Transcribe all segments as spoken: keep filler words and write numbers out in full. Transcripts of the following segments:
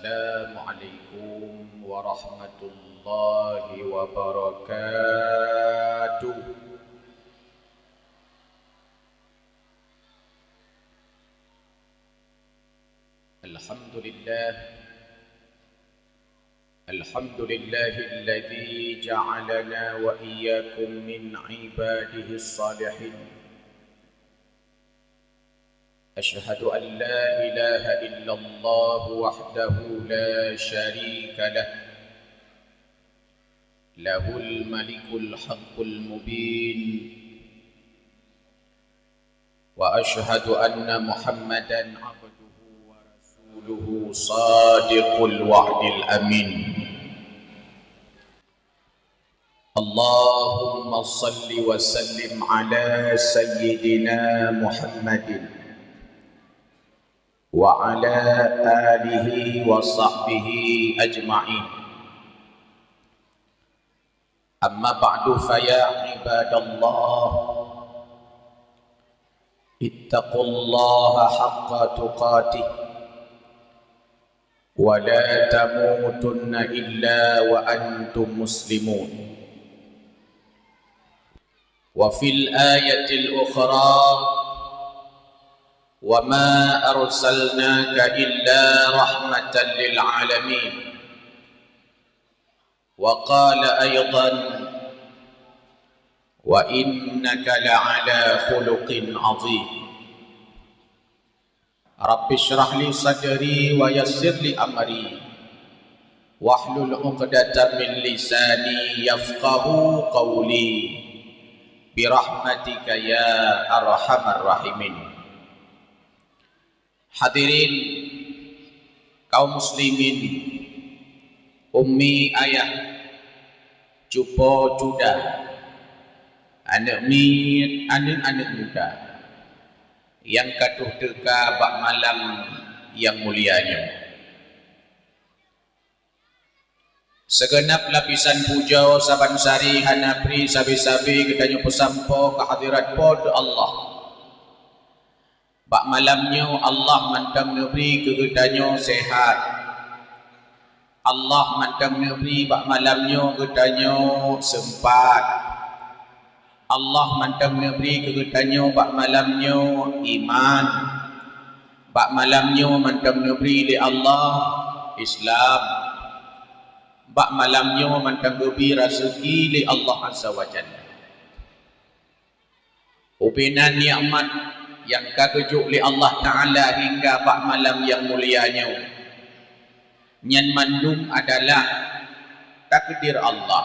Assalamualaikum warahmatullahi wabarakatuh. Alhamdulillah. Alhamdulillahilladzi ja'alana wa iyyakum min ibadihis salihin. Asyhadu an la ilaha illallah wahdahu la syarika lah. Lahul malikul haqqul mubin. Wa asyhadu anna Muhammadan abduhu wa rasuluhu sadiqul wa'dil amin. Allahumma salli wa sallim ala sayyidina Muhammadin wa ala alihi wa sahbihi ajma'in. Amma ba'du, fa ya ibadallah, ittaqullaha haqqa tuqatih wa la tamutunna illa wa antum muslimun. Wa fil ayatil ukhra, wa ma arsalnaka illa rahmatan lil alamin. Wa qala aidan, wa innaka la'ala khuluqin azim. Rabbi shrah li sadri wa yassir li amri, wahlul 'uqdatam min lisani yafqahu qawli, birahmatika ya arhamar rahimin. Hadirin kaum muslimin, ummi ayah, cupo cuda, aneuk miet, aneuk-aneuk muda nyang ka troh teuka bak malam nyang mulia nyoe. Sigeunab lapisan pujoe saban sari hana bri sabe-sabe geutanyoe peusampoe keu hadirat Po teu Allah. Bak malam nyoe Allah mantong neubri keu geutanyoe sehat. Allah mantong neubri bak malam nyoe geutanyoe seumpat. Allah mantong neubri keu geutanyoe bak malam nyoe iman. Bak malam nyoe mantong neubri lé Allah Islam. Bak malam nyoe mantong geubri raseuki lé Allah Azza wa Jalla. Ubena nikmat nyang ka geujok lé Allah Ta'ala hingga bak malam nyang mulia nyoe. Nyan mandum adalah takdir Allah.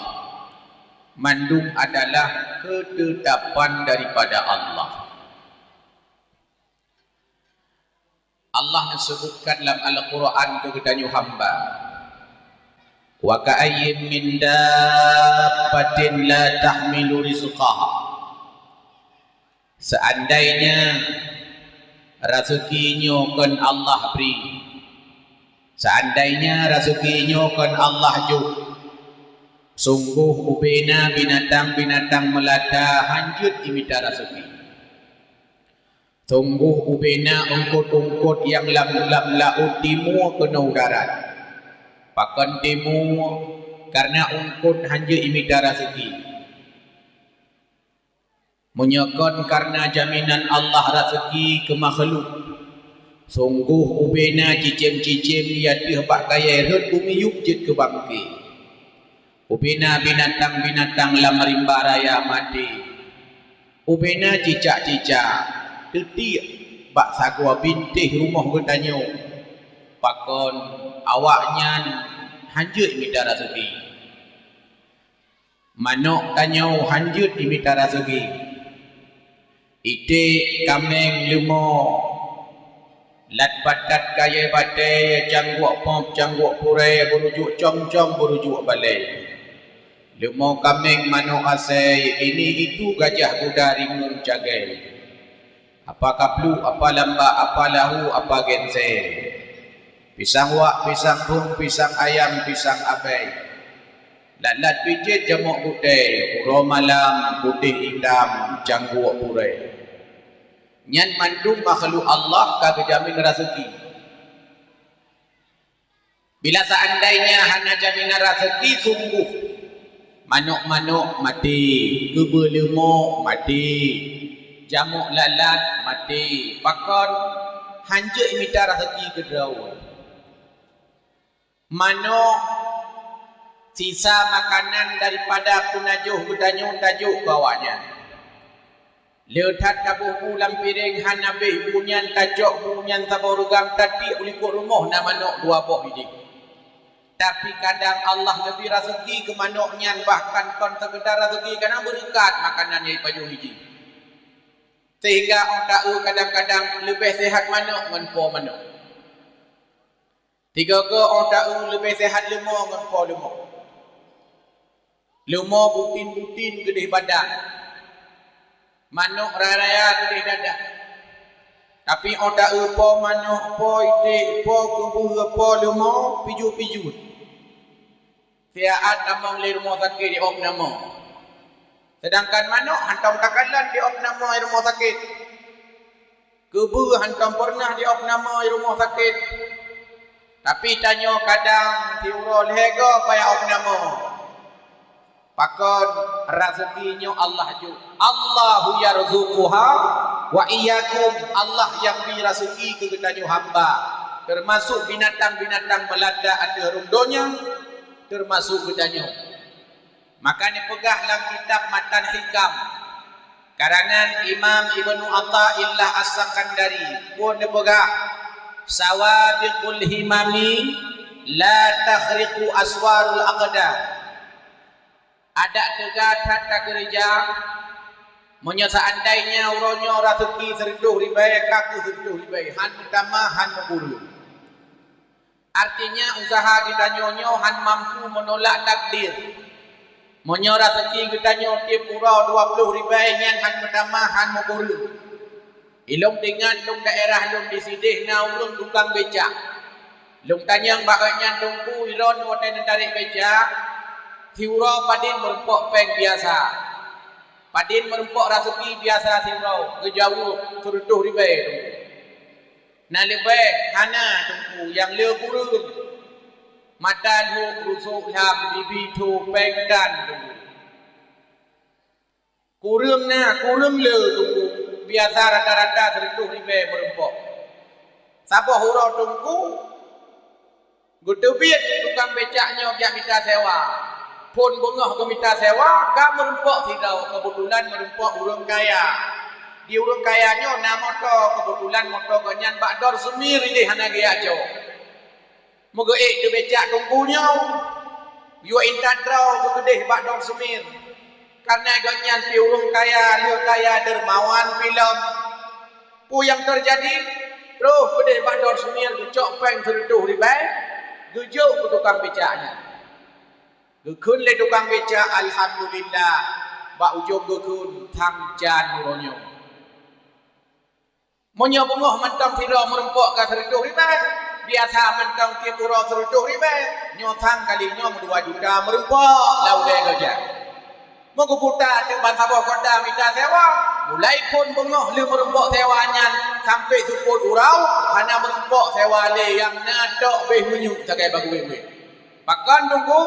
Mandum adalah keutetapan daripada Allah. Allah neuseubutkan lam Al-Qur'an keu geutanyoe hamba, "Wa ka'ayyin min dabbatin la tahmilu rizqaha." Seandainya raseuki nyoe kon Allah bri, seandainya raseuki nyoe kon Allah jok, sunggoh ubena binatang-binatang meulata hanjeuet jimita raseuki. Sunggoh ubena eungkot-eungkot nyang lam, lam laôt timua keunoe u darat. Pakon timua? Kareuna eungkot hanjeuet jimita raseuki. Meunyoe kon kareuna jaminan Allah raseuki keu makhluk, sunggoh ubena cicém-cicém di ateueh bak kayée rhot u miyueb jeuet keu bangke. Ubena binatang-binatang lam rimba raya maté. Ubena cicak-cicak teutiek bak sagoe bintéh rumoh geutanyoe. Pakon awaknyan hanjeuet mita raseuki. Manök tanyoe hanjeuet jimita raseuki. Iték, kaméng, leumo, lat batat, kayée batée, cangguek pop, cangguek purée, beurujuk com-com, beurujuk balée. Leumo, kaméng, manök asée, ini itu, gajah, guda, rimueng, cagée. Apa kapluek, apa lamba, apa lahu, apa gense. Pisang wak, pisang phôn, pisang ayam, pisang abée. Lat-lat pijet, jamok gutée, uroe malam, putéh itam, cangguek purée. Nyan mandum makhluk Allah ka geujamin raseuki. Bila seandainya hana jaminan raseuki sungguh, manök-manök maté, keubeue leumô maté, jamok lalat maté, pakon hanjeuet mita raseuki keudroe. Manök sisa makanan daripada peunajoh geutanyoe tajok keu awaknyan. Le that taboh bu lam piréng, hana abéh bu nyan, tacok bu nyan saboh reugam, tatiek u likot rumoh na manök dua boh idéh. Tapi kadang Allah geubri raseuki keu manök nyan, bahkan kon seukeudar raseuki, kadang beureukat makanan nyang ipajoh iji. Sehingga 'oh taeu kadang-kadang leubeh sehat manök ngon po manök. Sigoe-goe 'oh taeu leubeh sehat leumô ngon po leumô. Leumô butin-butin keudeh badan, manök raya-raya keudeh dada. Tapi 'oh taeu po manök, po iték, po keubeue, po leumô, pijut-pijut. Siat tamong lé rumoh sakét di opname. Seudangkan manök hantom takalon di opname rumoh sakét. Keubeue hantom peureunah di opname rumoh sakét. Tapi tanyoe kadang siuroe lhèe goe payah opname. Pakon? Raseuki nyoe Allah jok. Allahu yarzuquha wa iyyakum. Allah nyang bri raseuki keu geutanyoe hamba, teumasok binatang-binatang meulata ateueh rhueng donya, teumasok geutanyoe. Maka neupeugah lam kitab Matan Hikam, karangan Imam Ibnu Athaillah As-Sakandari, phon neupeugah, "Sawabiqul himami la takhriqu aswarul aqdar." Adak teuga that takeureuja, meunyoe seandainya uroe nyoe raseuki seureutôh ribèe, ka kheueh seureutôh ribèe, han meutamah, han meukureueng. Artinya, usaha geutanyoe nyoe han mampu meunolak takdir. Meunyoe raseuki geutanyoe tiep uroe dua ploh ribèe, nyan han meutamah, han meukureueng. Ilôn teuingat lôn daerah lôn disideh na ureueng tukang becak. Lôn tanyong bak gobnyan, "Teungku, droeneuh watèe neutarek becak, siuroe padum meureumpok pèng biasa? Padum meureumpok raseuki biasa siuroe?" Geujaweueb, "Seureutôh ribèe, Teungku." "Na leubeh?" "Hana, Teungku, nyang le kureueng." Mata lhok rusok lham, bibi tho pèng tan, Teungku. "Kureueng na, kureueng le, Teungku. Biasa rata-rata seureutôh ribèe meureumpok." Saboh uroe Teungku geuteubiet tukang becak nyoe geujak mita sewa. Phon beungoh geumita sewa, ka meureumpok sidroe, keubeutulan meureumpok ureueng kaya. Di ureueng kaya nyoe na moto, keubeutulan moto gobnyan bak dor seumir idéh hana geujak cok. Meugeuék teubecak Teungku nyoe, yue intat droe geukeudeh bak dor seumir. Kareuna gobnyan pih ureueng kaya, lheueh kaya dermawan pih lom. Peue nyang teujadi? Troh keudeh bak dor seumir geucok pèng seureutôh ribèe, geujok keu tukang becak nyan. Geukheun lé tukang becak, "Alhamdulillah, bak ujong geukheun, thang can uroe nyoe." Meunyoe beungoh mantong sidroe meureumpok ka seureutôh ribèe, biasa mantong tiep uroe seureutôh ribèe, nyoe sang kali nyoe meudua juta meureumpok lam ulèe geuh nyan. Meugeubuta teuk ban saboh kota mita sewa, mulai phon beungoh lheueh meureumpok sewa nyan sampoe seupôt uroe, hana meureumpok sewa lé, nyang na tok béh meunyoe sagai bak ubé-ubé. Pakon Teungku?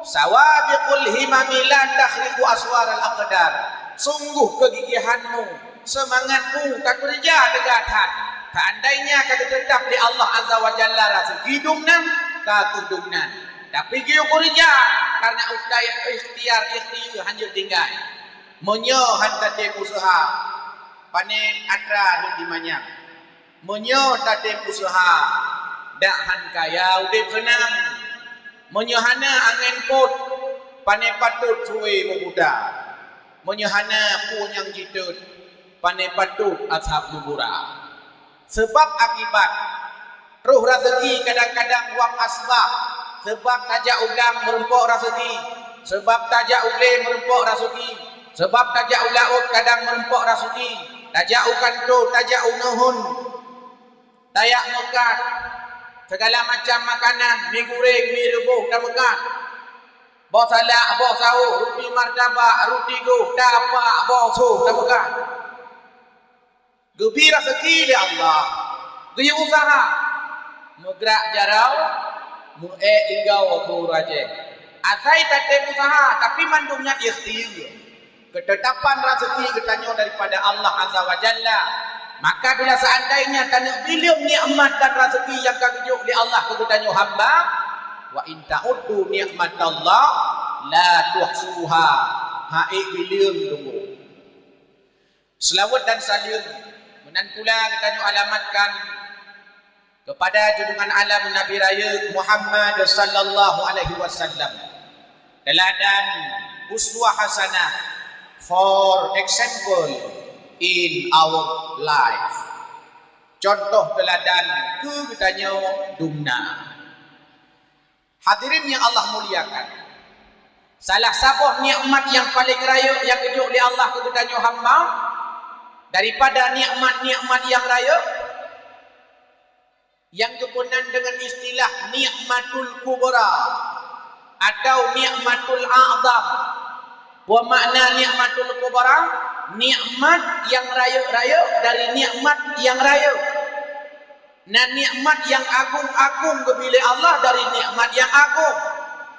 "Sawabiqul himami la takhriqu aswaral aqdar." Sungguh keugigihanmu, seumangatmu takeureuja teuga that. Seandainya ka geuteutab lé Allah Azza wa Jalla raseuki dum nan, ka kheueh dum nan. Tapi geuyue keureuja, kareuna utai ikhtiar-ikhtiar hanjeuet tinggai. Meunyoe han tatem useuha, pané atra rhot dimanyang. Meunyoe tatem useuha, dak han kaya udép seunang. Meunyoe hana angén pôt, pané patot sué meuguda. Meunyoe hana peue nyang jitot, pané patot asab meubura. Seubab akibat, troh raseuki kadang-kadang wab asbab. Seubab tajak u gang meureumpok raseuki. Seubab tajak u glé meureumpok raseuki. Seubab tajak u laôt kadang meureumpok raseuki. Tajak u kantô, tajak u neuheun. Tajak meukat. Sigala macam makanan, mi guréng, mi reubôh tameukat. Boh salak, boh saôh, ruti martabak, ruti goh, tapak, boh soh tameukat. Geubri raseuki lé Allah, geuyue useuha, meugrak jaroe, Meu-ék tinggai keu ureueng Aceh. Asai tatem useuha, tapi mandum nyan ikhtiyar. Keutetapan raseuki geutanyoe daripada Allah Azza wa Jalla. Maka bila seandainya taneuk bileueng nikmat dan raseuki nyang ka geujok lé Allah keu geutanyoe hamba, "Wa in ta'uddu nikmatallah la tuhsuha." Hana ék bileueng teungku. Seulaweuet dan saleuem meunan pula geutanyoe alamatkan keupada junjungan alam Nabi Rayeuk Muhammad sallallahu alaihi wasallam. Teuladan uswah hasanah, for example in our life. Contoh teuladan keu geutanyoe dumna. Hadirin nyang Allah muliakan, salah saboh nikmat nyang paleng rayeuk nyang geujok lé Allah keu geutanyoe hamba, daripada nikmat-nikmat nyang rayeuk, nyang geupeunan deungon istilah nikmatul kubra atau nikmatul a'zam. Peue makna nikmatul kubra? Nikmat nyang rayeuk-rayeuk dari nikmat nyang rayeuk. Na nikmat nyang agong-agong geubri lé Allah dari nikmat nyang agong.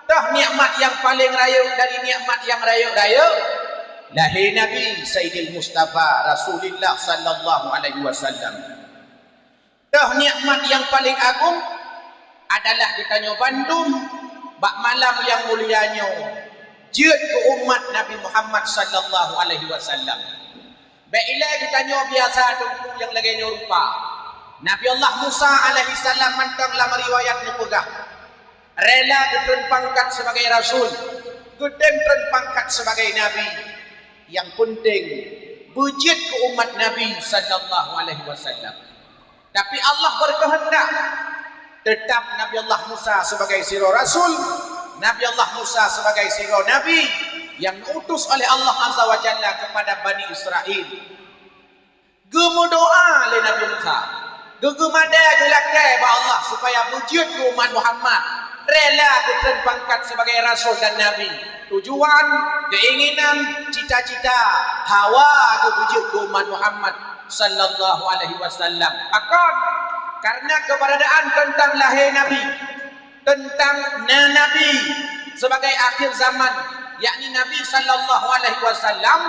Toh nikmat nyang paleng rayeuk dari nikmat nyang rayeuk-rayeuk? Lahé Nabi Saidil Mustafa Rasulillah sallallahu alaihi wasallam. Toh nikmat nyang paleng agong adalah geutanyoe bandum bak malam nyang mulia nyoe jeuet keu umat Nabi Muhammad sallallahu alaihi wasallam. Bék ilée geutanyoe biasa teungku nyang lagée nyoe rupa. Nabi Allah Musa alaihissalam mantong lam riwayat neupeugah, rela geutreun pangkat sebagai rasul, geutem treun pangkat sebagai nabi. Nyang peunteng beujeuet keu umat Nabi sallallahu alaihi wasallam. Tapi Allah berkehendak, tetap Nabi Allah Musa sebagai sidroe rasul, Nabi Allah Musa sebagai sidroe nabi nyang diutus oleh Allah Azza wa Jalla kepada Bani Israel. Geumeudoa lé Nabi Musa, geugeumada geulakée bak Allah supaya beujeuet keu umat Muhammad, rela geutreun pangkat sebagai rasul dan nabi. Tujuan, keinginan, cita-cita, hawa geuh beujeuet keu umat Muhammad sallallahu alaihi wasallam. Pakon? Karena keberadaan teuntang lahé Nabi, teuntang na Nabi sebagai akhir zaman, yakni Nabi sallallahu alaihi wasallam,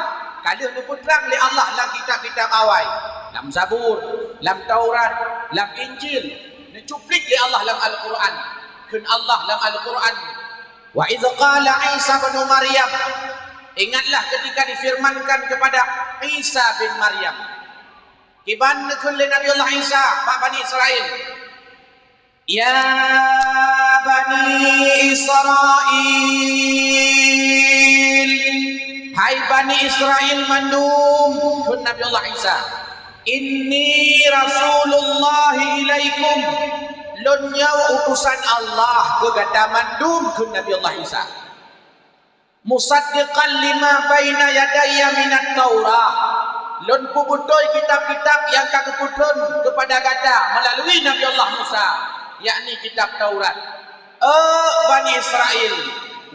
ka lheueh neupeutrang lé Allah lam kitab-kitab awai, lam Zabur, lam Taurat, lam Injil, neucuplik lé Allah lam Al-Quran. Kheun Allah lam Al-Quran, "Wa idz qala Isa ibnu Maryam," ingatlah ketika difirmankan kepada Isa bin Maryam. Kiban neukheun lé Nabi Allah Isa bak Bani Israel, "Ya Bani Israel, hai Bani Israel mandum," kheun Nabi Allah Isa, "Inni Rasulullah ilaikum, lôn nyoe utusan Allah keu gata mandum," kheun Nabi Allah Isa. "Musaddiqan lima baina yadayya minat Taurah." Lôn peubeutôi kitab-kitab nyang ka geupeutreun keupada gata meulalu Nabi Allah Musa, yakni kitab Taurat. "Eh, Bani Israel,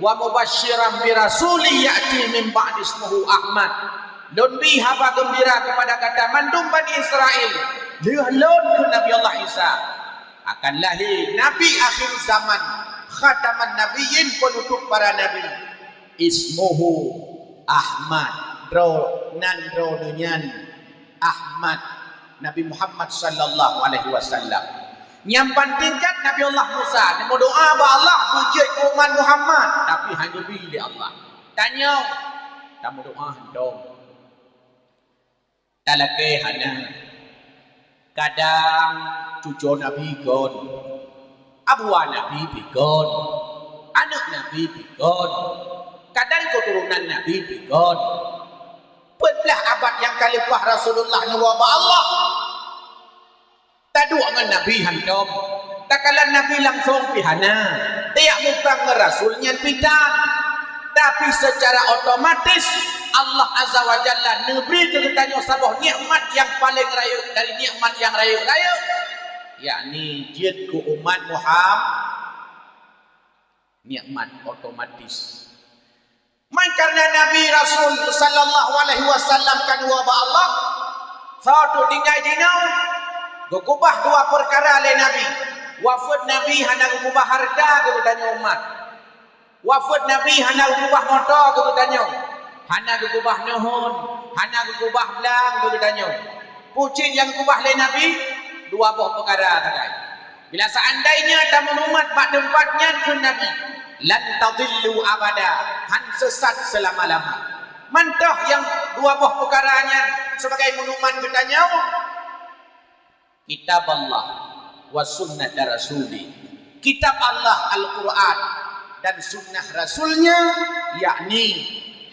wa mubasyiran bi rasulin ya'ti min ba'di ismuhu Ahmad." Lôn bi haba geumbira keupada gata mandum Bani Israel, lheueh lôn kheun Nabi Allah Isa, akan lahé Nabi akhir zaman, khataman nabiyyin, penutup para nabi. "Ismuhu Ahmad." Droe nan droeneuh nyan Ahmad, Nabi Muhammad sallallahu alaihi wasallam. Nyang ban tingkat Nabi Allah Musa, neumeudoa bak Allah beujeuet keu umat Muhammad, tapi hana geubri lé Allah. Tanyoe, tameudoa hana dong. Talakée hana. Kadang cucoe Nabi kon, abuwa Nabi pi kon, aneuëk Nabi pi kon, kadang keuturonan Nabi pi kon. Peuet blaih abad nyang ka leupah Rasulullah neuwoe bak Allah. Taduek ngon Nabi hantom, takalon Nabi langsong pi hana, tajak muprang ngon Rasul nyan pi tan. Tapi seucara otomatis Allah Azza wa Jalla neubri keu geutanyoe saboh nikmat nyang paleng rayeuk dari nikmat nyang rayeuk-rayeuk, yakni jeuet keu umat Muham-, nikmat otomatis. Man kareuna Nabi Rasul sallallahu alaihi wasallam ka neuwoe bak Allah, saboh teuk tinggai jinoe geukeubah dua peukara lé Nabi. Wafeuet Nabi hana geukeubah hareuta keu geutanyoe umat. Wafeuet Nabi hana geukeubah moto keu geutanyoe. Hana geukeubah neuhon, hana geukeubah blang keu geutanyoe. Peue cit nyang geukeubah lé Nabi? Dua boh peukara sagai. Bila seandainya tameunumat bak teumpat nyan kheun Nabi, "Lan tadillu abada," han sesat seulama-lama. Mantong nyang dua boh peukara nyan sebagai monuman geutanyoe, Kitab Allah wa sunnata Rasuli. Kitab Allah Al-Quran dan sunnah Rasulnya, yakni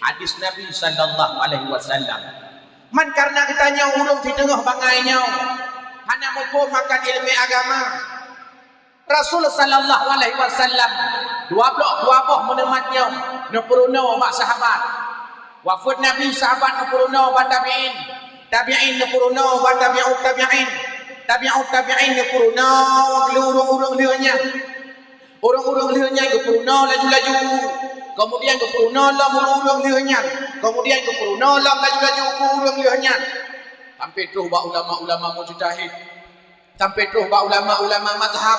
hadis Nabi sallallahu alaihi wasallam. Man karena geutanyoe ureuëng siteungoh bangai nyoe hana muphom akan iéleumé agama. Rasul sallallahu alaihi wasallam dua boh, dua boh meunumat nyoe neupeurunoe bak sahabat. Wafeuet Nabi, sahabat neupeurunoe bak tabi'in, tabi'in neupeurunoe bak tabi'ut tabi'in, tabi'ut tabi'in neupeurunoe lé ureuëng-ureuëng lheueh nyan. Ureuëng-ureuëng lheueh nyan geupeurunoe laju-laju, keumudian geupeurunoe lom ureuëng-ureuëng lheueh nyan, keumudian geupeurunoe lom laju-laju keu ureuëng lheueh nyan, sampai troh bak ulama-ulama mujtahid. Sampai troh bak ulama-ulama mazhab,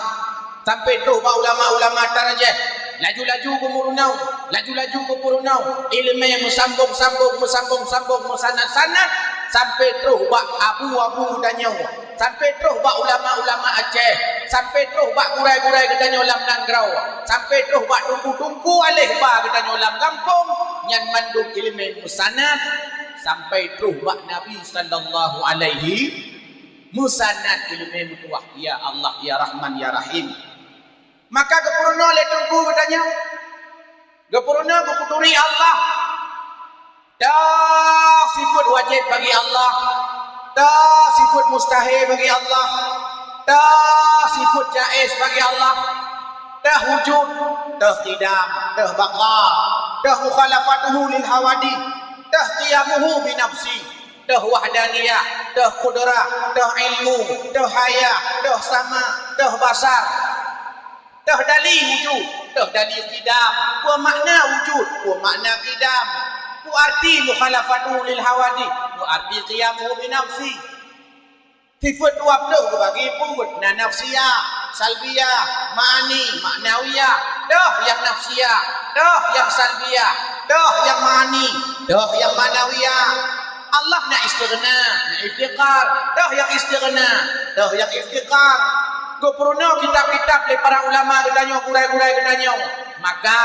sampai troh bak ulama-ulama tarjih. Laju-laju geumeurunoe, laju-laju geupeurunoe, iéleumé meusambong-sambong, meusambong-sambong, meusanad-sanad, sampai troh bak abu-abu geutanyoe, sampai troh bak ulama-ulama Aceh, sampai troh bak gurée-gurée geutanyoe lam nanggroe, sampai troh bak teungku-teungku aléh ba geutanyoe lam gampông, nyan mandum iéleumé meusanad sampai troh bak Nabi sallallahu alaihi Meusanad iéleumé meutuwah, ya Allah, ya Rahman, ya Rahim. Maka geupeurunoe lé teungku geutanyoe, geupeurunoe geupeuturi Allah. Toh sifeuet wajéb bagi Allah, toh sifeuet mustahé bagi Allah, toh sifeuet jaéz bagi Allah, toh wujud, toh qidam, toh baqa, toh mukhalafatuhu lil hawadith, toh qiyamuhu binafsi. Toh wahdaniyah, toh kudrah, toh ilmu, toh haya, toh sama, toh basar, toh dali wujud, toh dali qidam, peue makna wujud, peue makna qidam, peue arti mukhalafatuhu lil hawadith, peue arti qiyamuhu binafsi. Sifeuet dua ploh geubagi peuet, na nafsiyah, salbiyah, ma'ani, ma'nawiyah, toh nyang nafsiyah, toh nyang salbiyah, toh nyang ma'ani, toh nyang ma'nawiyah. Allah na istighna, na iftiqar, toh nyang istighna, toh nyang iftiqar. Geupeurunoe kitab-kitab lé para ulama geutanyoe, gurée-gurée geutanyoe. Maka,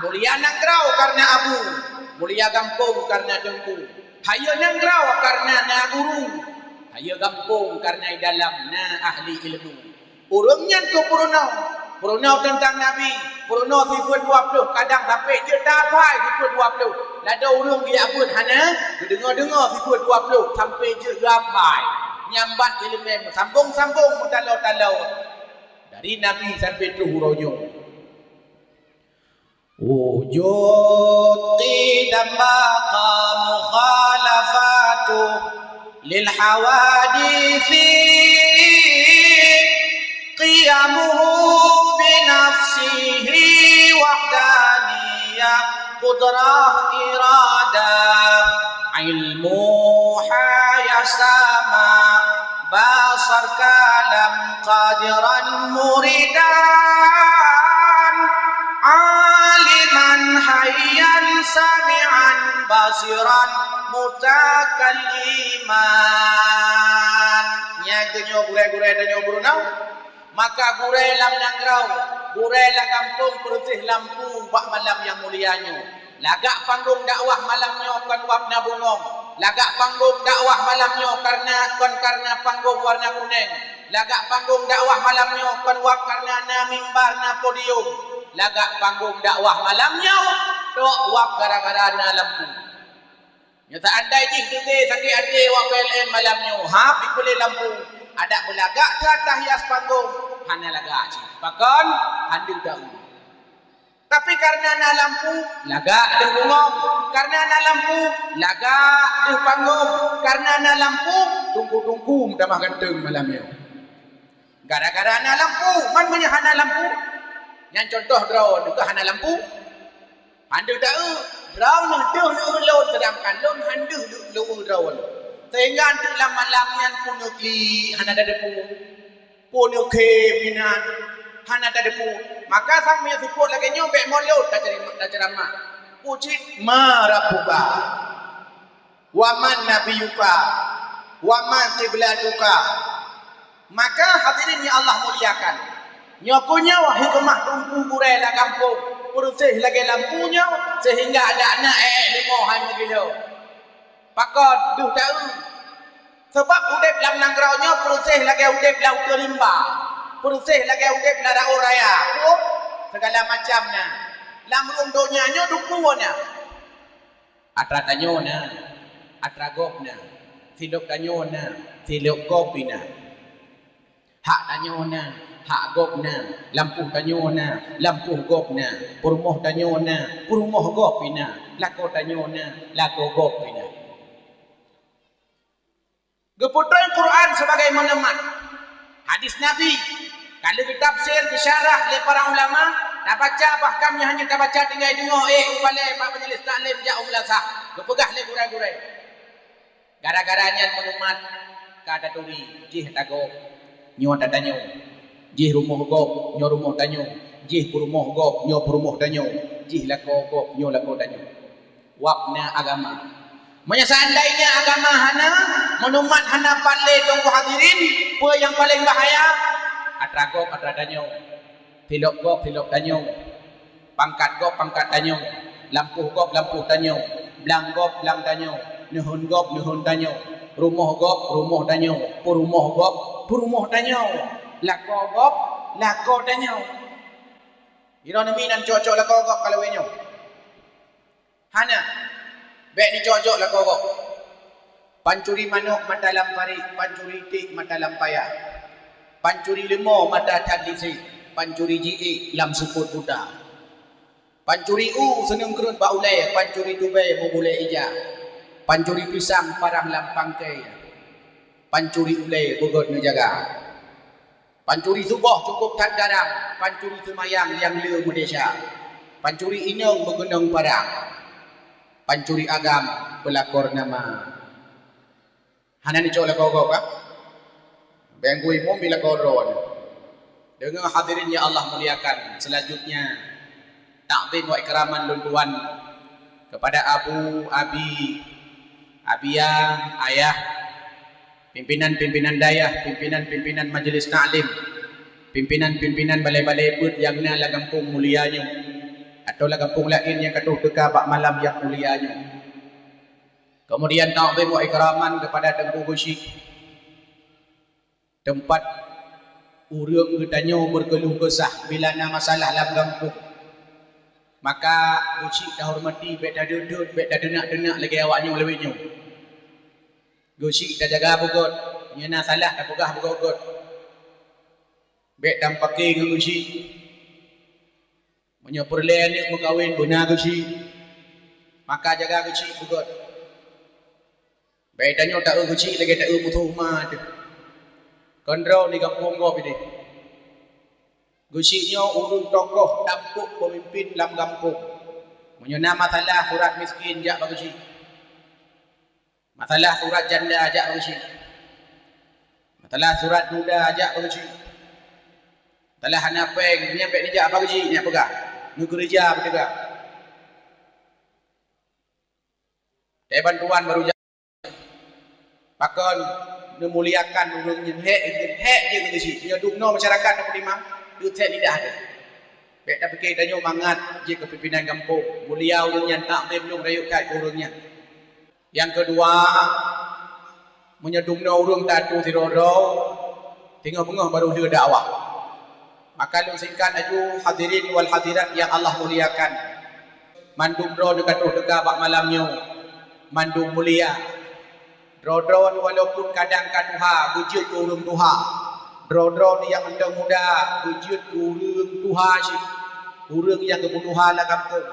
mulia nanggroe kareuna abu, mulia gampông kareuna teungku. Hayeue nanggroe kareuna na guru, hayeue gampông kareuna di dalam na ahli ilmu. Ureuëng nyan keuh peurunoe, peurunoe teuntang Nabi, peurunoe sifeuet dua ploh, kadang sampai jeuet tahafai sifeuet dua ploh. Ladôm ureuëng geujak beuet hana geudeungoe-deungoe sifeuet dua ploh, sampai jeuet geuhafai. Nyan ban iéleumé meusambong-sambong, meutaloe-taloe dari Nabi sampai troh uroe nyoe. Wujud qidam baqa mukhalafatu lil hawaditsi, qiyamuhu binafsihi wahdaniyah qudrah iradah ilmu haya sama basar kalam qadiran muridan aliman hayyan sami'an basiran mutakalliman. Nyan keuh nyoe gurée-gurée tanyoe peurunoe. Maka gurée lam nanggroe, gurée lam gampông peureuséh lampu bak malam nyang mulia nyoe. Lagak panggong dakwah malam nyoe kon wab na bungong. Lagak panggong dakwah malam nyoe kareuna, kon kareuna panggong warna kuneng. Lagak panggong dakwah malam nyoe kon wab kareuna na mimbar, na podium. Lagak panggong dakwah malam nyoe tok wab gara-gara na lampu. Nyoe seandai jih deungoe sakét até awak P L N malam nyoe, hab ikuléh lampu, adak beulagak teuh atah hias panggong, hana lagak cit. Pakon? Hana tau. Tapi kareuna na lampu, lagak deuh bungong. Kareuna na lampu, lagak deuh panggong. Kareuna na lampu, tungku-tungku meutamah ganteng malam nyoe. Gara-gara na lampu, man meunyoe hana lampu? Nyan contoh droeneuh keuh hana lampu. Hana teu, droeneuh deuh leueu lôn, seudangkan lôn hana deuh leueu droeneuh. Sehingga eunteuk lam malam nyan peuneuklik hana teudeungoe. Peue neukhém inan, hana tateupeue. Maka sang meunyoe seupôt lagèe nyoe, bèk mulod taceurima-, taceuramah. Peue cit, "Ma rabbuka, wa man nabiyuka, wa man qiblatuka." Maka hadirin nyang Allah muliakan, nyoe keuh nyoe hikmah teungku gurèe lam gampông, peureuséh lagèe lampu nyoe, seuhingga adak na èk-èk leumo hai meugiloe. Pakon deuh taeu? Sabab udép lam nanggroe nyoe peureuséh lagèe udép lam uteuen rimba, peureuséh lagèe udép lam raôh raya, peue, sigala macam na. Lam rueng donya nyoe dum peue na. Atra tanyoe na, atra gob na, silop tanyoe na, silop gob pih na. Hak tanyoe na, hak gob na, lampôh tanyoe na, lampôh gob na, peurumoh tanyoe na, peurumoh gob pih na, lakoe tanyoe na, lakoe gob pih na. Geupeutrön Quran sebagai monomat. Hadis Nabi ka lheueh geutafsir, geusyarah lé para ulama, tabaca, bahkan nyoe hana tabaca tinggai deungoe, éh, u balèe bak majelis taklim jak u meulasah, geupeugah lé gurèe-gurèe. Gara-gara nyan monomat ka taturi, jih atra gob, nyoe atra tanyoe. Jih rumoh gob, nyoe rumoh tanyoe. Jih peurumoh gob, nyoe peurumoh tanyoe. Jih lakoe gob, nyoe lakoe tanyoe. Wab na agama. Meunyoe seandainya agama hana, monomat hana pat lé teungku hadirin, peue nyang paleng bahaya? Atra gob, atra tanyoe. Silop gob, silop tanyoe. Pangkat gob, pangkat tanyoe. Lampôh gob, lampôh tanyoe. Blang gob, blang tanyoe. Neuheun gob, neuheun tanyoe. Rumoh gob, rumoh tanyoe. Peurumoh gob, peurumoh tanyoe. Lakoe gob, lakoe tanyoe. Droeneuh mi na neucok-cok lakoe gob ka lawét nyoe? Hana. Bèk neucok-cok lakoe gob. Pancuri manok mata lam parit, pancuri iték mata lam paya. Pancuri leumo mata that lisek, pancuri jiék lam seupôt buta. Pancuri u seuneueng kreuet bak ulèe, pancuri tubèe meubulèe ija. Pancuri pisang parang lam pangkée. Pancuri ulèe beugöt neujaga. Pancuri suboh cukôp that garang, pancuri seumayang nyang le meudesya. Pancuri inong meukeunong parang. Pancuri agam peulakor nama. Hana neucok lakoe gob, ka? Bèk geuimum bak lakoe droeneuh. Deungoe hadirin nyang Allah muliakan, selanjutnya takzim wa ikraman lôn tuan kepada Abu, Abi, Abia, Ayah, pimpinan-pimpinan dayah, pimpinan-pimpinan majelis taklim, pimpinan-pimpinan balèe-balèe beuet nyang na lam gampông mulia nyoe, atau lam gampông laén nyang ka troh teuka bak malam nyang mulia nyoe. Kemudian takzim wa ikraman kepada Teungku Geuchik, teumpat ureueng geutanyoe beukeuluh keusah bila na masalah lam gampông. Maka Geuchik tahormati, bèk tadeuet-deuet, bèk tateunak-teunak lagèe awak nyoe lawét nyoe. Geuchik tajaga beugöt, meunyoe na salah tapeugah beugöt-göt. Bèk tamupaké ngon Geuchik. Meunyoe peureulèe aneuk meukawen beuna Geuchik, maka jaga Geuchik beugöt. Bèk tanyoe taeu Geuchik lagèe taeu musoh ma teuh. Kon droe di gampông gob idéh. Geuchik nyoe ureueng tokoh tampok peumimpin lam gampông. Meunyoe na masalah surat miskin jak bak Geuchik. Masalah surat janda jak bak Geuchik. Masalah surat duda jak bak Geuchik. Masalah hana péng, nyan bèk neujak bak Geuchik, nyan peugah. Neukeureuja beuteugah. Teubantuan baru jak. Pakon neumuliakan ureueng nyan, hék, hék jeuet keu Geuchik. Nyoe dum noe masyarakat tapeutimang, deuh hék lidah teuh. Bèk tapiké tanyoe mangat jeuet keu pimpinan gampông. Mulia ureueng nyan, takzim lôn rayeuk that keu ureueng nyan. Nyang keudua, meunyoe dumnoe ureueng tatu sidroe-droe, singoh beungoh barô lheueh dakwah. Maka lôn singkat laju, hadirin wal hadirat nyang Allah muliakan. Mandum droeneuh ka troh teuka bak malam nyoe, mandum mulia. Droe-droeneuh walaupun kadang ka tuha, beujeuet keu ureueng tuha. Droe-droeneuh nyang mantong muda, beujeuet keu ureueng tuha cit, ureueng nyang geupeutuha lam gampông.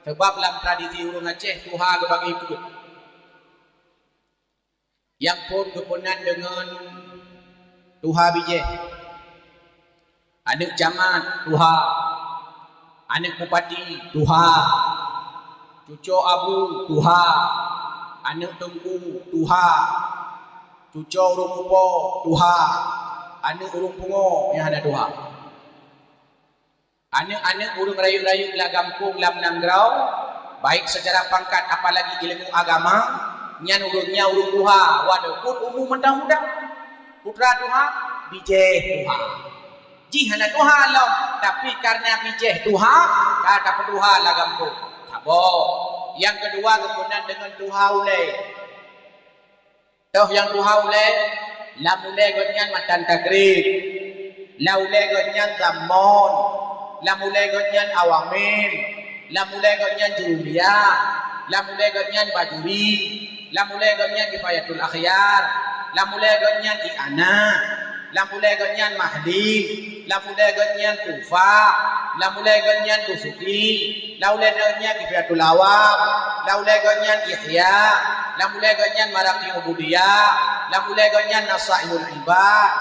Sabab lam tradisi ureueng Aceh, tuha geubagi peuet. Nyang phôn geupeunan deungon tuha bijéh. Aneuk camat, tuha. Aneuk bupati, tuha. Cucoe abu, tuha. Aneuk teungku, tuha. Cucoe ureueng mupo, tuha. Aneuk ureuëng pungo nyang hana tuha. Aneuk-aneuk ureuëng rayeuk-rayeuk lam gampông, lam nanggroe, baik secara pangkat apalagi ilmu agama, nyan ureuëng nyan ureuëng tuha, walaupun umu mantong muda. Peue teuma tuha? Bijéh tuha. Jih hana tuha lom, tapi kareuna bijéh tuha, ka tapeutuha lam gampông. Saboh. Nyang keudua geupeunan deungon tuha ulée. Toh nyang tuha ulée, lam ulée gobnyan matan takrib, lam ulée gobnyan zammon, lam ulée gobnyan awamin, lam ulée gobnyan jurumiyah, lam ulée gobnyan bajuri, lam ulée gobnyan kifayatul akhyar, lam ulée gobnyan i'anah, lam ulée gobnyan mahdi, lam ulée gobnyan tuhfah, lam ulée gobnyan dusuki, lam ulée gobnyan kifayatul awam, lam ulée gobnyan ihya, lam ulée gobnyan maraqi ubudiyah, lam ulée gobnyan nasaihul ibad.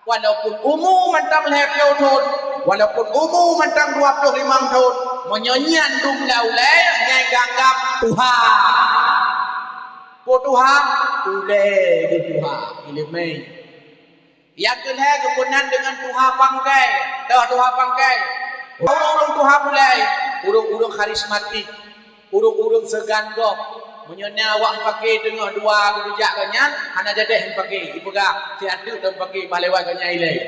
Walaupun umu mantong lhée ploh thon, walaupun umu mantong dua ploh limong thon, meunyoe nyan dum lam ulée, nyan geuanggab tuha. Peue tuha? Ulée geuh tuha, ileumé. Nyang keulhée geupeunan deungon tuha pangkai. Toh tuha pangkai? Ureuëng-ureuëng tuha pulai, ureuëng-ureuëng karismatik, ureuëng-ureuëng seugan gob. Meunyoe na awak meupaké teungoh dua geujak gobnyan, hana jadéh meupaké, jipeugah, "Si ateueh meupaké bah lewat gobnyan ilée."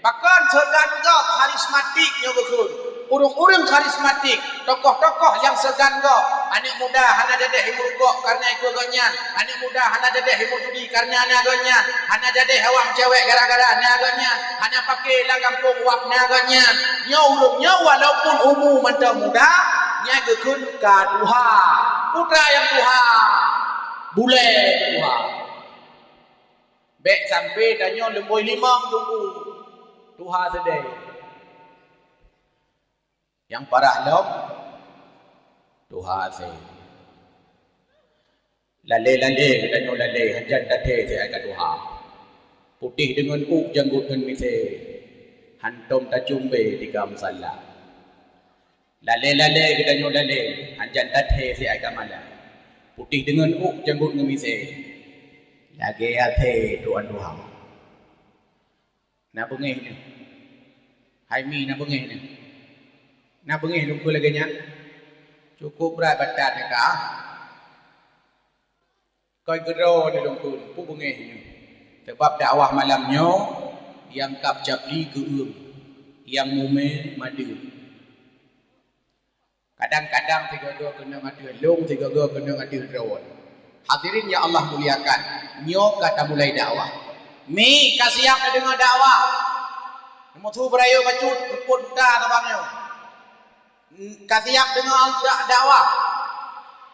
Pakon seugan gob karismatik nyoe geukheun? Ureuëng-ureuëng karismatik, tokoh-tokoh nyang seugan gob, aneuk muda hana jadéh imeurugoe kareuna ikot gobnyan, aneuk muda hana jadéh imeutubi kareuna na gobnyan, hana jadéh awak meucewek gara-gara na gobnyan, hana paké lam gampông wab na gobnyan. Nyoe ureuëng nyoe walaupun umu mantong muda, nyan geukheun ka tuha. Peue teuma nyang tuha? Bulée tuha. Bék sampai tanyoe lumbôi limong tunggu tuha seudeh. Nyang parah lom, tuha asée. Lalée-lalée geutanyoe lalée, hanjan tathée siat ka tuha. Putéh deungon ôk janggot ngon misée, hantom tacumbée tika musalla. Lalée-lalée geutanyoe lalée, hanjan tathée siat ka malam. Putéh deungon ôk janggot ngon misée, lagée asée tuan tuha. Na beungéh nyoe. Hai mi, na beungéh nyoe. Na beungéh lungkue lagée nyan. Cukup brat batat nyoe ka. Kon keudroe nyoe lungkue, peue beungéh nyoe. Sabab dakwah malam nyoe, nyang kab capli keueum, nyang mumé madeuem. Kadang-kadang sigoe-goe keunong ateueh lông, sigoe-goe keunong ateueh droe. Hadirin nyang Allah muliakan, nyoe ka tamulai dakwah. Mi ka siap neudeungoe dakwah? Musu beurayeuk bacut, seupôt buta saban nyoe. Ka siap deungoe da-, dakwah?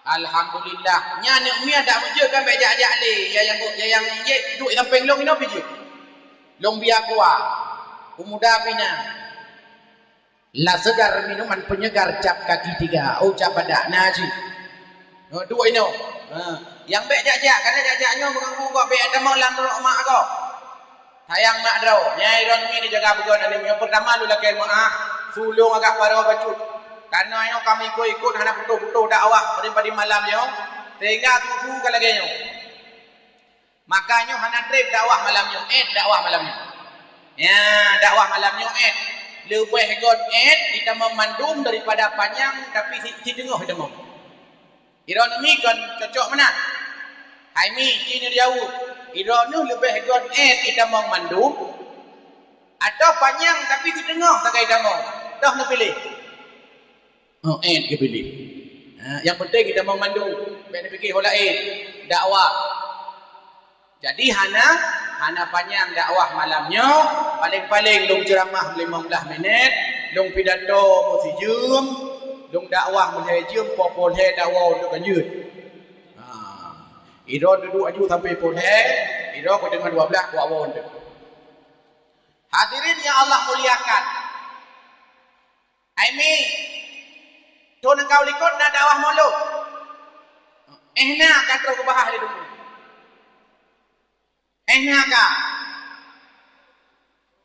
Alhamdulillah. Nyan aneuk miet dak meujeuet kan bék jak-jak lé. Ya nyang bu-, ya nyang jeuet duek sampéng lông inoe pih jeuet. Lông biak kuah. Peumuda pih na. Lah segar minuman penyegar cap kaki tiga. Oh, cap badak na cit. Oh, duek inoe. Ha. Nyang bék jak-jak, karena jak-jak nyoe meuganggu gob bék tamong lam nurok mak gob. Sayang mak droe, nyang droeneuh mi neujaga beugon aneuk. Nyang peurtama lôn lakée meuáh, su lông agak barô bacut. Karena nyoe kami ikot-ikot hana putôh-putôh dakwah padum-padum malam nyoe, sehingga su-su ka lagée nyoe. Maka nyoe hana treb dakwah malam nyoe, ék dakwah malam nyoe. Ya, dakwah malam nyoe ék. Leubeh göt ék itamong mandum daripada panyang tapi si, si teungoh itamong. Droeneuh mi kon cocok meunan. Hai mi, ci neujaweueb. Droeneuh leubeh göt ék itamong mandum, atawa panyang tapi si teungoh sagai itamong? Toh neupiléh? Oh, ék geupiléh. Ha, nyang penting itamong mandum. Bék neupike ho laén. Dakwah. Jadi hana, hana panyang dakwah malam nyoe, paléng-paléng lông ceuramah limong blaih minét, lông pidato meusijeum, lông dakwah meulhée jeum, poh-poh lhée dakwah untuk lanjut. Ha. Idroe duduek aju sampai poh lhée, idroe peuteungoh dua blaih kuak woe untuk. Hadirin yang Allah muliakan. Hai mi, thon nyang ka u likot na dakwah mulod? Éh na ka troh geubahas lé Teungku. Éh na ka.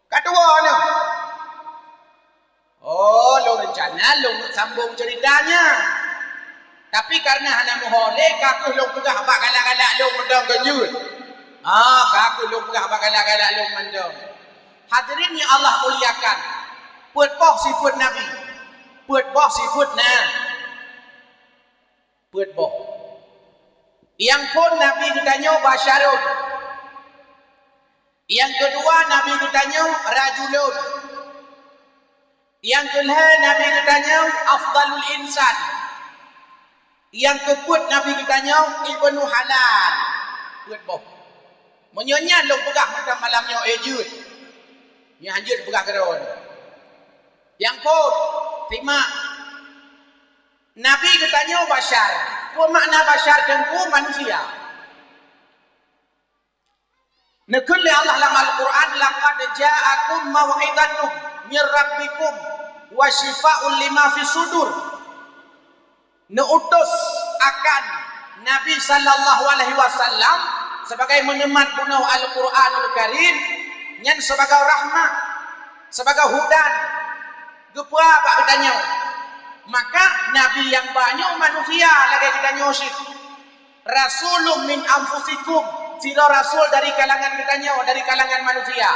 Ka tuwoe nyoe. Oh, lôn reuncana lôn neuk sambông ceurita nyan. Tapi kareuna hana meuho lé, ka kheueh lôn peugah bak galak-galak lôn meudong keu jeuet. Ah, ka keuh lôn peugah bak galak-galak lôn mantong. Hadirin nyang Allah muliakan, peuet boh sifeuet Nabi. Peuet boh sifeuet na. Peuet boh. Nyang phôn Nabi geutanyoe basyarun. Nyang keudua Nabi geutanyoe rajulun. Nyang keulhèe Nabi geutanyoe afdalul insan. Nyang keupeuet Nabi geutanyoe ibnu halal. Peuet boh. Meunyoe nyan lôn peugah mantong malam nyoe, eh, jeuet. Nyoe hanjeuet peugah keudroe. Nyang phôn, simak. Nabi geutanyoe basyar. Peue makna basyar, Teungku? Manusia. Neukheun lé Allah lam Al-Qur'an, "Laqad ja'akum mau'izatun mir rabbikum wa syifaa'un lima fis sudur." Neuutus akan Nabi sallallahu alaihi wasallam sebagai meuneumat bunoe Al-Qur'anul Karim, nyan sebagai rahmat, sebagai hudan, geupeue bak geutanyoe. Maka Nabi nyang ba nyoe manusia lagèe geutanyoe cit. Rasulun min anfusikum, sidroe rasul dari kalangan geutanyoe, dari kalangan manusia.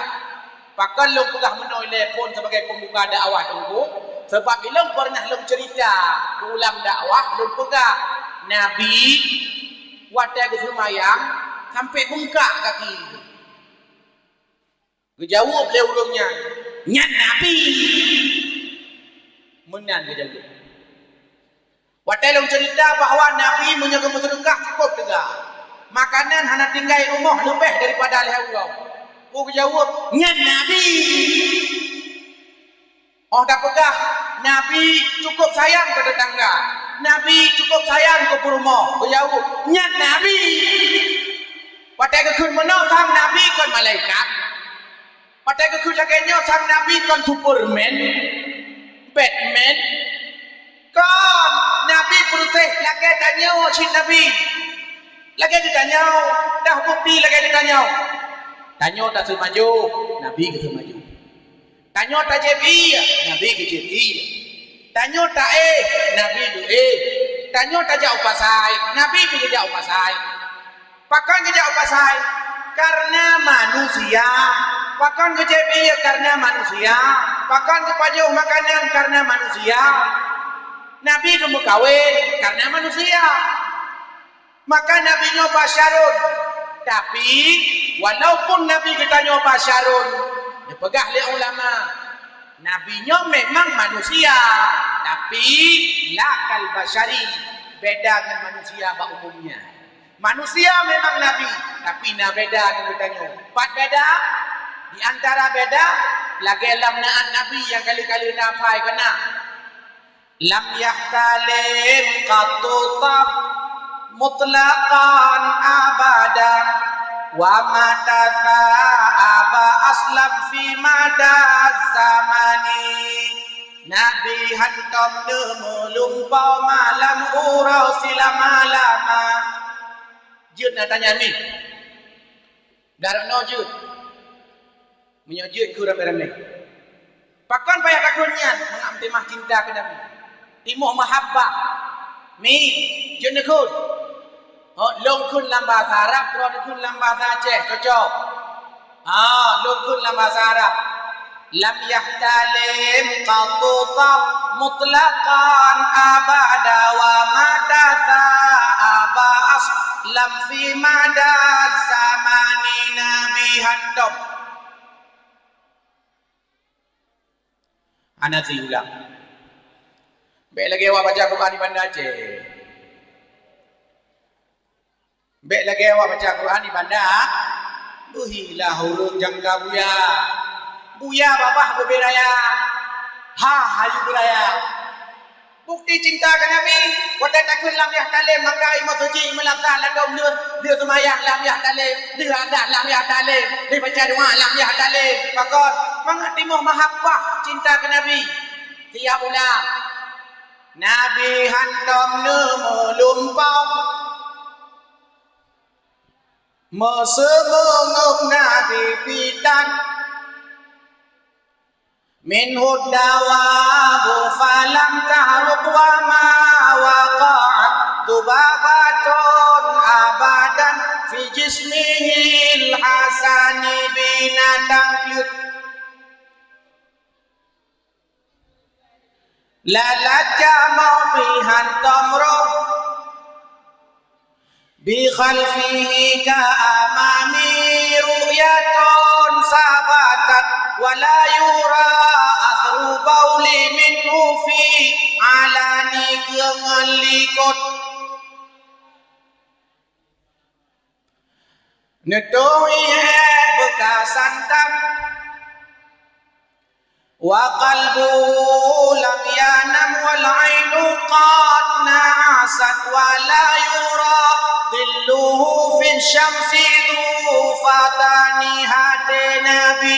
Pakon lôn peugah meunoe ilèe phôn sebagai peumbuka dakwah, Teungku? Sabab ilôn peureunah lôn ceurita keu ulam dakwah, lôn peugah, Nabi watèe geuseumayang sampoe beungkak gaki. Geujaweueb lé ureueng nyan, "Nyan Nabi!" Meunan geujaweueb. Watèe lôn ceurita bahwa Nabi meunyoe geumeuseudeukah cukôp teuga, makanan hana tinggai rumoh leubeh daripada lhèe uroe. Peue geujaweueb, "Nyan Nabi!" Óh tapeugah, "Nabi cukôp sayang keu teutangga, Nabi cukôp sayang keu peurumoh," geujaweueb, "Nyan Nabi!" Watèe geukheun meunoe sang Nabi kon malaikat. Watèe geukheun lagèe nyoe sang Nabi kon Superman, Batman. Kon, Nabi peureuseh lagèe tanyoe cit Nabi. Lagèe geutanyoe, dah bukti lagèe geutanyoe. Tanyoe taseumajoh, Nabi geuseumajoh. Tanyoe tajieb ié, Nabi geujieb ié. Tanyoe taéh, Nabi geuéh. Tanyoe tajak u pasai, Nabi geujak u pasai. Pakon geujak u pasai? Kareuna manusia. Pakon geujieb ié? Kareuna manusia. Pakon geupajoh makanan? Kareuna manusia. Nabi geumeukawen? Kareuna manusia. Maka Nabi nyoe basyarun. Tapi, walaupun Nabi geutanyoe basyarun, neupeugah lé ulama, Nabi nyoe memang manusia, tapi la kal basyari, beda ngon manusia bak umumnya. Manusia memang Nabi, tapi na beda ngon geutanyoe. Pat beda? Di antara beda, lagèe lam naát Nabi nyang kali-kali na pai keu na. Lam yahtalim qattu tab mutlaqan abada, wa mata tha'aba aslam fi mada zamani. Nabi hantom neumeulumpau malam uroe silama-lama. Jeuet na tanya mi? Daroe noe jeuet. Meunyoe jeuet keu ramé-ramé. Pakon payah takheun nyan? Mangat meutamah cinta keu Nabi. Timoh mahabbah. Mi, jeuet neukheun. Oh, lôn kheun lam bahasa Arab, droeneuh kheun lam bahasa Aceh, cocok. Ah, lôn kheun lam bahasa Arab. Lam yahtalim qattu tab mutlaqan abada, wa mata tha'aba aslam fi mada zamani. Nabi hantom. Hana siulang. Bèk lagèe awak baca Quran di Banda Aceh. Bèk lagèe awak baca Quran di Banda, beuhilah ureueng jangka buya. Buya babah beubèe raya. Ha, hayeu beuraya. Bukti cinta keu Nabi, watèe takheun lam yahtalim, maka imoe seuji, imoe lasa, ladôm lheueh, lheueh seumayang lam yahtalim, lheueh azan lam yahtalim, lheueh baca doa lam yahtalim. Pakon? Mangat timoh mahabbah cinta keu Nabi. Siap ulang. Nabi hantom neumeulumpau. Meuseumeungeup Nabi pitan. Minhud dawabu falam tahruk wa ma waqa'at dubabatun abadan fi jismihi Hasani binatang kleuet. Lalat kamoe pih hántom rôh. Bi khalfihi ka amami ru'yatun sabatat, wa la yura athru bauli minhu fi alani, keu ngon likot. Neutôh ié beuka santan. Wa qalbuhu lam yanam wal ainu qad na'asat, wa la yura dhilluhu fi syamsi dhu fatani, hadé Nabi.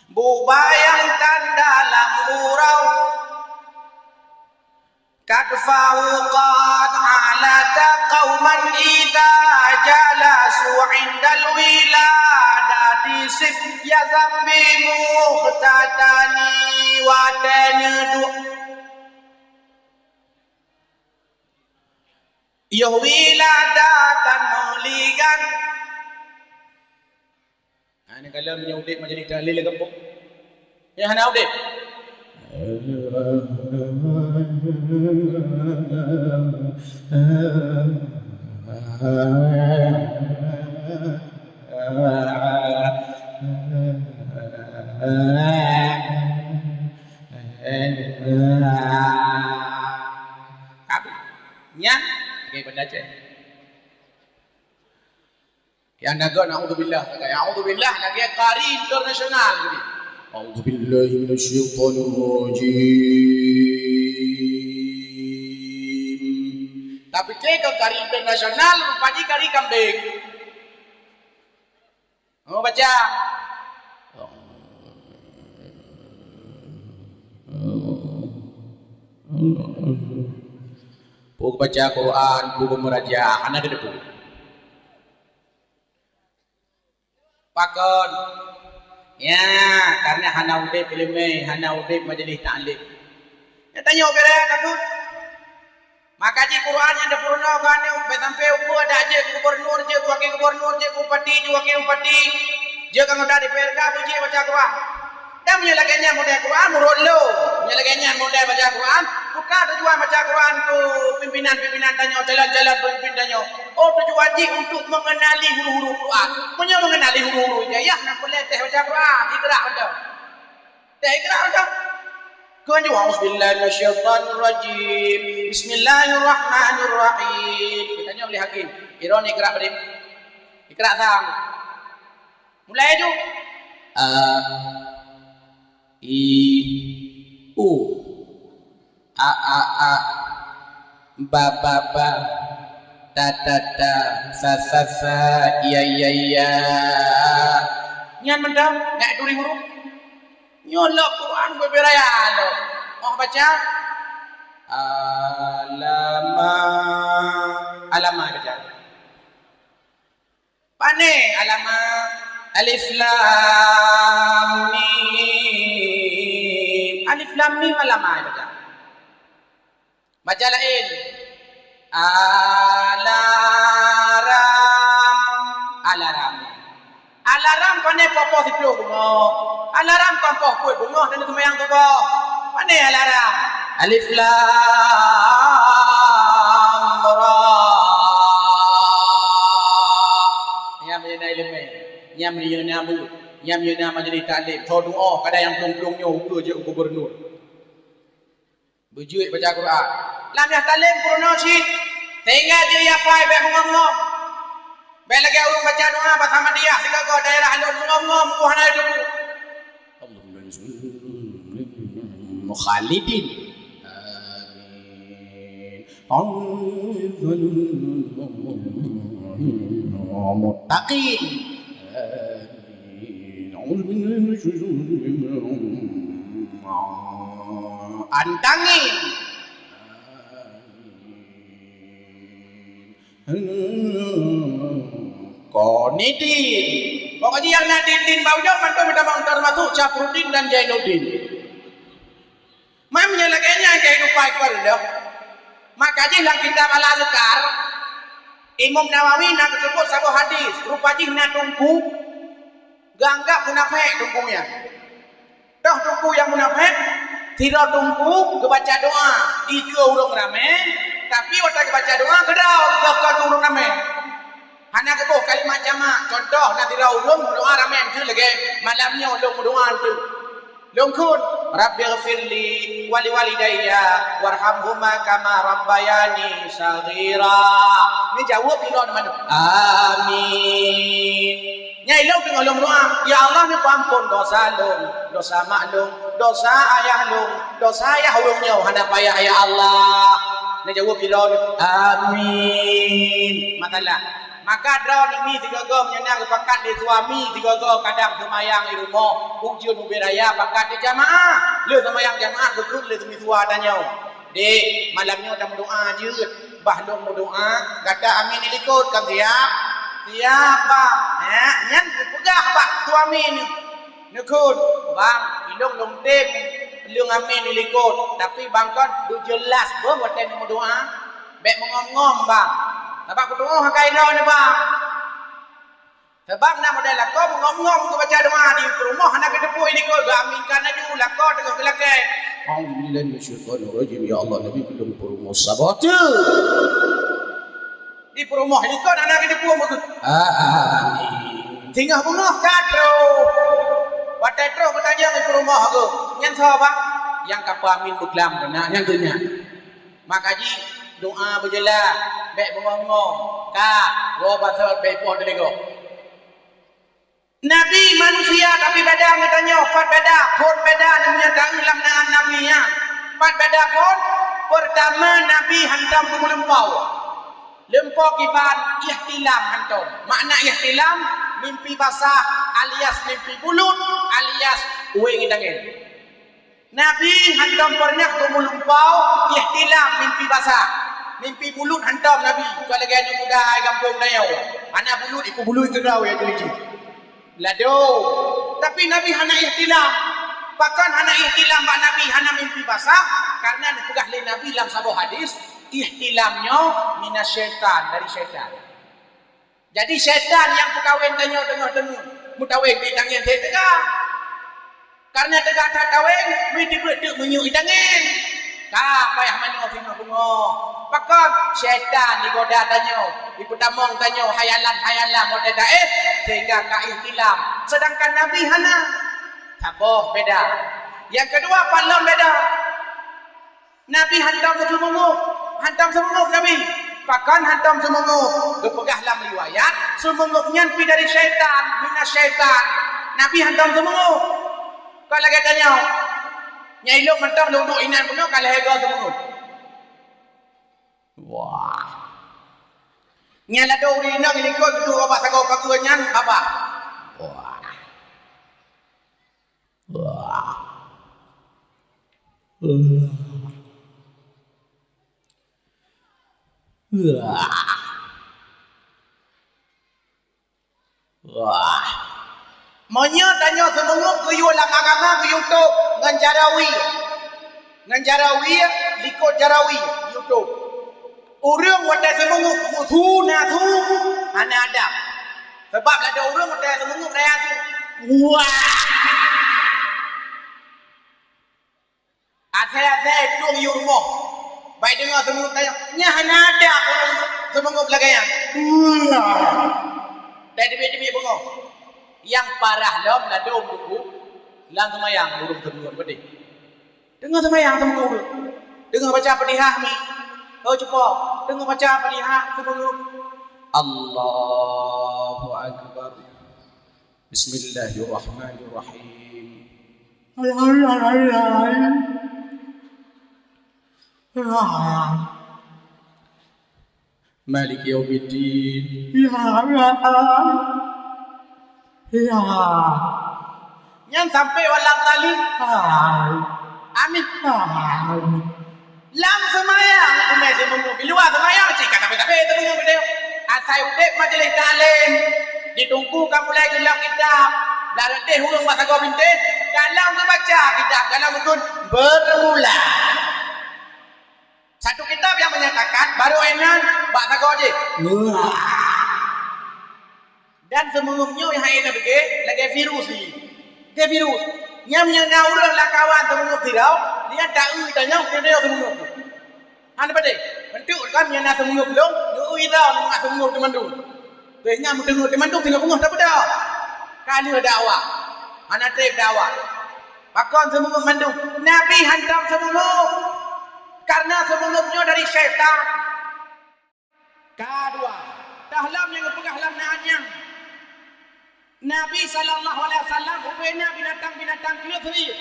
Bubayang tan dalam urau. Katfahu qad alata qauman idza jalasu indal wiladati sif yazam bi mukhtatani, watée neuduek yoh wiladah tan meuligan. Ha, nyan kalon meunyoe udeb majlis tahlil lam gampông. Nyang hana udeb. Tapi, nyan, lagée banda Aceh. Nyang na göt naudzubillah, naudzubillah lagée kari internasional geuh. A'udzubillahi minasyaitonirrajim. Tapi keu kari internasional rupa jih kari kambeng. Oh, baca. Peue baca Quran, peue meuraja, hana teudeungoe. Pakon? Ya, karena hana udeb ileumé, hana udeb majelis taklim. Ya, tanyoe kira takut. Maka jih Quran nyang teupurunoe keu aneuk, bèk sampoe ukeue adak jeuet keu gubernur, jeuet keu wakil gubernur, jeuet keu bupati, jeuet wakil bupati, jeuet keu anggota D P R K, beujeuet baca Quran. Dan meunyoe lagèe nyan model Quran, meunurot lôn, meunyoe lagèe nyan model baca Quran, bukan tujuan baca Quran keu pimpinan-pimpinan tanyoe, calon-calon pemimpin tanyoe. Oh, tujuan jih untuk mengenali huruf-huruf Quran. Meunyoe mengenali huruf-huruf hijayah, na peureulèe teh baca Quran, Iqra mantong. Teh Iqra mantong. Keu nyoe, "A'udzubillahi minasyaitonirrajim. Bismillahirrahmanirrahim." Tanyoe lé hakim. Iron Iqra bri. Iqra sang. Mulai aju. A, i, u. A, a, a. Ba, ba, ba. Ta, ta, ta. Sa, sa, sa. Ya, ya, ya. Nyan mantong, nyak turi huruf. Nyoe lom Quran beubeuraya lom. Oh baca. Alama. Alama baca. Pane alama? Alif lam mim. Alif lam mim alama baca. Baca laén. Alarm. Alarm. Alarm pane poh-poh siplôh beungoh. Alarm kon poh peuet beungoh dan seumayang suboh. Pane alarm? Alif lam ra. Nyang meunyoe na ileumèe, nyang meunyoe na bu, nyang meunyoe na majelis taklim, soe duoh kada nyang plueng-plueng nyoe ukeue jeuet u gubernur. Beujeuet baca Quran. Lam yah talem peurunoe cit. Sehingga jih yah pai bèk meungom-ngom. Bèk lagèe ureueng baca doa basa Madiyah sigoe-goe daerah lôn meungom-ngom, uh, hana jiteupeue. Allahumma khalidin. Amin. Muttaqin. Amin. Antangin. Qanitin. Pokok jih nyang na din-din bak ujong mantong meutamong, termasuk Syafruddin dan Jainuddin. Man meunyoe lagèe nyan keuhidupan keuluwarga, maka jih lam kitab Al-Azkar, Imam Nawawi na geuseubut saboh hadis, rupa jih na teungku geuanggab munafék teungku nyan. Toh teungku nyang munafék, sidroe teungku geubaca doa dikeue ureuëng ramé, tapi watée geubaca doa geudroe geuboh keu ureuëng ramé. Hana geuboh kalimat jamak. Contoh, na sidroe ureuëng meudoa ramé, miseue lagée, "Malam nyoe lôn meudoa enteuk." Lôn kheun, "Rabbighfirli wa liwalidayya warhamhuma kama rabbayani shaghira." Neujaweueb ilôn mandum, "Amin." Nyan ilôn teungoh lôn meudoa, "Ya Allah, neupeuampon dosa lôn, dosa mak lôn, dosa ayah lôn, dosa ayah ureuëng nyoe hana payah, ya Allah." Neujaweueb ilôn, "Amin." Masalah. Maka droeneuh mi sigoe-goe meunyoe na geupakat lé suami sigoe-goe kadang seumayang di rumoh, ujeuen ubé raya pakat di jamaah. Lheueh seumayang jamaah geukheun lé seumiseue tanyoe, "Dek, malam nyoe tameudoa jeuet, bah lôn meudoa, gata amin di likot, kan siap?" "Siap, Bang." Ya, nyan geupeugah bak suami nyoe. Neukheun, "Bang, ilôn lôn tem lôn amin di likot, tapi Bang kon beujeulaih beuh watée neumeudoa. Bék meungom-ngom, Bang. Sabab kutuoh akai droeneuh, Bang." Sabab na model lakoe meungom-ngom geubaca doa di peurumoh hana geuteupeue di likot, geuaminkan laju lakoe teungoh geulakée. "A'udzubillahi minasyaitonirrajim. Ya Allah, Nabi keu lôn peurumoh saboh teuh." Di peurumoh likot hana geuteupeue meugeut. Amin. Singoh beungoh ka troh. Watée troh geutanyong di peurumoh geuh, "Nyan soe, Bang?" "Nyang ka peuamin beuklam keunan, nyang keunan." Maka jih doa beujeulaih, bék beungom-ngom. Ka, woe bak seut bék ipoh teuligoe. Nabi manusia tapi beda ngon tanyoe, pat beda, phon beda nyang taeu lam naan Nabi nyan. Pat beda phon, peurtama Nabi hantom geumeulimpau. Limpau kiban ihtilam hantom. Makna ihtilam, mimpi basah alias mimpi bulut alias ueng idangin. Nabi hantom peureunah geumeulimpau ihtilam mimpi basah. Mimpi bulut hantom Nabi, kon lagée aneuk muda gampông tanyoe. Hana bulut, ipeubulut keudroe ya jih. Lado. Tapi Nabi hana ihtilam. Pakon hana ihtilam bak Nabi, hana mimpi basah? Karena neupeugah lé Nabi lam saboh hadis, ihtilam nyoe minasyaitan, dari syaitan. Jadi syaitan nyang peukawen tanyoe teungoh-teungoh meutawen di tangieng teuga. Karena teuga that tawen, meuteubeuet teuk meunyoe i tangieng. Ka payah manoe singoh beungoh. Pakon? Syaitan jigoda tanyoe, jipeutamong tanyoe hayalan-hayalan watée taéh, sehingga ka ihtilam. Sedangkan Nabi hana. Saboh beda. Nyang keudua, pat lom beda. Nabi hantom seumeungeup, hantom seumeungeup Nabi. Pakon hantom seumeungeup? Geupeugah lam riwayat, seumeungeup nyan pi dari syaitan, minasyaitan. Nabi hantom seumeungeup. Kon lagée tanyoe, nyang ilok mantong lôn duek inan bunoe ka lhée goe seumeungeup. Wah. Nyang ladôm ureuëng inong likot geuduek bak sagoe pageue nyan babah. Wah. Wah. Wah. Wah. Wah. Meunyoe tanyoe seumeungeup geuyue lam agama geuyue tôb ngon cara wie. Ngon cara wie, likot cara wie, geuyue tôb. Ureuëng watée seumeungeup meusu na su, hana adab. Sabab ladôm ureuëng watée seumeungeup raya su. Wah. Asai-asai plueng yue rumoh. Bai deungoe seumeungeup tanyoe, nyan hana adab ureuëng seumeungeup lagée nyan. Dai teubiet-teubiet beungoh. Nyang parah lom ladôm buku lam seumayang ureuëng seumeungeup peudeh. Deungoe seumayang seumeungeup. Deungoe baca Fatihah mi. Oh cupo, deungoe baca Fatihah seumeungeup. Allahu Akbar. Bismillahirrahmanirrahim. Maliki yaumiddin. Nyan sampai waladhdallin. Amin. Lam seumayang teumé seumeungeup, di luwa seumayang cit ka sabe-sabe seumeungeup geutanyoe. Asai udeb majeulis taklim, di teungku ka mulai geulok kitab, blah reuteh ureuëng bak sagoe bintéh, galak geubaca kitab, galak geukheun, "Bermula." Satu kitab nyang menyatakan, barô éh nan bak sagoe jih. Dan seumeungeup nyoe nyang hai tapiké lagée virus jih. Lagée virus. Nyang meunyoe na ureuëng lakawan seumeungeup sidroe, dia taeu tanyoe keu dia seumeungeup. Hana patéh. Bentuk kan nyang na seumeungeup lôn, nyoe ida ngon seumeungeup teumandum. Beh nyan meuteungoh teumandum singoh beungoh tapeudong. Ka lheueh dakwah. Hana treb dakwah. Pakon seumeungeup mandum? Nabi hantom seumeungeup. Karena seumeungeup nyoe dari syaitan. Ka dua, tahlom nyang geupeugah lam naan nyan. Nabi sallallahu alaihi wasallam ubena binatang-binatang kleuet seuiet.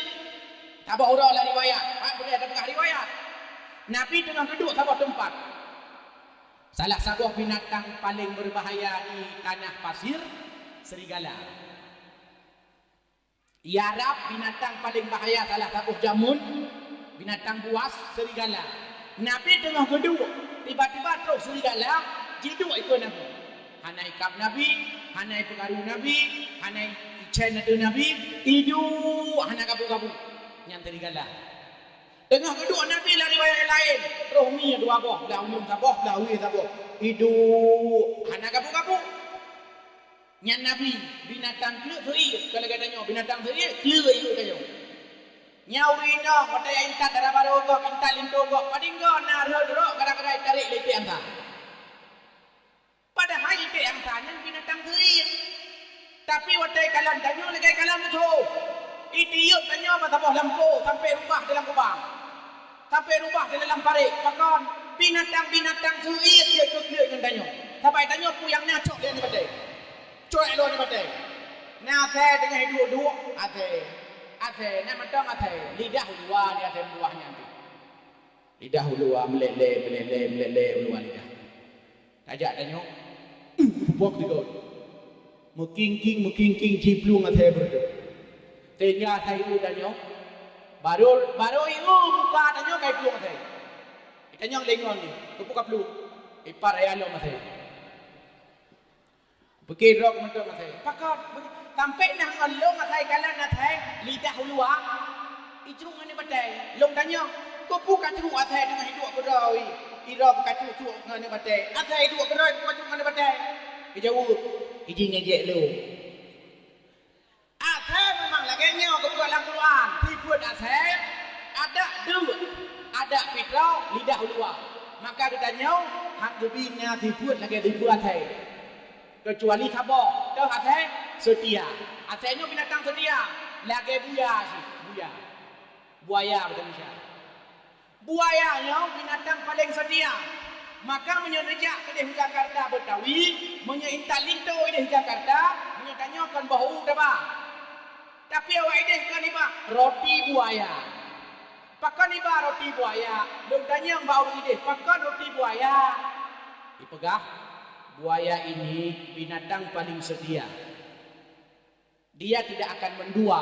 Saboh uroe lam riwayat, pat peue tapeugah riwayat. Nabi teungoh geuduek saboh teumpat. Salah saboh binatang paleng beubahaya di tanah pasir, serigala. Di Arab, binatang paleng bahaya salah saboh jamén, binatang buas, serigala. Nabi teungoh geuduek, tiba-tiba troh serigala jiduek ikeue Nabi. Hana ikab Nabi, hana ipeukaru Nabi, hana icen ateueh Nabi, iduek hana gabu-gabu. Nyan serigala. Teungoh geuduek Nabi lam riwayat laén, troh mi dua boh, blah uneun saboh, blah wie saboh. Iduek hana gabu-gabu. Nyan Nabi, binatang kleuet seuiet, kon lagée tanyoe, binatang seuiet, kleuet yue tanyoe. Nyan ureuëng inong, watée intat dara barô gob, intat linto gob, padinggoe na rhot-rhot gara-gara itarek lé iték angsa. Padahai iték angsa nyan binatang seuiet. Tapi watée ikalon tanyoe lagée ikalon musoh. Itiyeuk tanyoe bak saboh lampôh sampoe rubah di lam kubang. Sampoe rubah di dalam parék. Pakon? Binatang-binatang seuiet jeuet keu kleuet ngon tanyoe. Sabai tanyoe peue nyang na cok lé aneuk batée. Cok lé aneuk batée. Na asée teungoh iduek-duek, asée. Asée, na mantong asée. Lidah uluwa di asée buah nyan pih. Lidah uluwa meuleleh, meuleleh, meuleleh uluwa lidah. Tajak tanyoe, bok tiga. Meukingking, meukingking, jiplueng asée beureudoh. Sehingga asée ieu tanyoe, barô, barô ieu muka tanyoe ka iplueng asée. Tanyoe lé ngon nyoe, keupeue ka plueng? Ipat raya lom asée. Beuke droe mantong asée. Pakon? Sampoe nah ngon lôn asai kalon asée lidah uluwa. Icruk ngon batée. Lôn tanyong, keupeue ka cruk asée teungoh iduek keudroe? Idroe ka cruk-cruk ngon batée. Asée iduek keudroe, keupeue ka cruk ngon batée? Geujaweueb, iji ngejek lôn. Asée memang lagée nyoe geupeugah lam Quran, sifeuet asée, adak deuek, adak pitroe, lidah uluwa. Maka geutanyoe han geubi na sifeuet lagée sifeuet asée. Keucuali saboh, toh asée seutia. Asée nyoe binatang seutia, lagée buya cit, buya. Buaya bahasa Indonesia. Buaya nyoe binatang paleng seutia. Maka meunyoe neujak keudeh u Jakarta Betawi, meunyoe intat linto ideh Jakarta, meunyoe tanyoe kon boh u taba. Tapi awak ideh kon iba roti buaya. Pakon iba roti buaya? Lôn tanyong bak ureuëng ideh, pakon roti buaya? Ipeugah, buaya ini binatang paling setia. Dia tidak akan mendua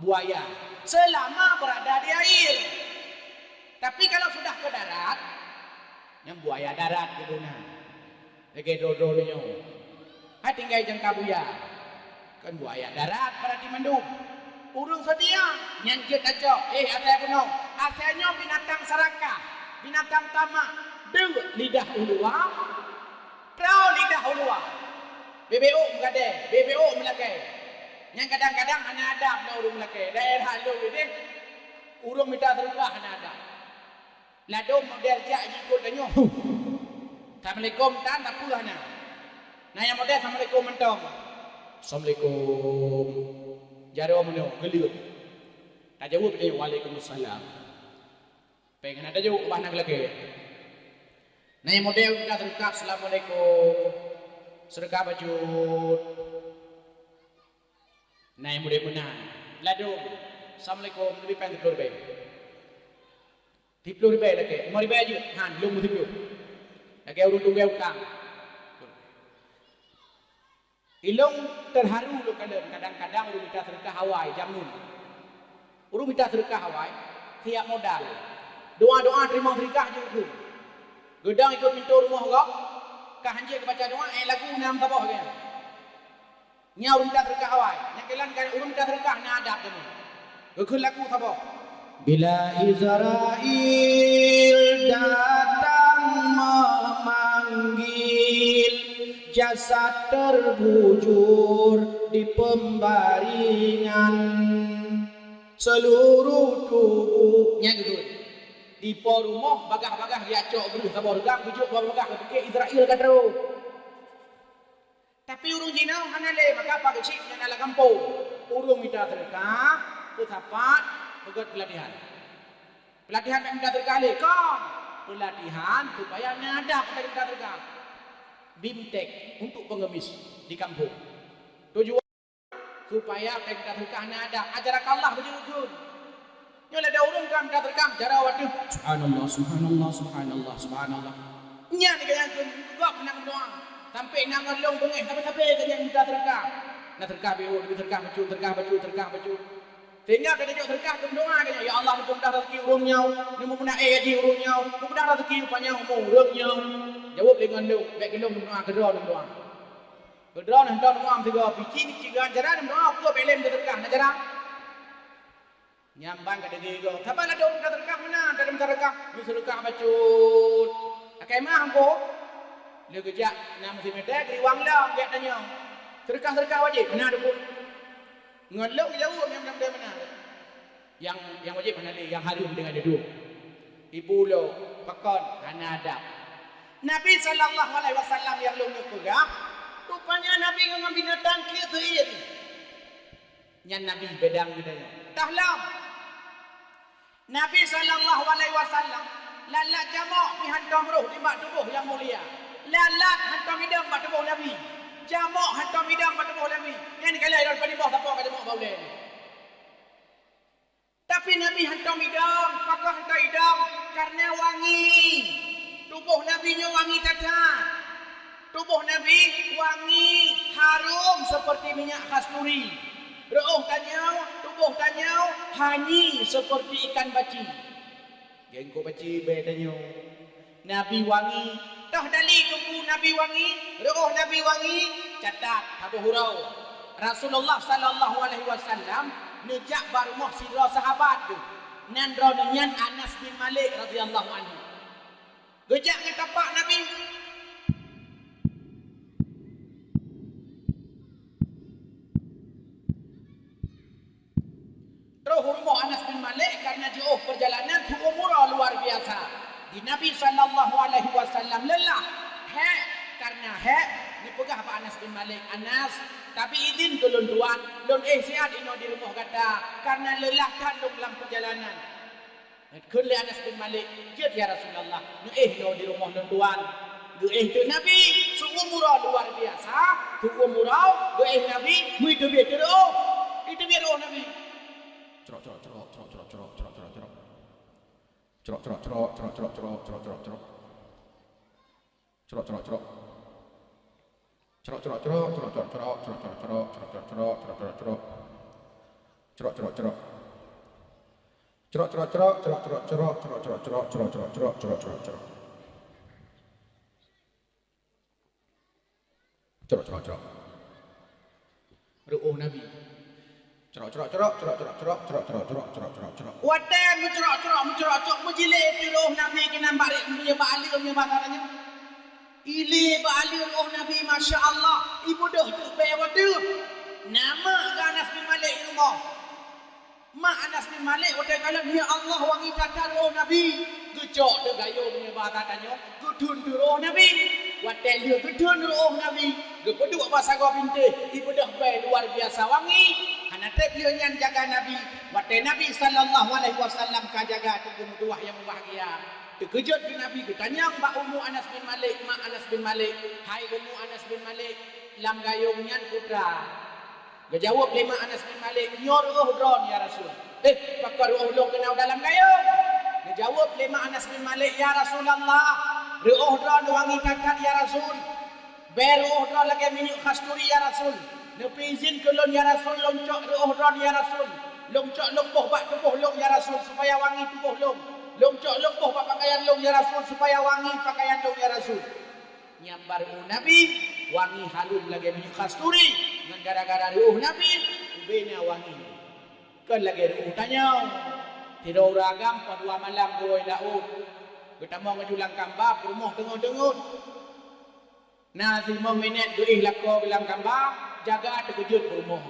buaya selama berada di air. Tapi kalau sudah ke darat, nyan buaya darat geuh nan. Lagée droe-droe nyoe. Hai tinggai jangka buya. Kan buaya darat berarti mandum. Ureuëng setia, nyan jeuet tacok, eh, asai bunoe. Asai nyoe binatang serakah, binatang tamak, deuek lidah uluwa, Troh lidah uluwa. Bebek ôk meugadée, bebek ôk meulakée. Nyang kadang-kadang hana adab ngon ureuëng meulakée. Daerah lôn ideh, ureuëng mita seudeukah hana adab. Ladôm model jak jikôt tanyoe. Huh. Assalamualaikum tan, sapeue hana. Na nyang model assalamualaikum mantong. Assalamualaikum. Jaroe meunoe, geuleuet. Tajaweueb tanyoe, "Waalaikumsalam." Péng hana tajok, bah na geulakée. Na nyang model mita seudeukah, "Assalamualaikum." Seudeukah bacut. Na nyang model meunan. Ladôm, "Assalamualaikum, neubri péng siploh ribée." Siploh ribée lakée, limong ribée jeuet, han, lôn meusiploh. Lakée ureuëng tunggée utang. Ilôn teuharu lôn kalon, kadang-kadang ureuëng mita seudeukah awai, jameun. Ureuëng mita seudeukah awai, siap modal. Doá-doá teurimong seudeukah jeuet keu. Geudong ikot pintoe rumoh gob, ka hanjeuet geubaca doá, eh, lagu nam saboh lagée nyan. Nyan ureuëng mita seudeukah awai, nyang keulan ureuëng mita seudeukah na adab jameun. Geukheun lagu saboh. Bila Israel datang memanggil, jasad terbujur di pembaringan. Seluruh tubuh, nyan keuh. Di po rumoh, bagah-bagah geucok breuh saboh reugam, geujok bagah-bagah, geupike Israel ka trok. Tapi ureuëng jinoe hana lé, maka Pak Geuchik nyan ala gampông. Ureuëng mita seudeukah, peusapat, peugöt peulatihan. Peulatihan bèk mita seudeukah lé, kon! Peulatihan supaya na adab mita seudeukah. Bimtek untuk pengemis di kampung. Tujuan supaya bèk mita seudeukah na adab. Ajaran Allah beujeuet kheun. Nyoe lé ureuëng ka mita seudeukah, jaroe ateueh, "Subhanallah, subhanallah, subhanallah, subhanallah." Nyan geuh nyang keu gob hana meudoá. Sampoe na ngon lôn beungéh sabe-sabe geuh nyang mita seudeukah. Na seudeukah beuet, na seudeukah bacut, seudeukah bacut, seudeukah bacut. Sehingga ka jijok seudeukah geumeudoá geuh nyan, "Ya Allah, neupeumudah raseuki ureuëng nyoe, neupeubeuna éh gaji ureuëng nyoe, neupeubeuna raseuki panyang umu ureuëng nyoe." Jaweueb lé ngon lôn, bèk keu lôn geumeudoá, keu droe neumeudoá. Keu droe neuh hana meudoá sigoe, pih cit-cit geuh cara neumeudoá, peue bèk lé mita seudeukah, na cara. Nyan ban ka deuh goe. Saban ladôm mita seudeukah meunan, ladôm mita seudeukah, mita seudeukah bacut. Akai mah ambo. Lé geujak na meusimeté geuriwang lom gét tanyoe. Seudeukah-seudeukah wajéb, hana dukuk. Ngon lôn jaweueb nyang mudah-mudahan meunan. Nyang, nyang wajéb hana lé, nyang hareuem tinggai dudoe. Ibu lôn, pakon, hana adab. Nabi sallallahu alaihi wasallam nyang lôn peugah, rupanya Nabi ngon binatang keu seuiet. Nyan Nabi beda ngon geutanyoe. Tahlom. Nabi sallallahu alaihi wasallam lalat jamok pih hantom roh nibak tuboh nyang mulia. Lalat hantom idong bak tuboh Nabi. Jamok hantom idong bak tuboh Nabi. Nyan kalheuh lôn padum boh sapo ka jamok bak ulèe nyoe. Tapi Nabi hantom idong, pakon hantom idong? Karena wangi. Tuboh Nabi nyoe wangi that-that. Tuboh Nabi wangi, harum seperti minyak kasturi. Reuôh tanyoe, tuboh tanyoe hanyi seperti ikan baci. Gengkok baci bèe tanyoe. Nabi wangi. Toh dali keupeue Nabi wangi? Reuôh Nabi wangi? Catat, saboh uroe. Rasulullah sallallahu alaihi wasallam neujak bak rumoh sidroe sahabat geuh. Nan droeneuh nyan Anas bin Malik radhiyallahu anhu. Geujak ngon tapak Nabi. Troh u rumoh Anas bin Malik karena jiôh peurjalanan su umu uroe luar biasa. Di Nabi sallallahu alaihi wasallam leulah, hék. Karena hék, neupeugah bak Anas bin Malik, "Anas, tabi idhin keu lôn tuan, lôn éh siat inoe di rumoh gata, karena leulah that lôn lam peurjalanan." Kheun lé Anas bin Malik, "Jeuet ya Rasulullah, neuéh lôn di rumoh lôn tuan." Geuéh teuk Nabi, su umu uroe luar biasa, su umu uroe geuéh Nabi, meuteubiet reuôh. Iteubiet reuôh Nabi. Crok, crok, crok. Crok, crok, crok. Crok, crok, crok. Crok, crok, crok. Crok, crok, crok. Crok, crok, crok. Crok, crok, crok. Reuôh Nabi. Crok, crok, crok. Watèe meucrok-crok, meucrok-crok, meujilé teuk reuôh Nabi keunan bak rek meunyoe bak aleuem nyoe basa tanyoe. Ilé bak aleuem reuôh Nabi, masya Allah, ibeudôh teuk bèe watèe. Na mak geuh Anas bin Malik i rumoh. Mak Anas bin Malik watèe kalon, "Ya Allah, wangi that-that reuôh Nabi." Geucok teuk gayông nyoe basa tanyoe, geutheun teuk reuôh Nabi. Watèe lheueh geutheun reuôh Nabi, geupeuduek bak sagoe bintéh, ibeudôh bèe luar biasa wangi. Hana trép lheueh nyan jaga Nabi. Watèe Nabi sallallahu alaihi wasallam ka jaga teungku meutuwah nyang mubahgia, teukeujot geuh Nabi geutanyong bak umu Anas bin Malik, mak Anas bin Malik, "Hai umu Anas bin Malik, lam gayông nyan peue tra?" Geujaweueb lé mak Anas bin Malik, "Nyoe reuôh droen, ya Rasul." "Eh, pakon reuôh lôn keunoe dalam gayông?" Geujaweueb lé mak Anas bin Malik, "Ya Rasulullah, reuôh droen wangi that-that, ya Rasul. Bèe reuôh droen lagèe minyeuk kasturi, ya Rasul. Neupeuizin keu lôn, ya Rasul, lôn cok reuôh droen, ya Rasul. Lôn cok lôn boh bak tuboh lôn, ya Rasul, supaya wangi tuboh lôn. Lôn cok lôn boh bak pakaian lôn, ya Rasul, supaya wangi pakaian lôn, ya Rasul." Nyang bak reuôh Nabi wangi harum lagèe minyeuk kasturi, ngon gara-gara reuôh Nabi ubena wangi. Kon lagèe reuôh tanyoe. Sidroe ureuëng agam poh dua malam geuwoe laôt, geutamong laju lam kamba, peurumoh teungoh deungon. Na limong minét geuéh lakoe geuh lam kamba, jaga teukeujot peurumoh.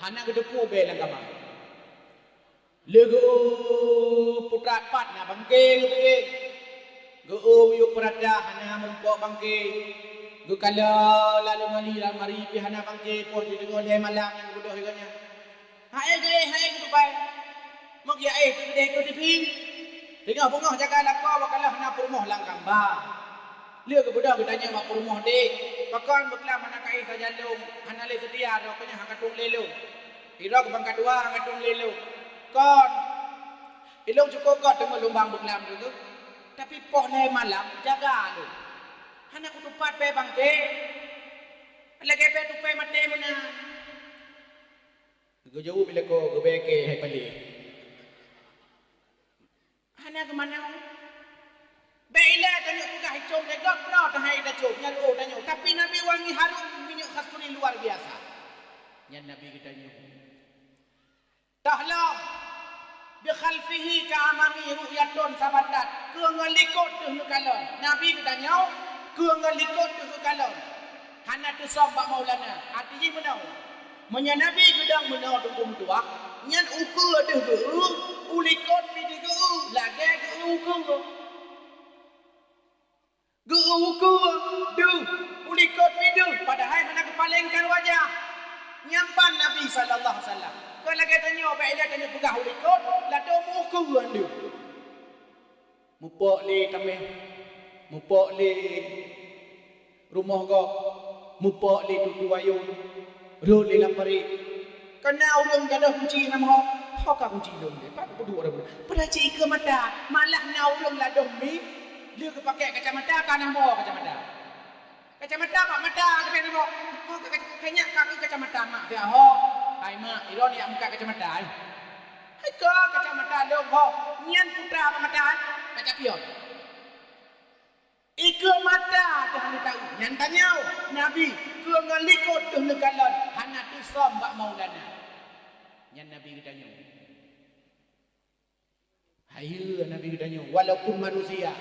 Hana geuteupeue bée lam kamba. Lheueh geu-eu putra pat na bangke geupiké. Geu-eu miyueb peurata hana meurumpok bangke. Geukalon lam lemari, lemari pih hana bangke, poh jideungoe lhée malam nyang geubeudôh lagée nyan. Hai geuéh, hai geudubai. Meugeuéh teukeudeh keu tipi. Teungoh beungoh jaga lakoe bak kalon hana peurumoh lam kamba. Lheueh geubeudôh geutanyoe bak peurumoh, "Dek, pakon beuklam hana kaéh sajan lôn, hana lé seutia droe keu nyan hana tueng lé lôn. Sidroe keu bangka dua hana tueng lé lôn." "Kon, ilôn cukôp göt teungoh lumbang beuklam tu, tapi poh lhée malam jaga lôn. Hana kutupat bée bangke. Lagée bée tupée maté meunan." Geujaweueb lé lakoe, "Geubée keu hai paléh." Hana geumanoe. Bèk ilée tanyoe peugah icôm lé gob droe teuhai tacôm, nyan reuôh tanyoe. Tapi Nabi wangi harôm minyeuk kasturi luar biasa. Nyan Nabi geutanyoe. Toh lom, "Bi khalfihi ka amami ru'yatun sabatat," keu ngon likot deuh neukalon. Nabi geutanyoe, keu ngon likot deuh neukalon. Hana teusöm bak Maulana, arti jih meunoe. Meunyoe Nabi geudong meunoe teungku meutuwah, nyan ukeue deuh geu-eu, u likot pih deuh geu-eu, lagée geu-eu ukeue. Geu-eu ukeue deuh, u likot pih deuh, padahai hana geupalengkan wajah. Nyan ban Nabi sallallahu alaihi wasallam. Kon lagée tanyoe, bèk ilée tanyoe peugah u likot, ladôm ukeue deuh. Mupok lé tameh, mupok lé rumoh gob, mupok lé tutoe ayôn, rhot lé lam parit. Kana ureuëng gadôh kunci nam ho, ho ka kunci lôn lé, pat peuduek ureuëng. Padahai cit ikeue mata, malah na ureuëng ladôm mi, lheueh geupakée kacamata, ka na mo kacamata. Kacamata bak mata, keudeh nibak. Oh, ka-, ka-, kayaknya ka keu kacamata mak dia, ho. Hai mak, ilôn jak meukat kacamata, eh. Hai ka kacamata lôn, ho. Nyan putra bak mata, eh. Kaca pion. Ikeue mata teuh hana tahu. Nyan tanyoe, Nabi, keu ngon likot deuh neukalon, hana teusöm bak Maulana. Nyan Nabi geutanyoe. Hayeue Nabi geutanyoe, walaupun manusia.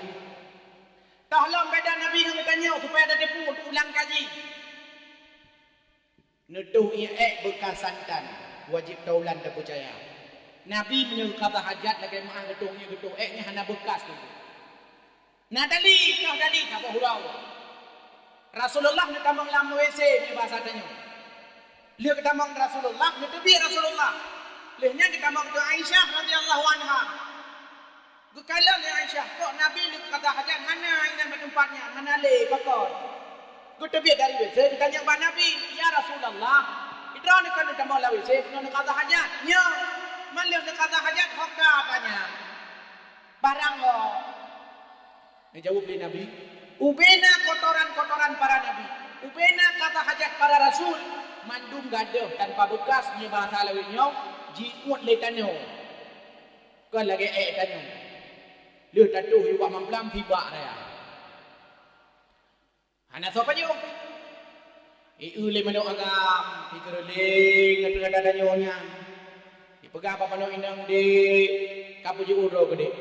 Toh lom beda Nabi ngon geutanyoe, supaya tateupeue untuk ulang kaji. Neutoh ié ék beukas santan, wajéb taulan tapeucaya. Nabi meunyoe qadha hajat lagée meu'ah geutoh ié geutoh ék nyan hana beukas tu. Na dali, toh dali saboh uroe. Rasulullah neutamong lam W C nyoe basa tanyoe. Lheueh geutamong Rasulullah, neuteubiet Rasulullah. Lheueh nyan geutamong keu Aisyah radhiyallahu anha. Geukalon lé Aisyah, "Kok Nabi lheueh qadha hajat hana inan bak teumpat nyan, hana lé, pakon?" Geuteubiet dari W C, geutanyong bak Nabi, "Ya Rasulullah, droeneuh kon neutamong lam W C, neuqadha hajat?" "Nyo, man lheueh neuqadha hajat, ho ka ka nyan." Barang ho. Geujaweueb lé Nabi, "Ubena kotoran-kotoran para nabi, ubena qadha hajat para rasul, mandum gadôh tanpa beukas, nyoe bahasa lawét nyoe, jiuet lé tanoh." Kon lagée ék tanoh. Lheueh tatoh i ubak mamplam, tibak raya. Hana soe pajoh. Ieu lé manok agam, ikeureuléng ateueh adat tanyoe nyan. Ipeugah bak manok inong, "Dek, ka peujeuet uroe keu dek."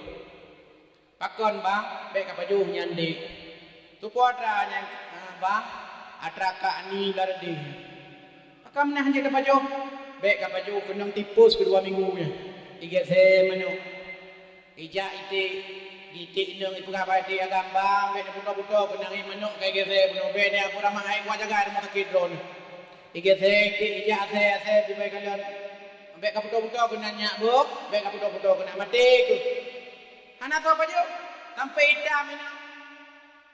"Pakon, Bang, bèk ka pajoh nyan, Dek?" "Soe po atra nyan, Bang?" "Atra Kak Ni Baradeh." "Pakon meunan hana tapajoh?" "Bèk ka pajoh, keunong tipos keudua minggu nyan." Igék sée manok. Ijak iték, jiték inong, ipeugah bak iték agam, "Bang, bèk neuputôh-putôh keunong, manok ka igék sée bunoe, bèk neupeurama hai kuah jagai rumoh sakét droeneuh." Igék sée iték, ijak asée-asée sibai kalon. "Bèk ka putôh-putôh keunan nyak boh, bèk ka putôh-putôh keunan maté keuh." Hana soe pajoh, sampoe itam inan.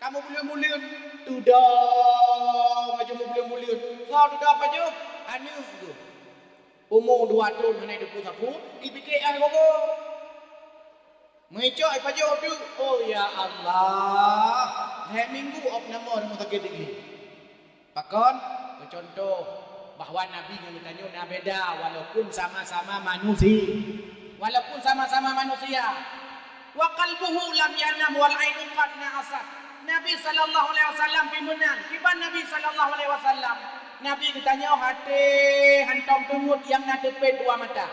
Ka mubuleuen-buleuen, tudong laju mubuleuen-buleuen. Soe tudong pajoh? Aneuk geuh. Umu dua thon hana jiteupeue sapeue, jipike ah gogo. Meucok ipajoh teuk, oh ya Allah, lhée minggu ôb namoe rumoh sakét lé. Pakon? Meucuntoh bahwa Nabi ngon geutanyoe na beda, walaupun sama-sama manusi-, walaupun sama-sama manusia. "Wa qalbuhu lam yanam wal ainu qad na'asat." Nabi sallallahu alaihi wasallam pih meunan. Kiban Nabi sallallahu alaihi wasallam? Nabi geutanyoe até hantom teungeut nyang na teupet dua mata.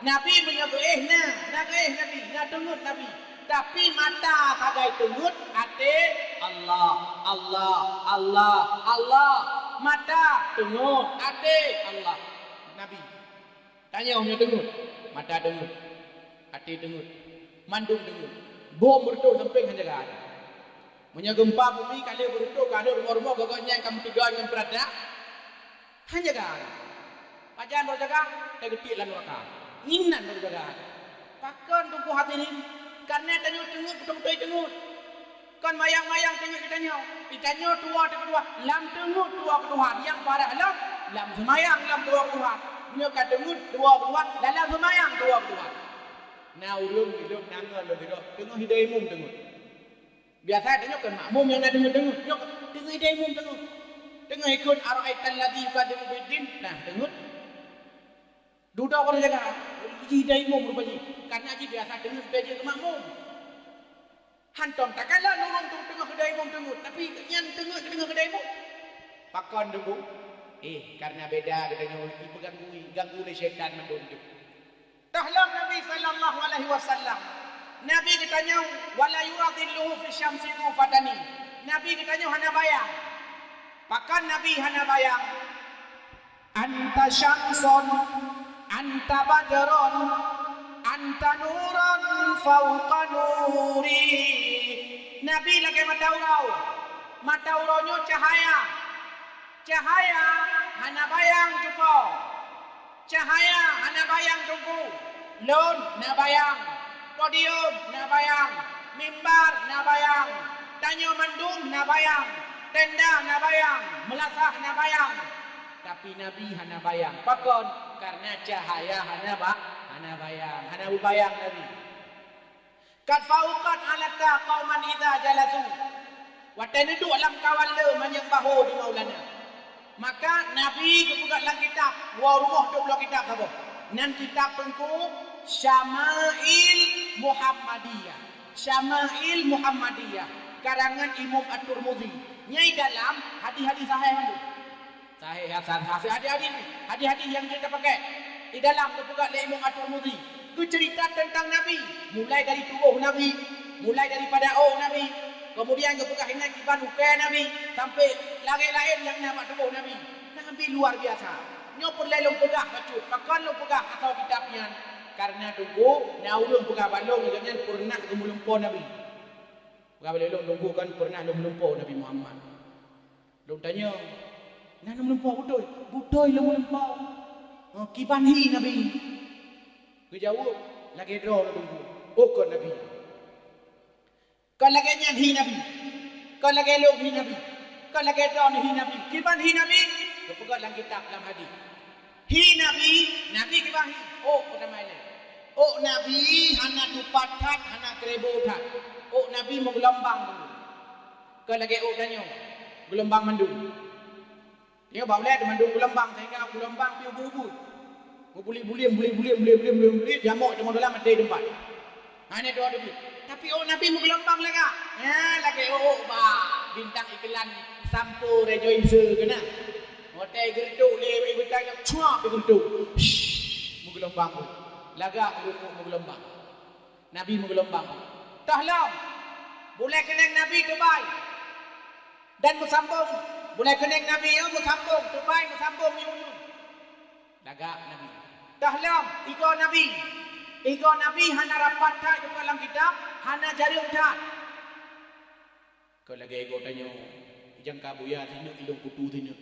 Nabi meunyoe geuéh na, na geuéh Nabi, na teungeut Nabi. Tapi mata sagai teungeut, até Allah, Allah, Allah, Allah. Mata teungeut, até Allah. Nabi. Tanyoe meunyoe teungeut, mata teungeut, até teungeut, mandum teungeut. Bom beureutoh sampéng hana jaga. Meunyoe geumpa bumi ka lheueh beureutoh, ka lheueh rumoh-rumoh, gogo nyan ka meuteuga ngon peurata, hana jaga. Pajan baru jaga, teugeutiek lam neuraka. Nginan baru jaga. Pakon teungku hadirin? Karena tanyoe teungeut beutôi-beutôi teungeut. Kon mayang-mayang teungeut geutanyoe. Geutanyoe tuwoe teuh keudua, lam teungeut tuwoe keudua, nyang parah lom lam seumayang lam tuwoe keudua. Meunyoe ka teungeut tuwoe keudua, dalam seumayang tuwoe keudua. Na ureuëng ilôn nangon lôn sidroe teungoh idai mum teungeut. Biasa tanyoe kon makmum nyang na teungeut-teungeut, nyoe teungoh idai mum teungeut. Teungoh ikot ara'aital ladzi yukadzibu biddin, nah teungeut. Dudoe baru jaga, jih idai mum rupa jih. Karena jih biasa teungeut bèk jeuet keu makmum. Hantom takalon ureuëng tu teungoh keudai mum teungeut, tapi nyan teungeut, teungoh keudai mum. Pakon teungku? Eh, karena beda geutanyoe ipeuganggu, ganggu lé syaitan mandum tu. Tahlom Nabi sallallahu alaihi wasallam. Nabi geutanyoe, "Wala yura dhilluhu fi syamsi dhu fatani." Nabi geutanyoe hana bayang. Pakon Nabi hana bayang? Anta syamsun, anta badrun, anta nurun fauqa nuri. Nabi lagèe mata uroe. Mata uroe nyoe cahaya. Cahaya hana bayang cupo. Cahaya hana bayang teungku. Lôn na bayang. Podium na bayang. Mimbar na bayang. Tanyoe mandum na bayang. Tenda na bayang. Meulasah na bayang. Tapi Nabi hana bayang. Pakon? Karena cahaya hana ba-, hana bayang. Hana beubayang Nabi. Qad fauqat alatta qauman idza jalasu. Watèe neuduek lam kawan le manyang baho di Maulana. Maka Nabi geupeugah lam kitab, woe rumoh teuh bloe kitab saboh. Nan kitab teungku Syama'il Muhammadiyah. Syama'il Muhammadiyah, karangan Imam At-Tirmidzi. Nyang dalam hadis-hadis sahih mandum. Sahih, hasan, sahih, hadis-hadis, hadis-hadis nyang jeuet tapakai. Di dalam geupeugah lé Imam At-Tirmidzi, geuceurita teuntang Nabi, mulai dari tuboh Nabi, mulai daripada ôk Nabi, kemudian geupeugah inan kiban ukèe Nabi, sampai lagèe laén nyang na bak tuboh Nabi. Nabi luar biasa. Nyoe peureulèe lôn peugah bacut, pakon lôn peugah asoe kitab nyan? Karena teungku, na ureueng peugah bak lôn, gobnyan peureunah geumeulumpoe Nabi. Peugah bak lôn, teungku, kan peureunah lôn meulumpoe Nabi Muhammad. Lôn tanyoe, "Na lôn meulumpoe beutôi?" "Beutôi lôn meulumpoe." "Oh, kiban hi Nabi?" Geujaweueb, "Lagèe droeneuh Teungku." "Oh, kon Nabi." "Kon lagèe nyan hi Nabi. Kon lagèe lôn hi Nabi. Kon lagèe droeneuh hi Nabi." "Kiban hi Nabi?" Geupeugah lam kitab, lam hadis. Hi Nabi, Nabi kiban hi. Ôk peutamai lé. Ôk Nabi hana tupat that, hana keureubo that. Ôk Nabi meugeulumbang. Kon lagèe ôk tanyoe, geulumbang mandum. Nyoe bak ulèe mandum geulumbang, sehingga geulumbang pih ubit-ubit. Meubulim-bulim, bulim-bulim, bulim-bulim, bulim-bulim, jamok teuma dalam maté teumpat. Hana dua debu. Tapi ôk Nabi meugeulumbang lagak. Ya, lagèe ôk-ôk bak bintang iklan sampo Rejoice keunan. Watèe geureudok lé ibu tai, cuak geureudok. Shh, meugeulumbang. Lagak ureueng ôk meugeulumbang. Nabi meugeulumbang. Toh lom, bulèe keunèng Nabi teubai dan meusambong. Bulèe keunèng Nabi nyoe meusambong, teubai meusambong yum-yum. Lagak Nabi. Toh lom, igoe Nabi. Igoe Nabi hana rapat that geupeugah lam kitab, hana jareueng that. Kon lagèe igoe tanyoe, ijangka buya sineuk, ilôn kutu sineuk.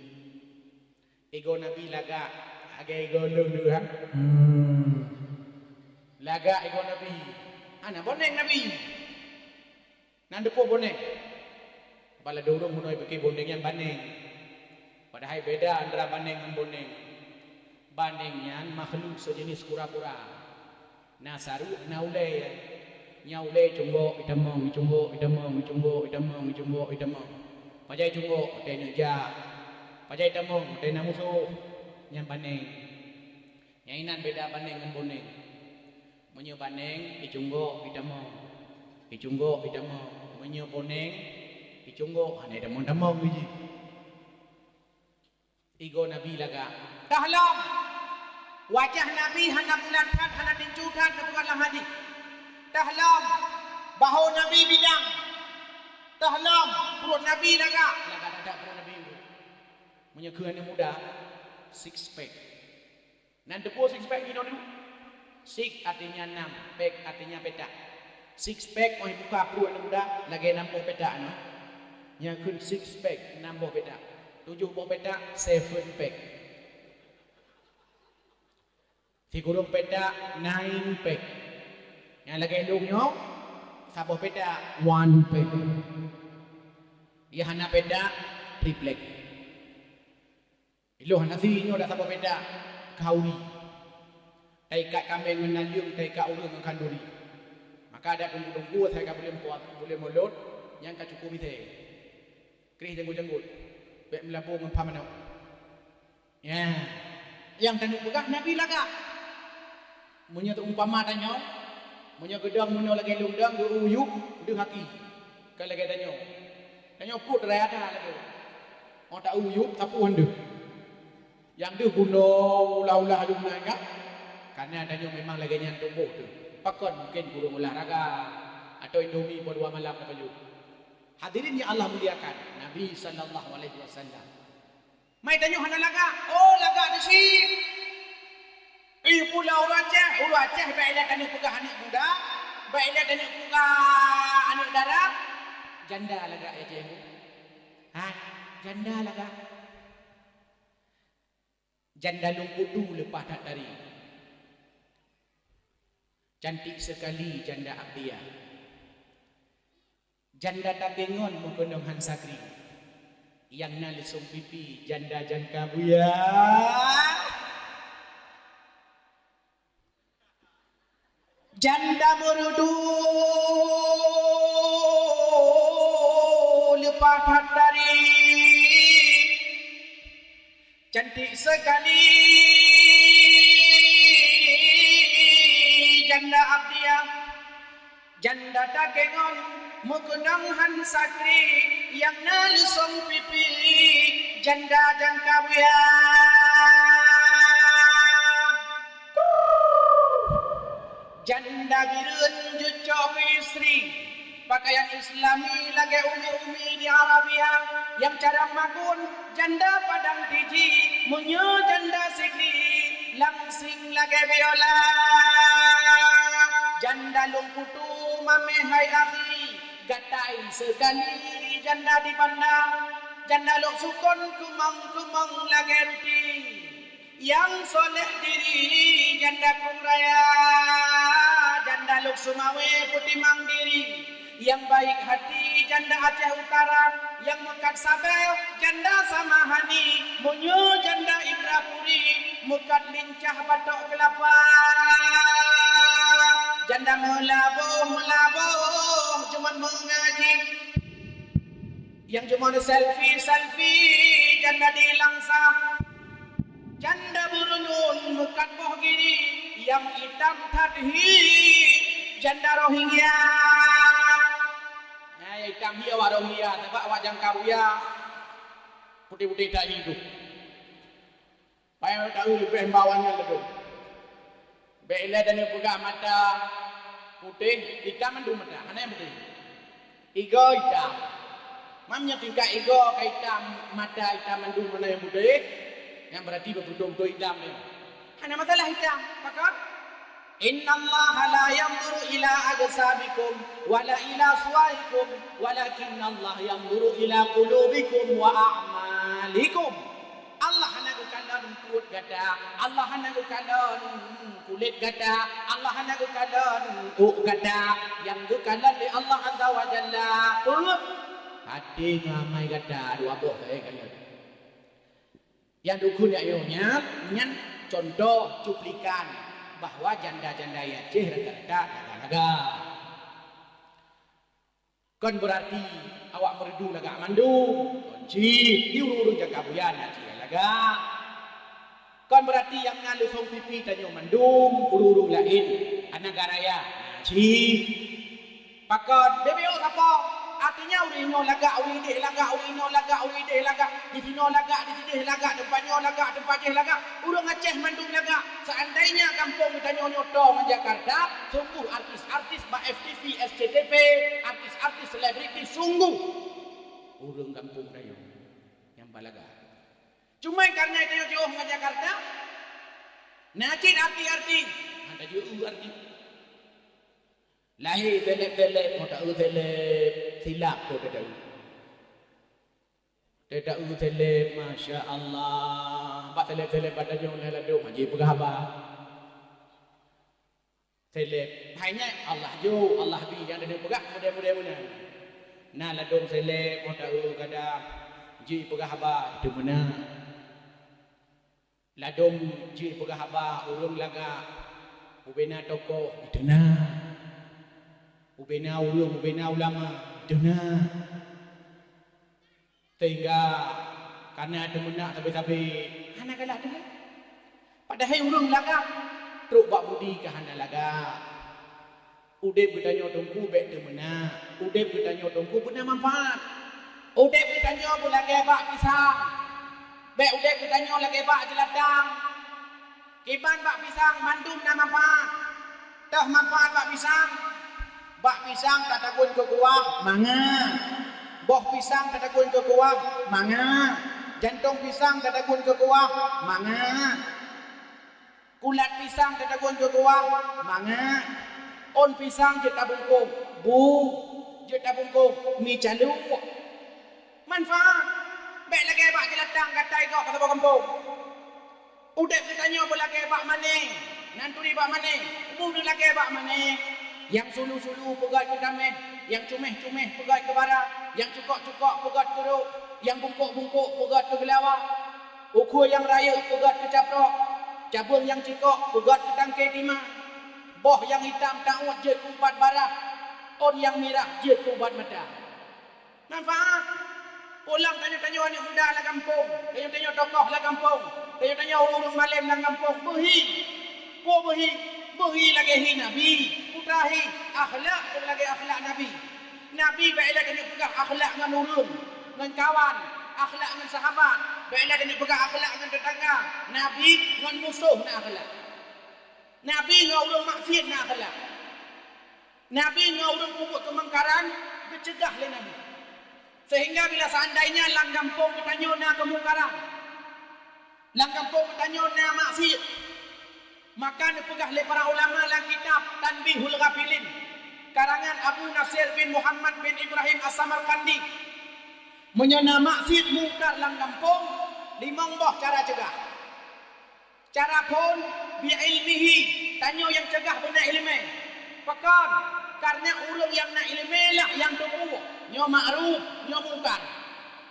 Igoe Nabi lagak, lagèe igoe lôn deuh, ha? Hmm. Lagak igoe Nabi. Hana boneng Nabi. Nan teupeue boneng. Bak ladôm ureueng bunoe pike boneng nyan baneng. Padahai beda antara baneng ngon boneng. Baneng nyan makhluk sejenis kura-kura. Na sareuk, na ulèe. Nyang ulèe cunggok itamong, icunggok itamong, icunggok itamong, icunggok itamong. Pajan icunggok, watèe neuk jak. Pajan itamong, watèe na musoh. Nyan baneng. Nyang inan beda baneng ngon boneng. Meunyoe baneng, icunggok itamong. Icunggok itamong. Meunyoe boneng, icunggok hana itamong-tamong jih. Igoe Nabi lagak. Toh lom. Wajah Nabi hana bulat that, hana tincu that, neupeugah lam hadis. Tahlom, bahu Nabi bidang. Tahlom, pruet Nabi lagak. Lagak that pruet Nabi. Meunyoe keu aneuk muda, six pack. Nan teupeue six pack inoe dulu? Six artinya enam, pack artinya petak. Six pack, oh, buka pruet aneuk muda, lagèe nam boh petak nyoe. Nyan kheun six pack, nam boh petak. Tujoh boh petak, seven pack. Sikureueng petak, nine pack. Nyang lagèe lôn nyoe, saboh petak, one pack. Nyang hana petak, triplek. Ilôn hana si nyoe dak saboh petak, khanduri. Taikat kambeng ngon naleueng, taikat ureueng ngon khanduri. Maka adak teungku-teungku asai ka buleuen puasa, buleuen Molot, nyan ka cukup misé. Kreh janggut-janggut. Bèk meulabô ngon pha manok. Ya. Nyang tanyoe peugah Nabi lagak. Meunyoe teuumpama tanyoe, meunyoe geudong meunyoe lagèe lôn dong, geu-u yup, deuh aki. Ka lagèe tanyoe. Tanyoe pruet raya that lagèe. Oh, ta-u yup, sapeue han deuh. Nyang deuh bunoe ulah-ulah lôn na ingat. Karena tanyoe memang lagèe nyan tuboh teuh. Pakon mungkin kureueng olahraga atau Indomie po dua malam tapajoh. Hadirin yang Allah muliakan, Nabi sallallahu alaihi wasallam. Mai tanyoe hana lagak. Oh, lagak di si. Ih, pula ureueng Aceh, ureueng Aceh bèk ilèe tanyoe peugah aneuk muda, bèk ilèe tanyoe peugah aneuk dara. Janda lagak ya, Ceh. Ha, janda lagak. Janda Lungkutu leupah that tari. Cantik sekali janda Abdya. Janda Takengon meukeunong han sakri. Nyang na leusong pipi janda Jangka Buya. Janda Meureudu leupah that tari. Cantik sekali janda Abdya, janda Takengon meukeunong han sakri, nyang na leusong pipi janda Jangka Buya. Janda Bireuen jeuet cok keu istri, pakaian Islami lagèe umi-umi di Arabia, nyang carông magun, janda Padang Tiji, meunyoe janda Sigli, langsing lagèe biola. Janda Lungkutu mamèh hai akhi, gatai sekali janda di Banda, janda Lhoksukon keumang-keumang lagèe ruti. Nyang soleh diri janda Krueng Raya, janda Lhokseumawe Peutimang diri, nyang baik hati janda Aceh Utara, nyang meukat sabe janda Samahani, meunyoe janda Indrapuri meukat lincah batok keulapa. Janda meulaboh-meulaboh jeuet meungaji. Nyang jeuet selfie-selfie janda di Langsa. Janda Bureunun meukat boh giri, nyang itam that hi janda Rohingya. Nah, nyang itam hi awak Rohingya, sabab awak Jangka Buya putéh-putéh that hi tu. Payah tahu leubeh meuawan nyan lagèe. Bèk ilèe tanyoe peugah mata putéh, itam mandum mata, hana nyang putéh. Igoe itam. Meunyoe tingkat igoe ka itam, mata itam mandum hana nyang putéh, nyan berarti beutôi-beutôi itam nyan. Hana masalah itam, pakon? Innallaha la yanzuru ila ajsamikum wala ila suwarikum, walakinnallaha yanzuru ila qulubikum wa a'malikum. Allah hana geukalon pruet gata, Allah hana geukalon kulét gata, Allah hana geukalon ôk gata, nyang geukalon lé Allah Azza wa Jalla peue? Até ngon amai gata, dua boh saja kalon. Nyang dukun jak nyoe nyan, nyan contoh cuplikan bahwa janda-janda Aceh rata-rata laga-laga. Kon beurati awak Meureudu lagak mandum, kon cit, di ureueng-ureueng Jangka Buya na cit lagak. Kon beurati nyang na leusong pipi tanyoe mandum, ureueng-ureueng laén, aneuk gata raya, na cit. Pakon, beubiôh sapo? Artinya, ureuëng nyoe lagak, ureuëng idéh lagak, ureuëng inoe lagak, ureuëng idéh lagak, di sinoe lagak, di sidéh lagak, teumpat nyoe lagak, teumpat jéh lagak, ureuëng Aceh mandum lagak. Seandainya gampông geutanyoe nyoe toe ngon Jakarta, sungguh artis-artis bak F T V, S C T V, artis-artis selebriti, sungguh ureuëng gampông tanyoe nyang balagak. Cuma kareuna tanyoe jiôh ngon Jakarta, na cit artis-artis, hana jiôh artis. Lahé seleb-seleb, oh, taeu seleb, silap tu tataeu. Tataeu seleb, masya Allah. Bak seleb-seleb bak tanyoe lheueh ladôm, hana jipeugah haba. Seleb, hai nyan Allah jok, Allah bi, nyang taneuk peugah mudah-mudah meunan. Na ladôm seleb, oh, taeu kadang jipeugah haba, itu meunan. Ladôm jipeugah haba ureuëng lagak, ubena tokoh, itu na. Ubena ureuëng, ubena ulama, itu na. Sehingga kana teumeunak sabe-sabe hana galak deungoe. Padahai ureuëng lagak trok bak budi ka hana lagak. Udeb geutanyoe Teungku bék teumeunak. Udeb geutanyoe Teungku beuna manfaat. Udeb geutanyoe beulagée bak pisang. Bék udeb geutanyoe lagée bak jeulatang. Kiban bak pisang mandum na manfaat. Toh manfaat bak pisang? Bak pisang tatagun keu kuah, mangat. Boh pisang tatagun keu kuah, mangat. Jantong pisang tatagun keu kuah, mangat. Kulat pisang tatagun keu kuah, mangat. Ôn pisang jeuet tabungkôh bu, jeuet tabungkôh mi caluk. Manfaat. Bék lagée bak jeulatang gatai gob bak saboh gampông. Udeb geutanyoe beulagée bak mané, nan turi bak mané, bunoe lagée bak mané. Nyang sulu-sulu peugét keu taméh, nyang cuméh-cuméh peugét keu bara, nyang cukok-cukok peugét keu rôk, nyang bungkôk-bungkôk peugét keu geulawa. Ukeue nyang rayeuk peugét keu caprok, cabeueng nyang cikok peugét keu tangke tima. Boh nyang itam tauet jeuet keu ubat barah, ôn nyang mirah jeuet keu ubat mata. Manfaat. Pulang tanyoe-tanyoe aneuk muda lam gampông, tanyoe-tanyoe tokoh lam gampông, tanyoe-tanyoe ureuëng malém lam gampông, beuhi. Peue beuhi? Beuhi lagée hi Nabi, peue teuma hi, akhlak lagée akhlak Nabi. Nabi bék lé tanyoe peugah akhlak ngon ureuëng, ngon kawan, akhlak ngon sahabat, bék lé tanyoe peugah akhlak ngon tetangga. Nabi ngon musoh na akhlak. Nabi ngon ureuëng maksiet na akhlak. Nabi ngon ureuëng peubuet keumungkaran geuceugah lé Nabi. Sehingga bila seandainya lam gampông geutanyoe na keumungkaran, lam gampông geutanyoe na maksiet, maka neupeugah lé para ulama lam kitab Tanbihul Ghafilin, karangan Abu Nasir bin Muhammad bin Ibrahim As-Samarqandi, meunyoe na maksiet mungkar lam gampông, limong boh cara ceugah. Cara phon, bi ilmihi, tanyoe nyang ceugah beuna iéleumé. Pakon? Kareuna ureuëng nyang na iéleumé lah nyang teupeu, nyoe makruf, nyoe mungkar.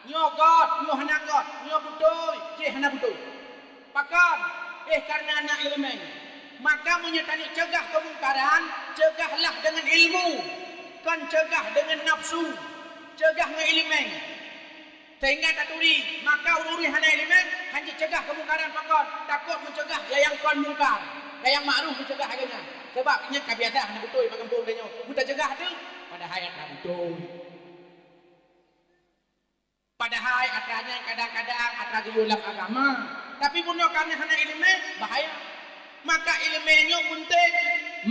Nyoe gét, nyoe hana gét, nyoe beutôi, jih hana beutôi. Pakon? Eh, kareuna na iéleumé. Maka meunyoe taneuk ceugah keumungkaran, ceugahlah deungon ilmu, kon ceugah deungon nafsu, ceugah ngon iéleumé. Sehingga taturi, maka ureuëng hana iéleumé, hana jiceugah keumungkaran pakon, takot meuceugah nyang kon mungkar, nyang makruf meuceugah lagée nyan. Sabab nyan ka biasa hana beutôi bak gampông tanyoe. Beutaceugah teuh, padahai atra beutôi. Padahai atra nyan kadang-kadang atra geuyue lam agama. Tapi bunoe kareuna hana iéleumé, bahaya. Maka iéleumé nyoe peunteng.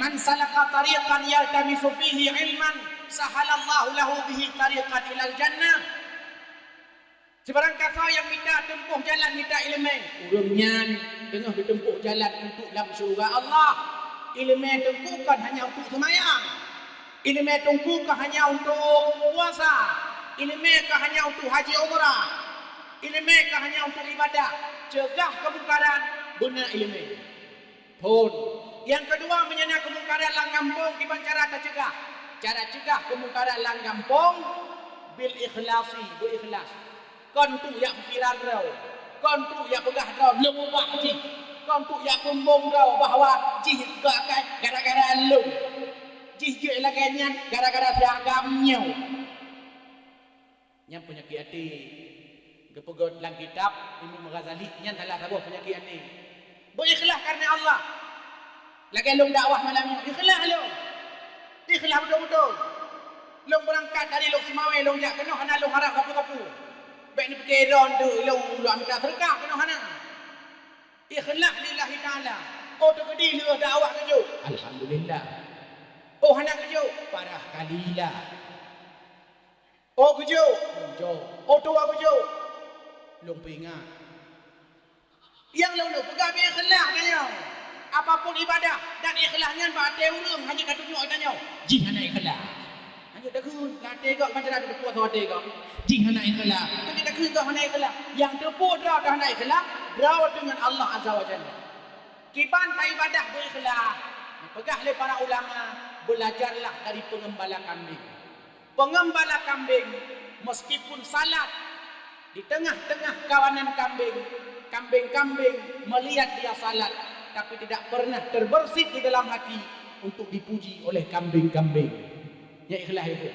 "Man salaka tariqan yaltamisu fihi ilman, sahalallahu lahu bihi tariqan ilal jannah." Sibarang kasoe nyang mita teumpôh jalan mita iéleumé, ureuëng nyan teungoh geutumpôh jalan untuk lam syeuruga Allah. Iéleumé teungku kon hanya untuk seumayang. Iéleumé teungku kon hanya untuk puasa. Iéleumé kon hanya untuk haji umrah. Iéleumé kon hanya untuk ibadah. Ceugah keumungkaran, beuna iéleumé. Phon. Nyang keudua, meunyoe na keumungkaran lam gampông, kiban cara taceugah? Cara ceugah keumungkaran lam gampông, bil ikhlasi, beu ikhlas. Kon untuk jak pikiran droe, kon untuk jak peugah droe lôn ubah jih, kon untuk jak peumbong droe bahwa jih geukai gara-gara lôn, jih jeuet lagée nyan gara-gara si agam nyoe. Nyan peunyakét até. Geupeugét lam kitab Imam Ghazali, nyan salah saboh peunyakét até. Beu ikhlas kareuna Allah. Lagée lôn dakwah malam nyoe, ikhlas lôn. Ikhlas beutôi-beutôi. Lôn beurangkat dari Lhokseumawe, lôn jak keunoe hana lôn harab sapeue-sapeue. Bék neupike droe teuh lôn, lôn minta seudeukah keunoe hana. Ikhlaih lillahi ta'ala. Oh, teukeudi lheueh dakwah geujok. Alhamdulillah. Oh, hana geujok. Parah kalilah. Oh, geujok. Geujok. Oh, tuwoe geujok. Lôn peuingat. Nyang lôn peugah beu ikhlaih tanyoe. Apapun ibadah dan ikhlaih nyan bak até ureuëng hana tatunyok tanyoe. Jih hana ikhlaih. Hana takheun, até gob macam mana teupeue até gob. Jih hana ikhlaih. Hana takheun gob hana ikhlaih. Nyang teupeue droe hana ikhlaih, droe deungon Allah Azza wa Jalla. Kiban taibadah beu ikhlaih. Peugah lé para ulama, belajarlah dari pengembala kambing. Pengembala kambing, meskipun salat di tengah-tengah kawanan kambing, kambing-kambing melihat dia salat, tapi tidak pernah terbersit di dalam hati untuk dipuji oleh kambing-kambing. Ya ikhlas itu.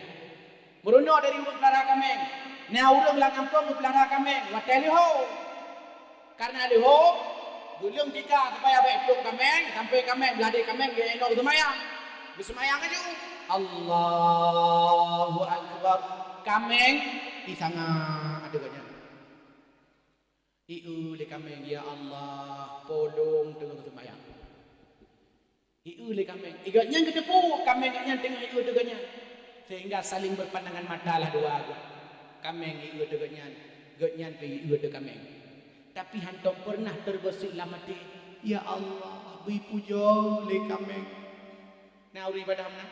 Meurunoe dari ureuëng peulara kaméng. Na ureuëng lam gampông geupeulara kaméng, watée leuho. Karena leuho, geuleueng tika supaya bék plueng kaméng, sampoe kaméng, blah deh kaméng, geuyue inoe seumayang. Geuseumayang laju. Allahu Akbar. Kaméng, isangat ateueh gobnyan. Ieu lé kaméng, "Ya Allah, polong teungoh geuseumayang." Ieu lé kaméng. Gobnyan geuteupeue kaméng gobnyan teungoh ieu teuh gobnyan. Sehingga saling berpandangan mata lah dua. Kaméng ieu teuh gobnyan, gobnyan pih ieu teuh kaméng. Tapi hántom peureunah teubeusit lam até, "Ya Allah, bri pujoe lé kaméng." Na ureuëng ibadah meunan?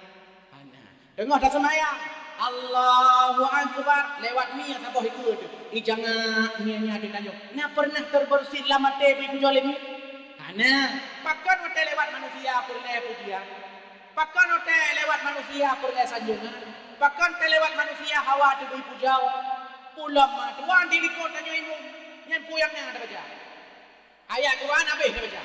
Hana. Teungoh taseumayang, Allahu Akbar, lewat mie saboh ieu teuh. Ijangak mie nyan di tanyoe. Na peureunah teubeusit lam até bri pujoe lé mie? Hana. Pakon watée lewat manusia peureulée pujian? Pakon watée lewat manusia peureulée sanjungan? Pakon watée lewat manusia hawa teubri pujoe? Ulôn ma tuan di likot tanyoe imum. Nyan peue nyang na tabaca? Ayat Quran habéh tabaca.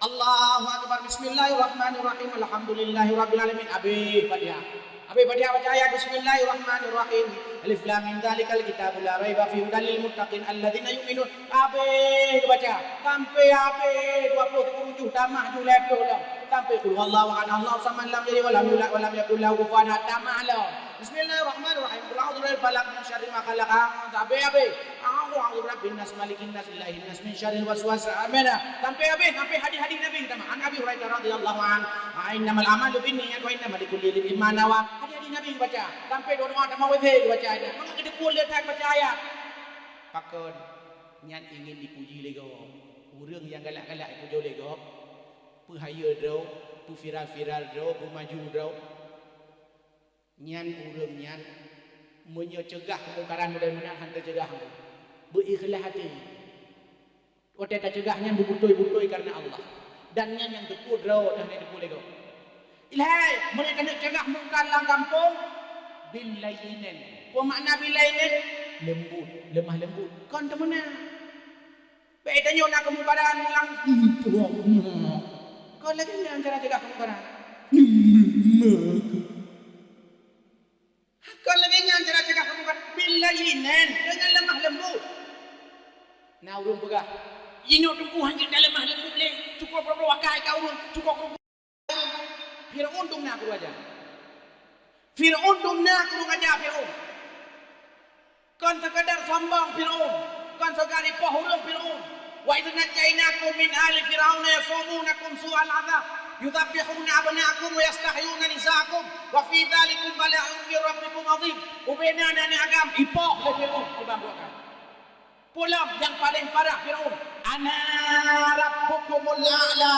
Allahu Akbar. Bismillahirrahmanirrahim. Alhamdulillahirabbil alamin. Habéh Fatihah. Habéh Fatihah baca ayat Bismillahirrahmanirrahim. Alif Lam Mim, dzalikal kitabu la raiba fihi, hudal lil muttaqin, alladzina yu'minun. Habéh baca. Sampai habéh dua puluh tujuh tamah tujoh puluh lom. Sampai Qul huwallahu ahad, Allahu samad, lam yalid walam yulad walam yakul lahu kufuwan ahad, tamah lom. Bismillahirrahmanirrahim. Qul a'udzu birabbil falaq, min syarri ma khalaq. Habéh, habéh. A'udzu birabbin nas, malikin nas, ilahin nas, min syarril waswas. Amin. Sampai habéh, sampai hadis-hadis Nabi kita. An Abi Hurairah radhiyallahu anhu, "Innamal a'malu binniyat wa innama likulli imri'in ma nawa." Hadis-hadis Nabi baca. Sampai doa-doa tamah W C baca ayat. Maka kita pun letak baca ayat. Pakon nyan ingin dipuji lé gob. Ureuëng nyang galak-galak dipujoe lé gob. Peuhayeue droe, peuviral-viral droe, peumaju droe. Nyan ureuëng nyan, meunyoe ceugah keumungkaran model meunan, han teuceugah. Beu ikhlaih até. Watée taceugah nyan beubutôi-butôi kareuna Allah. Dan nyan nyang teupeue droe dan nyang teupeue lé gob. Ilhai, meunyoe taneuk ceugah mungkar lam gampông, bil layyinin. Peue makna bil layyinin? Leumbut, leumah leumbut. Kon teumeunan. Bék tanyoe na keumungkaran lam gampông. Kon lagée nyan cara ceugah keumungkaran. Kon lagée nyan cara ceugah keumungkaran. Bil layyinin, deungon leumah leumbut. Na ureuëng peugah, "Inok teungku hana lemah leumbut lé, cukôp droe-droe akai ka ureuëng, cukôp." Firaun dum na keuluwarga. Firaun dum na keuluwarga Firaun. Kon sekadar sombong Firaun, kon sekadar ipoh ureuëng Firaun. "Wa idz najainakum min ali Firauna yasumunakum su'al adzab, yudzabbihuna abna'akum wa yastahyuna nisa'akum, wa fi dzalikum bala'un min rabbikum 'adzim." Ubena na agam ipoh lé Firaun keu bangsa. Peulom nyang paleng parah Firaun, "Ana rabbukumul a'la."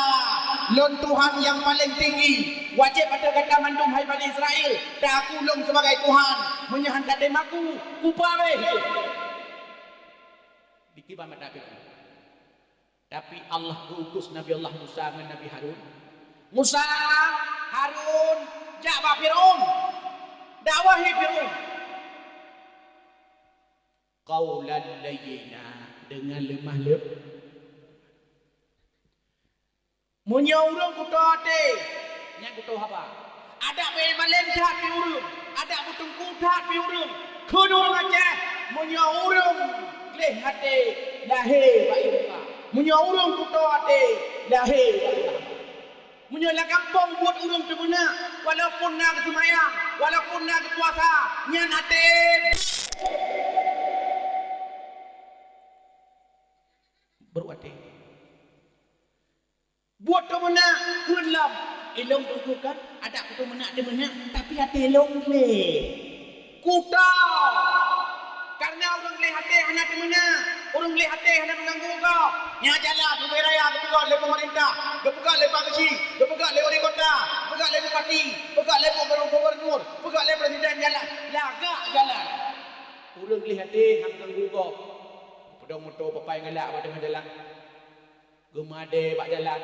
Lôn Tuhan nyang paleng tinggi. Wajéb ateueh gata mandum hai Bani Israel, taku lôn sibagai Tuhan. Meunyoe han tatem aku, kupa béh. Dikiban mata Firaun. Tapi Allah geu-utus Nabi Allah Musa ngon Nabi Harun. "Musa, Harun, jak bak Firaun. Dakwahi Firaun." Qaulan layyina, deungon leumah leumbut. Meunyoe ureuëng kuto até, nyan kuto haba. Adak beumalém that pi ureuëng, adak beuteungku that pi ureuëng. Kheun ureuëng Aceh, meunyoe ureuëng gleh até, lahé bak ié muka. Meunyoe ureuëng kuto até, lahé bak ié muka. Lam gampông buet ureuëng teumeunak, walaupun na geuseumayang, walaupun na geupuasa, nyan até. Baru até. Buet teumeunak kheun lom. Ilong teungku kan, adak teumeunak-teumeunak, tapi até lom gleh. Kuto! Kareuna ureuëng gleh até hana teumeunak, ureuëng gleh até hana meuganggu gob. Nyan jalan leubeh raya geupeugah lé peumeurintah, geupeugah lé Pak Geuchik, geupeugah lé wali kota, geupeugah lé bupati, geupeugah lé gubernur, gubernur, geupeugah lé presiden jalan. Lagak jalan. Ureuëng gleh até hana meuganggu gob. Peudong moto papai galak bak teungoh jalan. Geumeuadé bak jalan.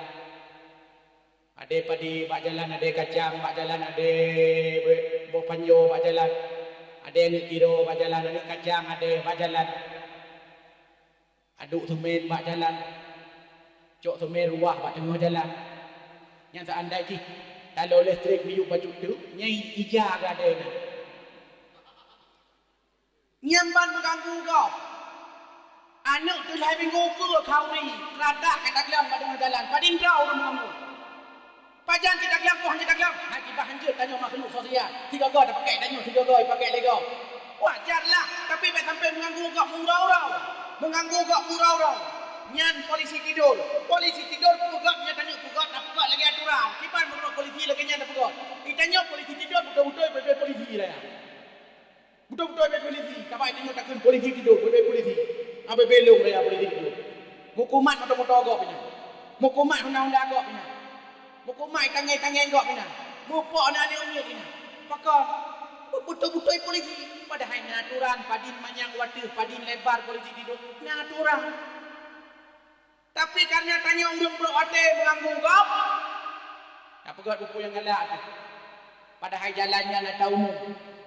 Adé padi bak jalan, adé kacang bak jalan, adé boh panjoe bak jalan, adé aneuk kiro bak jalan, aneuk kacang adé bak jalan, aduk seumén bak jalan, cok seumén ruah bak teungoh jalan. Nyan seandai jih talo listrik miyueb bacut teuk, nyan ija gadée na. Nyan ban meuganggu gob. Aneuk teulhée minggu keue khauri, radak ka taglang bak teungoh jalan. Padum droe ureuëng meuganggu. Pajan cit taglang, poh hanjeuet taglang. Hai kiban hanjeuet tanyoe makhluk sosial. Sigoe-goe tapakék tanyoe, sigoe-goe ipakék lé gob. Wajar lah, tapi bék sampai meuganggu gob meurau-rau. Meuganggu gob meurau-rau. Nyan polisi tidur. Polisi tidur peugöt nyan tanyoe peugöt, na peugöt lagée aturan. Kiban meunurot polisi lagée nyan na peugöt. Itanyoe polisi tidur beutôi-beutôi beu-beu polisi raya. Beutôi-beutôi beu polisi, ka bai tanyoe takheun polisi tidur, beu-beu polisi. Abéh-béh lôn raya polisi tidur. Meukumat moto-moto gob nyan. Meukumat honda-honda gob nyan. Meukumat tanggai-tanggai gob nyan. Mupok na aneuk miet nyan. Pakon? Beutôi-beutôi polisi. Padahai na aturan, padum manyang wateuh, padum lebar polisi tidur. Na aturan. Tapi kareuna tanyoe ureuëng brok até meuganggu gob, tapeugöt buku nyang galak teuh. Padahai jalan nyan na taumum.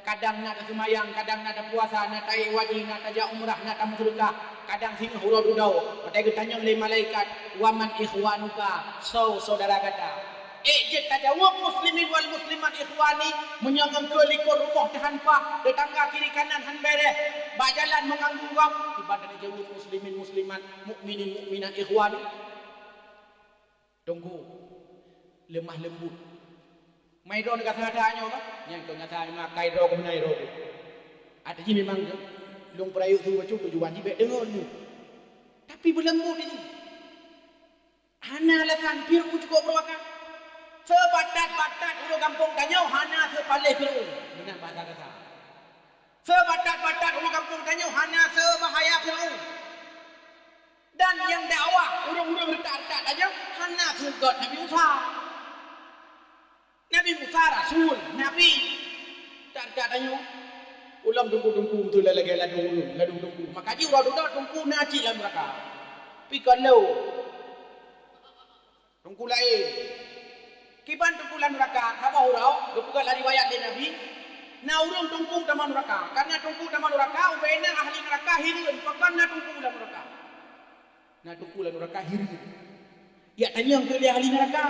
Kadang na taseumayang, kadang na tapuasa, na taék haji, na tajak umrah, na tameuseudeukah, kadang singoh uroe dudoe. Watée geutanyong lé malaikat, "Wa man ikhwanuka?" Soe syedara gata? Ék jeuet tajaweueb, "Muslimin wal muslimat ikhwani," meunyoe ngon keu likot rumoh teuhampah, teutangga kiri kanan han béréh, bak jalan meuganggu gob, kiban tajaweueb, "Muslimin muslimat, mukminin mukminat ikhwani." Teungku, leumah leumbut. Mai droeneuh gasa that nyoe kan? Nyan keuh gasa nyoe makai droe keuh meunan droe keuh. Até jih memang lôn peurayeuk su bacut tujuan jih bék deungon nyoe. Tapi beuleumbut jih. Hana alasan, Fir'aun cukôp beurakah. Seubatat-batat ureuëng gampông tanyoe hana seupaléh Fir'aun. Meunan bahasa gasa. Seubatat-batat ureuëng gampông tanyoe hana seubahaya Fir'aun. Dan nyang dakwah ureuëng-ureuëng reutak-reutak tanyoe hana seugét Nabi Musa. Nabi Musa rasul, nabi. Reutak-reutak tanyoe. Ulôn teungku-teungku beutôi lagée ladôm ureuëng, ladôm teungku. Maka jih uroe dudoe teungku na cit lam neuraka. Pi kon lôn. Teungku laén. Kiban teungku lam neuraka, saboh uroe, geupeugah lam riwayat lé Nabi, na ureuëng teungku tamong neuraka. Kareuna teungku tamong neuraka, ubena ahli neuraka hireuen, pakon na teungku lam neuraka. Na teungku lam neuraka hireuen. Jak tanyong keu lé ahli neuraka.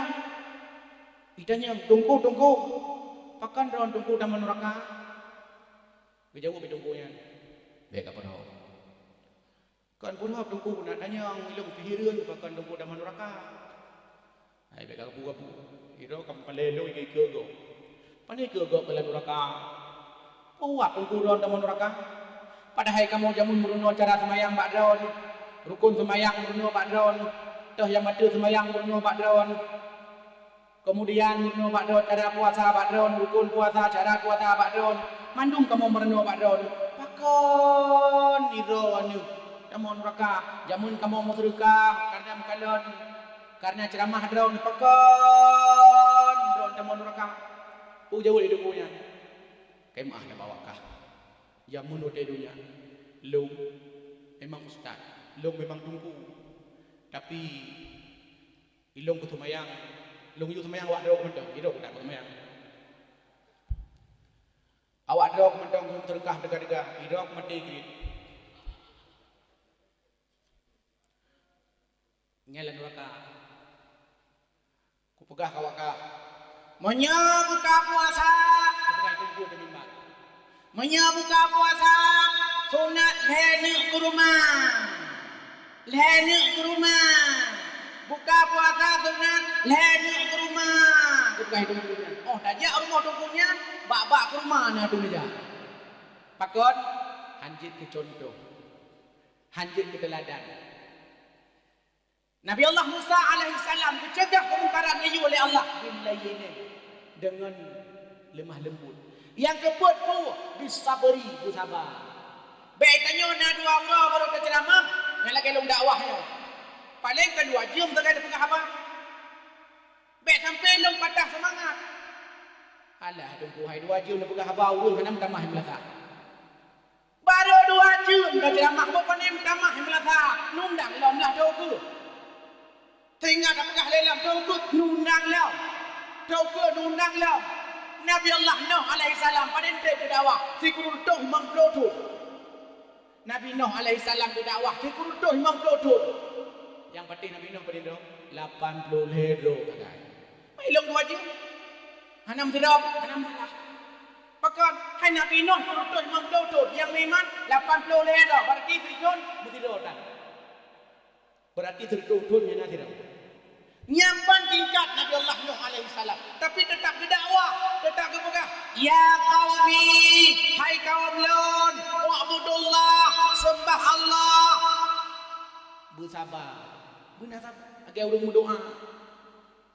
Jitanyong, "Teungku, teungku, pakon droen teungku tamong neuraka?" Geujaweueb lé teungku nyan, "Bék kapeudong." "Kon peureuhab teungku na tanyong, ilong pih hireuen pakon teungku tamong neuraka." "Hai bék gapu-gapu, sidroe ka meukalée lôn ikeue gob. Pane ikeue gob bak lam neuraka? Peue teungku droen tamong neuraka? Padahai kamoe jameun meurunoe cara seumayang bak droen, rukon seumayang meurunoe bak droen, toh nyang bateue seumayang meurunoe bak droen." Keumudian meurunoe bak droen cara puasa bak droen, rukon puasa, cara puasa bak droen, mandum kamoe meurunoe bak droen. Pakon sidroe nyoe tamong neuraka? Jameun kamoe meuseudeukah kareuna meukalon, kareuna ceuramah droen, pakon droen tamong neuraka? Peue jaweueb lé teungku nyan? Keumaah na bawakah. Jameun watée donya, lôn memang ustaz, lôn memang teungku. Tapi ilong keu seumayang, lôn yue seumayang awak droe keu mantong, sidroe keu seumayang. Awak droe keu mantong lôn seudeukah teuga-teuga, sidroe keu maté kriet. Nyan lam neuraka. Kupeugah keu awak kah, meunyoe buka puasa, kupeugah teungku di mimbar. Meunyoe buka puasa, sunat lhée neuk keuruma. Lhée neuk keuruma. Buka puasa sunat lhée neuk keuruma. Peugah teungku nyan. Oh, tajak rumoh teungku nyan, bak-bak keuruma na teungku jak. Pakon? Hanjeuet keu contoh. Hanjeuet keu teuladan. Nabi Allah Musa alaihissalam geuceugah keumungkaran geuyue lé Allah bil layyinin, deungon leumah leumbut. Nyang keupeuet peue? Bis sabri, beusaba. Bèk tanyoe na dua uroe barô taceuramah, nyang lagèe lôn dakwah nyoe. Paleng kan dua jeuem sagai tapeugah haba. Bèk sampoe lôn patah seumangat. Alah, teungku hai, dua jeuem neupeugah haba ureueng hana meutamah meulasa. Barô dua jeuem taceuramah, bôh pane meutamah meulasa, nundang lom lah teukeue. Sehingga tapeugah lé lom teukeue nundang lom. Teukeue nundang lom. Nabi Allah Nuh alaihissalam padum trép geudakwah, sikureueng reutôh limong ploh thon. Nabi Nuh alaihissalam geudakwah sikureueng reutôh limong ploh thon. Nyang patéh Nabi Nuh padum droe? Lapan ploh lhèe droe sagai. Mai lôn dua jeuem. Hana meusidroe, hana meusalah. Pakon? Hai Nabi Nuh sikureueng reutôh limong ploh thon, nyang meuiman lapan ploh lhèe droe, berarti sithon meusidroe tan. Berarti sireutôh thon nyang na sidroe. Nyan ban tingkat Nabi Allah Nuh alaihissalam, tapi teutap geudakwah, teutap geupeugah, "Ya qaumi, hai kawöm lôn, u'budullah, seumbah Allah." Beusaba, beuna saba, lagèe ureueng meudoa.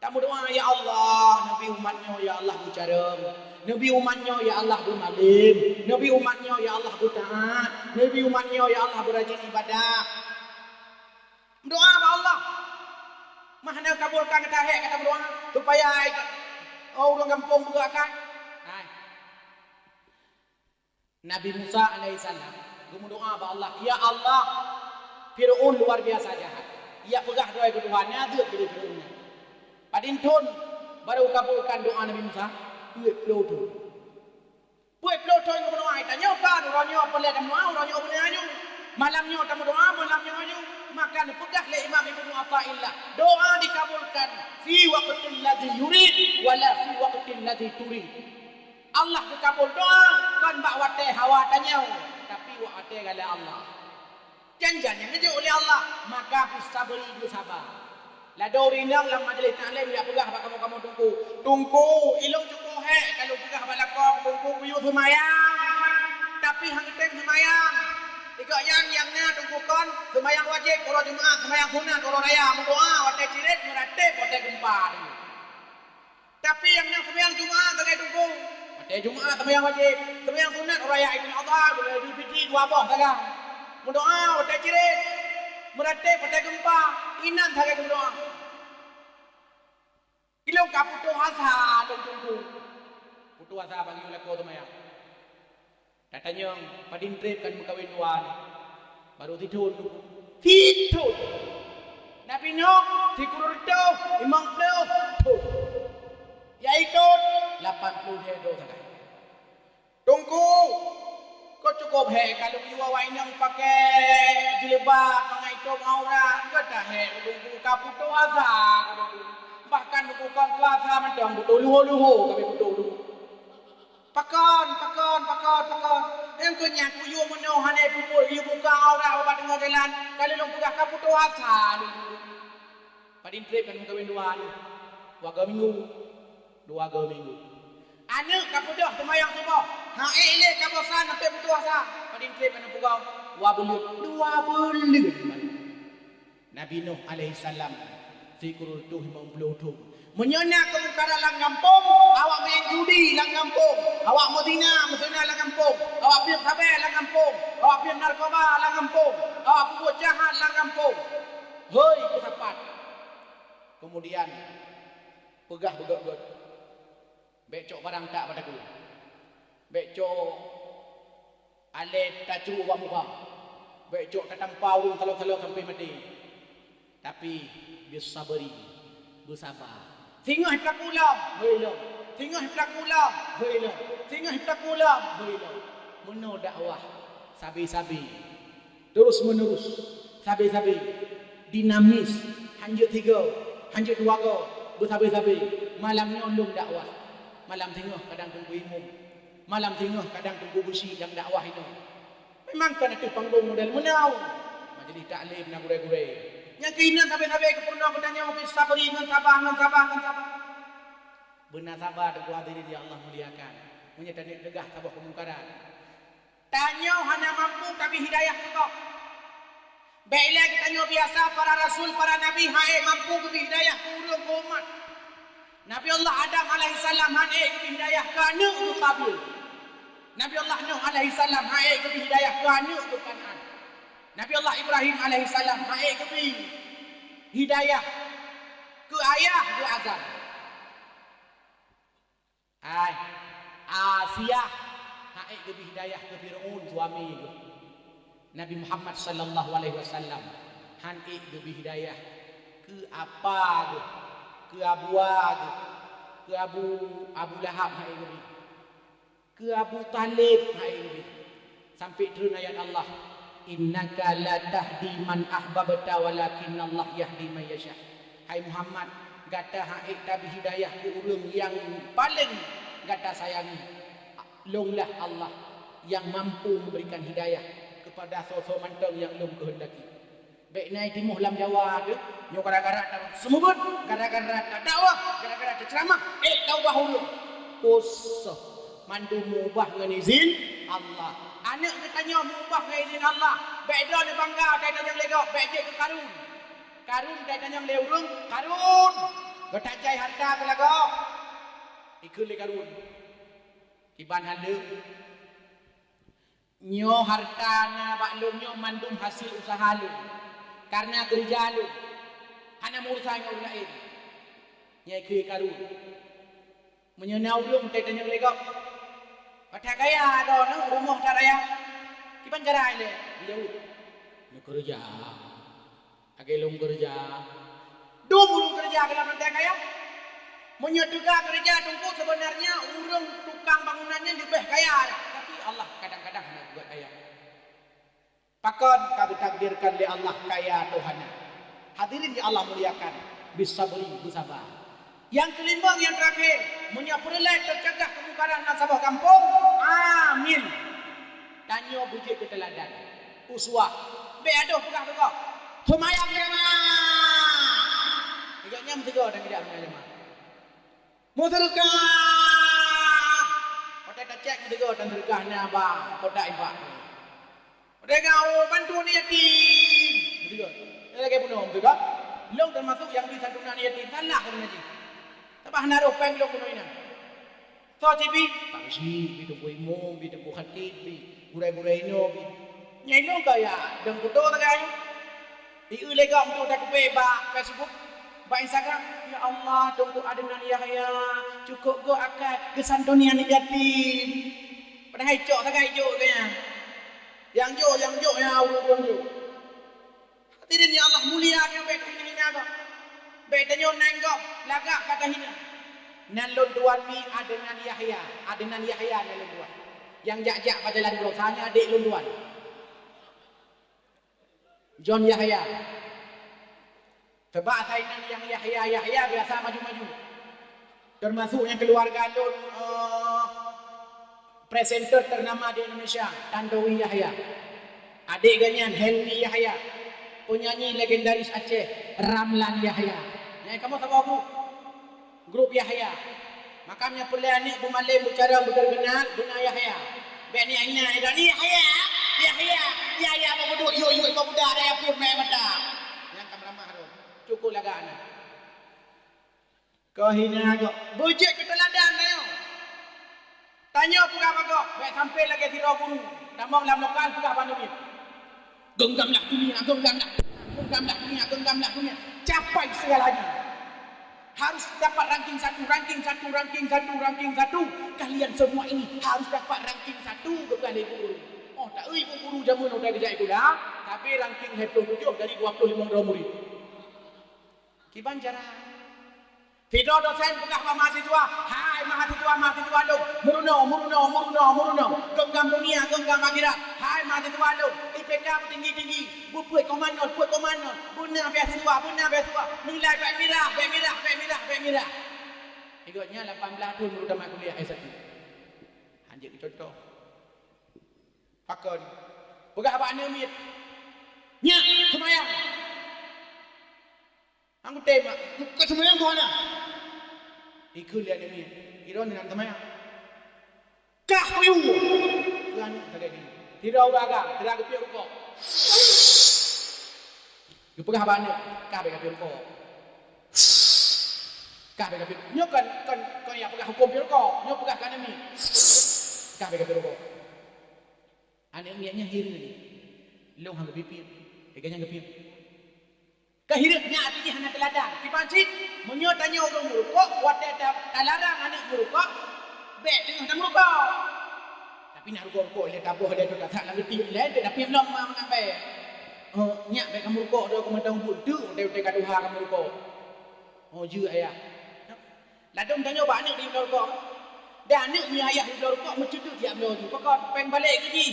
Tameudoa, "Ya Allah, neubi umat nyoe ya Allah beucarông, neubi umat nyoe ya Allah beumalém, neubi umat nyoe ya Allah beutaat, neubi umat nyoe ya Allah beurajin ibadah." Meudoa bak Allah. Mah hana kabulkan gata hék gata meudoa supaya, oh, ureueng gampông beugöt akai. Hai. Nabi Musa alaihissalam geumeudoa bak Allah, "Ya Allah, Fir'aun luar biasa jahat. Yak peugah droe keu Tuhan, nyan jeuet keu Fir'aun nyan." Padum thon baru kabulkan doa Nabi Musa? Peuet ploh thon. Peuet ploh thon geumeudoa, tanyoe kan uroe nyoe peureulèe tameudoa, uroe nyoe beuna nyoe. Malam nyoe tameudoa, malam nyoe nyoe. Maka neupeugah lé Imam Ibnu Athaillah, doa dikabulkan fi waqtil ladzi yurid, wala fi waqtil ladzi turid. Allah geukabul doa kon bak watèe hawa tanyoe, tapi watèe galak Allah. Janji nyang geujok lé Allah, maka beusabri, beusaba. Ladôm ureueng inong lam majlis taklim jak peugah bak kamoe-kamoe teungku, "Teungku, ilôn cukôp hék ka lôn peugah bak lakoe teungku geuyue seumayang, tapi han geutem seumayang." Di gobnyan nyang na teungku kon seumayang wajéb uroe Jumat, seumayang sunat uroe raya, meudoa watèe cirét, meuratéb watèe geumpa teungku. Tapi nyang na seumayang Jumat sagai teungku, watèe Jumat seumayang wajéb, seumayang sunat raya Idul Adha, Idul Fitri dua boh sagai. Meudoa watèe cirét, meuratéb watèe geumpa, inan sagai geumeudoa. Ilôn ka putôh asa lôn teungku. Putôh asa bagi lakoe seumayang. Tatanyong, padum trép kan meukawen dua nyoe? Baru sithon teungku. Sithon! Nabi Nuh sikureueng reutôh limong ploh thon. Nyang ikot lapan ploh lhèe droe sagai. Teungku, kon cukôp hék ka lôn yue awak inong pakai jilbab mangat itôp aurat, gata hék teungku ka putôh asa teungku. Bahkan teungku kon keu asa mantong putôh luho-luho ka putôh teungku. Pakon, pakon, pakon, pakon. Nyang keu nyan kuyue meunoe hana peubuet, yue buka aurat bak teungoh jalan. Ka lheueh lôn peugah ka putôh asa lôn. Padum trép kan meukawen dua nyoe. Dua go minggu. Dua go minggu. Aneuk ka peudôh seumayang suboh. Ha ék lé ka bosan sampoe putôh asa. Padum trép kan peugah dua buleuen. Dua buleuen. Nabi Nuh alaihissalam sikureueng reutôh limong ploh thon. Meunyoe na keumungkaran lam gampông, awak meuén judi lam gampông, awak meuzina, meuzina lam gampông, awak piep sabé lam gampông, awak piep narkoba lam gampông, awak peubuet jahat lam gampông. Hôi, keusapat! Keumudian, peugah beugöt-göt. Bèk cok barang tak bak takue. Bèk cok alèh tacruk bak muka. Bèk cok tatampa ureueng saleueng-saleueng sampoe maté. Tapi, beusabri, beusaba. Singoh peulaku lom, hôi lom. Singoh peulaku lom, hôi lom. Singoh peulaku lom, hôi lom. Meunoe dakwah sabe-sabe. Terus menerus, sabe-sabe, dinamis, hanjeuet tiga, hanjeuet dua go, beusabe-sabe. Malam nyoe lôn dakwah, malam singoh kadang teungku imum, malam singoh kadang teungku geuchik nyang dakwah inoe. Memang kon ateueh panggong model meunoe, majelis taklim na gurèe-gurèe. Nyang keuh inan sabe-sabe geupeurunoe geutanyoe, beusabri ngon sabar, ngon sabar, ngon sabar. Beuna saba teungku hadirin nyang Allah muliakan. Meunyoe taneuk teugah saboh keumungkaran, tanyoe hana mampu tabri hidayah keu gob. Bèk ilèe geutanyoe biasa, para rasul, para nabi han ék mampu geubri hidayah keu ureueng, keu umat. Nabi Allah Adam alaihissalam han ék geubri hidayah keu aneuk geuh Qabil. Nabi Allah Nuh alaihissalam han ék geubri hidayah keu aneuk geuh Kan'an. Nabi Allah Ibrahim alaihissalam han ék geubri hidayah keu ayah geuh Azar. Hai, Asiah han ék geubri hidayah keu Fir'aun suami geuh. Nabi Muhammad sallallahu alaihi wasallam han ék geubri hidayah keu apa geuh, keu abua geuh, keu Abu, Abu Lahab han ék geubri, keu Abu Thalib han ék geubri. Sampai treun ayat Allah, "Innaka la tahdi man ahbabta walakinnallaha yahdi man yasha." Hai Muhammad, gata han ék tabri hidayah keu ureueng nyang paleng gata sayangi. Lôn lah Allah nyang mampu memberikan hidayah kepada soe-soe mantong nyang Lôn keuheundaki. Bèk na timoh lam Jawa teuh, nyoe gara-gara taseumeubeuet, gara-gara tadakwah, gara-gara taceuramah, ék taubah ureueng. Khusoh, mandum meuubah ngon izin Allah. Aneuk geutanyoe meuubah ngon izin Allah. Bèk droeneuh bangga, tai tanyong lé gob, bèk jeuet keu Karun. Karun tai tanyong lé ureueng, Karun, geutajai hareuta keu lagoe. Ikheun lé Karun, "Kiban han leueng. Nyoe hareuta na bak lôn nyoe mandum hasé useuha lôn, kareuna keureuja lôn, hana meuurusan ngon ureueng laén." Nyan keuh Karun. Meunyoe na ureueng tai tanyong lé gob, "Pat that kaya droeneuh, rumoh that raya?" Kiban cara ilèe? Geujaweueb, "Neukeureuja." Lagèe lôn keureuja. Dum ureueng keureuja keu lam rantai kaya. Meunyoe teuga keureuja teungku, sebenarnya ureueng tukang bangunan nyan leubeh kaya, tapi Allah kadang-kadang hana geubuet kaya. Pakon ka geutakdirkan lé Allah kaya Tuhan? Hadirin yang Allah muliakan, bisabri, beusaba. Nyang keulimong, nyang teurakhir, meunyoe peureulèe teucegah keumungkaran lam saboh gampông, amin. Tanyoe beujeuet keu teuladan, uswah. Bèk adoh peugah keu gob, "Seumayang jamaah!" Gobnyan meuseugoe dan tidak seumayang jamaah. Meuseudeukah! Watèe tacèk meuseugoe dan seudeukah na bak kotak infak. Teuga, "Oh, bantu aneuk yatim!" Beutôi. Nyan lagèe bunoe, beutôi kan? Lôn teumasuk nyang bri santunan aneuk yatim, salah keunoe jih. Sabab hana roh péng lôn keunoe inan. Soe cit bri? Pak Geuchik bri, Teungku Imum bri, Teungku Khatib bri, gurèe-gurèe inoe bri. Nyan lôn kaya, dan kuto sagai. Ieu lé gob untuk takeubeuet bak Facebook, bak Instagram. "Ya Allah, Teungku Adnan Yahya, cukôp gob akai geusantuni aneuk yatim." Padahai cok sagai jok geuh nyan. Nyang jok, nyang jok, nyang ureueng-ureueng jok. Hadirin yang Allah muliakan, bèk tahina-hina gob. Bèk tanyoe nan gob lagak ka tahina. Nan lôn tuan mi Adnan Yahya, Adnan Yahya nan lôn tuan. Nyang jak-jak bak jalan Brosa nyan adék lôn tuan. John Yahya. Sabab asai nan nyang Yahya, Yahya biasa maju-maju. Termasuk nyang keuluwarga lôn, eh, presenter ternama di Indonesia, Tantowi Yahya. Adék geuh nyan, Helmi Yahya. Penyanyi legendaris Aceh, Ramlan Yahya. Nyan kamoe saboh grup. Grup Yahya. Maka meunyoe peureulèe aneuk beumalém, beucarông, beuterkenal, beuna Yahya. Bèk ni aneuk nyan, "Yahya, Yahya, Yahya, bak beudôk, yuk, yuk, bak beudôk, ada yang pur naik mata." Nyang ka meuramah tu. Cukôp lagak na. Keuhina gob. Beujeuet keu teuladan tanyoe. Tanyoe peugah bak gob, bèk sampai lagèe sidroe guru. Tamong lam lokal peugah bak aneuk miet. Genggamlah dunia, genggamlah dunia, genggamlah dunia, genggamlah dunia. Capai segalanya. Harus dapat ranking satu, ranking satu, ranking satu, ranking satu. Kalian semua ini harus dapat ranking satu, geupeugah lé guru. Oh, taeu ibu guru jameun udah geujak sikula, tapi ranking lhèe ploh tujoh dari dua ploh limong droe murid. Kiban cara? Sidroe dosen peugah bak mahasiswa, "Hai mahasiswa-mahasiswa lôn, meurunoe, meurunoe, meurunoe, meurunoe, genggam dunia, genggam akhirat. Hai mahasiswa lôn, I P K beutinggi-tinggi, beupeuet komandan, peuet komandan, beuna beasiswa, beuna beasiswa, nilai bèk mirah, bèk mirah, bèk mirah, bèk mirah." Gobnyan lapan blah thôn baru tamat kuliah S satu. Hanjeuet keu contoh. Pakon? Peugah bak aneuk miet, "Nyak, seumayang!" Anggota mak, "Keu seumayang keuhana?" Ikheun lé aneuk miet, "Droeneuh hana teumayang." Kah peuyueng! Keu aneuk teuga jih. Sidroe ureueng agam, sira geupiep rukok. Geupeugah bak aneuk, "Kah bèk kapiep rukok. Kah bèk kapiep." Nyoe kon, kon, kon nyang peugah hukôm piep rukok. Nyoe peugah keu aneuk miet. "Kah bèk kapiep rukok." Aneuk miet nyan hireuen. "Lôn han geupiep-piep." Lagèe nyan geupiep. Keuhireuen nyan arti jih hana teuladan. Kiban cit, meunyoe tanyoe ureueng meurukok, watèe ta-, talarang aneuk meurukok, bèk teungoh tameurukok. Tapi na rukok-rukok ilèe taboh ilèe tu tasak lam geuti ilèe, tapi lom ma mangat bèe. Oh, nyak bèk kameurukok droe keu mantong buet teuk, watèe-watèe ka tuha kameurukok. Oh, jeuet ayah. Ladôm tanyoe bak aneuk jiyue bloe rukok. Dan aneuk meunyoe ayah jiyue bloe rukok, meucudut jak bloe jih. Pakon? Péng balek keu jih.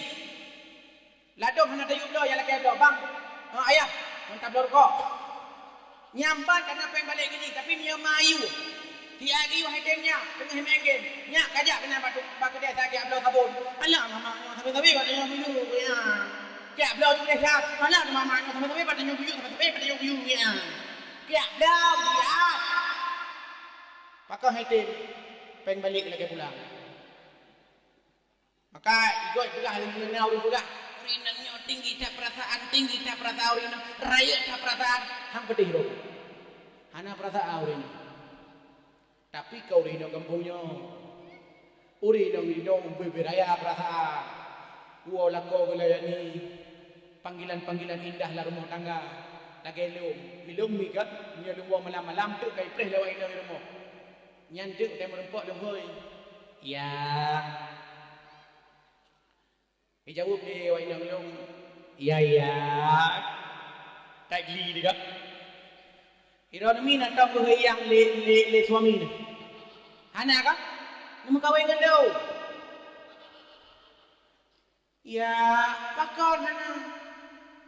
Ladôm hana tayue bloe, nyang lakèe bloe, "Bang, eh, ayah, lôn tabloe rukok." Nyan ban ka na péng balek keu jih, tapi meunyoe ma yue, siat geuyue hai tem nyak, teungoh meu'en game, nyak kajak keunan bak, bak keudè siat geujak bloe sabon. "Alah, mama nyoe sabé-sabé bak tanyoe geuyue, ya. Kajak bloe ju keudè siat, alah, mama nyoe sabé-sabé bak tanyoe geuyue, sabé-sabé bak tanyoe geuyue, ya. Kajak bloe siat." Pakon hai tem, péng balek lakèe pulang. Maka igoe peugah lé na ureueng peugah, "Ureueng inong nyoe tinggi that peurasaan, tinggi that peurasaan ureueng inong, rayeuk that peurasaan." Han peudeh droe. Hana peurasaan ureueng inong. Tapi keu ureueng inong gampông nyoe, ureueng inong inong beu-beu raya peurasaan. Woe lakoe geulayani, panggilan-panggilan indah lam rumoh tangga. Lagèe lôn, ilôn mi kan, meunyoe lôn woe malam-malam teuk ka ipreh lé awak inong i rumoh. Nyan teuk watèe meureumpok lôn hôi, "Ya." Ijaweueb lé awak inong lôn, "Ya, ya." That gli teuga. Droeneuh mi na tom beuhôi yang lé, lé, lé suami neuh? Hana kan? Neumeukawen ngon lôn. Ya, pakon hana?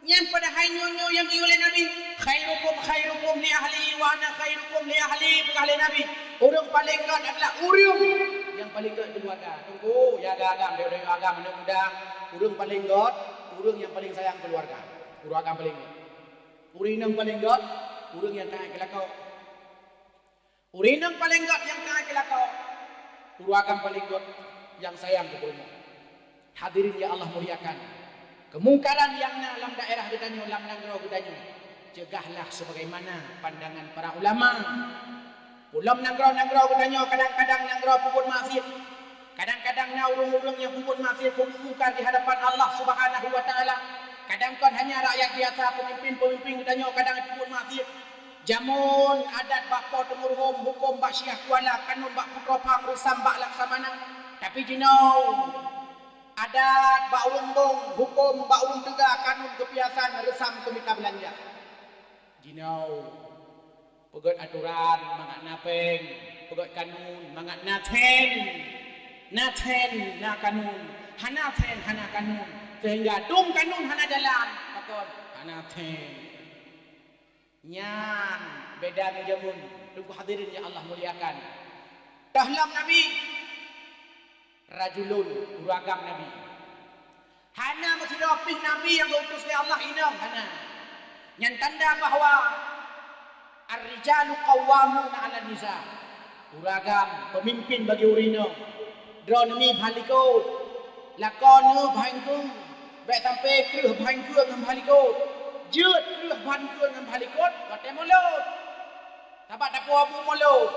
Nyan padahai nyoe-nyoe nyang geuyue lé Nabi, "Khairukum khairukum li ahlihi wa ana khairukum li ahli," peugah lé Nabi. Ureueng paleng gèt adalah ureueng nyang paleng gèt keuluwarga. Teungku, ya agam-agam, deungoe agam, aneuk muda, ureueng paleng gèt, ureueng nyang paleng sayang keuluwarga. Ureueng agam paleng gèt. Ureueng inong paleng gèt, ureueng nyang taát keu lakoe. Ureueng inong paleng gèt nyang taát keu lakoe, ureueng agam paleng gèt nyang sayang keu peurumoh. Hadirin nyang Allah muliakan, keumungkaran nyang na lam daerah geutanyoe, lam nanggroe geutanyoe, ceugahlah sebagaimana pandangan para ulama. Ulôn nanggroe-nanggroe geutanyoe kadang-kadang nanggroe peubuet maksiet. Kadang-kadang na ureueng-ureueng nyang peubuet maksiet, peubuet mungkar di hadapan Allah Subhanahu wa Taala. Kadang kon hanya rakyat biasa, peumimpin-peumimpin geutanyoe kadang peubuet maksiet. Jameun adat bak Po Teungku Ruhom, hukôm bak Syiah Kuala, kanun bak Putroe Phang, reusam bak Laksamana. Tapi jinoe adat bak ureueng Mbong, hukôm bak ureueng teuga, kanun keu piasan, reusam keu mita beulanja. Jinoe peugèt atoran mangat na péng, peugèt kanun mangat na then. Na then, na kanun. Hana then, hana kanun. Sehingga dum kanun hana jalan. Pakon? Hana then. Nyan beda ngon jameun. Teungku hadirin nyang Allah muliakan. Toh lom Nabi, rajulun, ureueng agam Nabi. Hana meusidroe pih Nabi nyang geuutus lé Allah inong, hana. Nyan tanda bahwa ar-rijalu qawwamuna 'alan nisa. Ureueng agam, peumimpin bagi ureueng inong. Droeneuh mi bhah likot. Lakoe neuh bhah iengkeue. Bèk sampoe kreueh bhah iengkeue ngon bhah likot. Jeuet kreueh bhah iengkeue ngon bhah likot watèe mulod. Sabab tapuwoe bu mulod,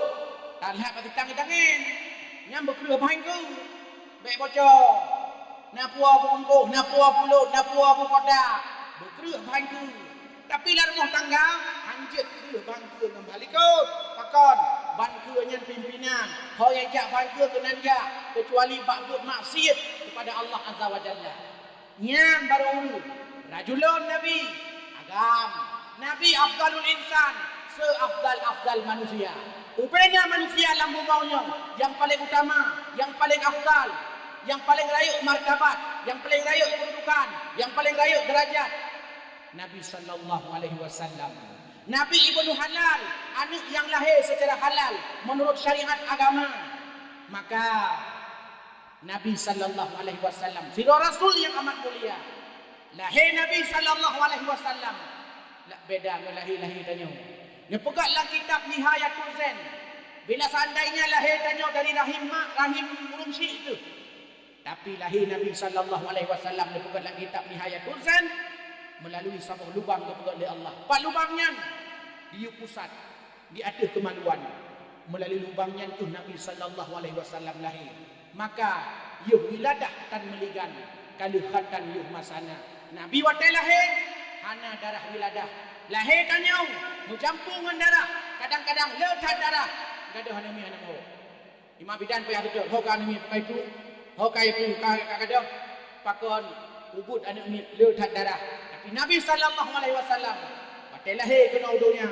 talhak bak sitang geutangen. Nyan beukreueh bhah iengkeue. Bèk bocor. Na puwoe bu eungkôh, na puwoe bu lôn, na puwoe bu kota. Beukreueh bhah iengkeue. Tapi lam rumoh tangga, han jeuet kreueh bhah iengkeue ngon bhah likot. Pakon? Bhah iengkeue nyan pimpinan. Ho nyang jak bhah iengkeue keunan jak, keucuali bak buet maksiet kepada Allah Azza wa Jalla. Nyan barô ureueng. Rajulun Nabi, agam. Nabi afdalul insan, se-afdal-afdal manusia. Ubena manusia lam bumoe nyoe nyang paleng utama, nyang paleng afdal, nyang paleng rayeuk martabat, nyang paleng rayeuk keududukan, nyang paleng rayeuk deurajat. Nabi sallallahu alaihi wasallam. Nabi ibnu halal, aneuk nyang lahé seucara halal meunurot syariat agama. Maka Nabi sallallahu alaihi wasallam, sidroe rasul nyang amat mulia. Lahé Nabi sallallahu alaihi wasallam, la-, beda ngon lahé-lahé tanyoe. Neupeugah lam kitab Nihayatul Zain, Bila seandainya lahé tanyoe dari rahim mak, rahim ureuëng syik teuh. Tapi lahé Nabi sallallahu alaihi wasallam neupeugah lam kitab Nihayatul Zan, meulalu saboh lubang geupeugah lé Allah. Pat lubang nyan? Di yue pusat, di ateueh keumaluan. Meulalu lubang nyan kheueh Nabi sallallahu alaihi wasallam lahé. Maka, yoh wiladah tan meuligan, ka lheueh khatan yoh masa na. Nabi watée lahé, hana darah wiladah. Lahé tanyoe, meucampur ngon darah, kadang-kadang le that darah. Gadôh aneuk miet hana meuhok. Imam bidan payah seutôt, ho ka aneuk miet, ka ibu, ho ka ibu, ka, ka gadôh. Pakon, ubit aneuk miet le that darah. Tapi Nabi sallallahu alaihi wasallam, watée lahé keunoe u donya,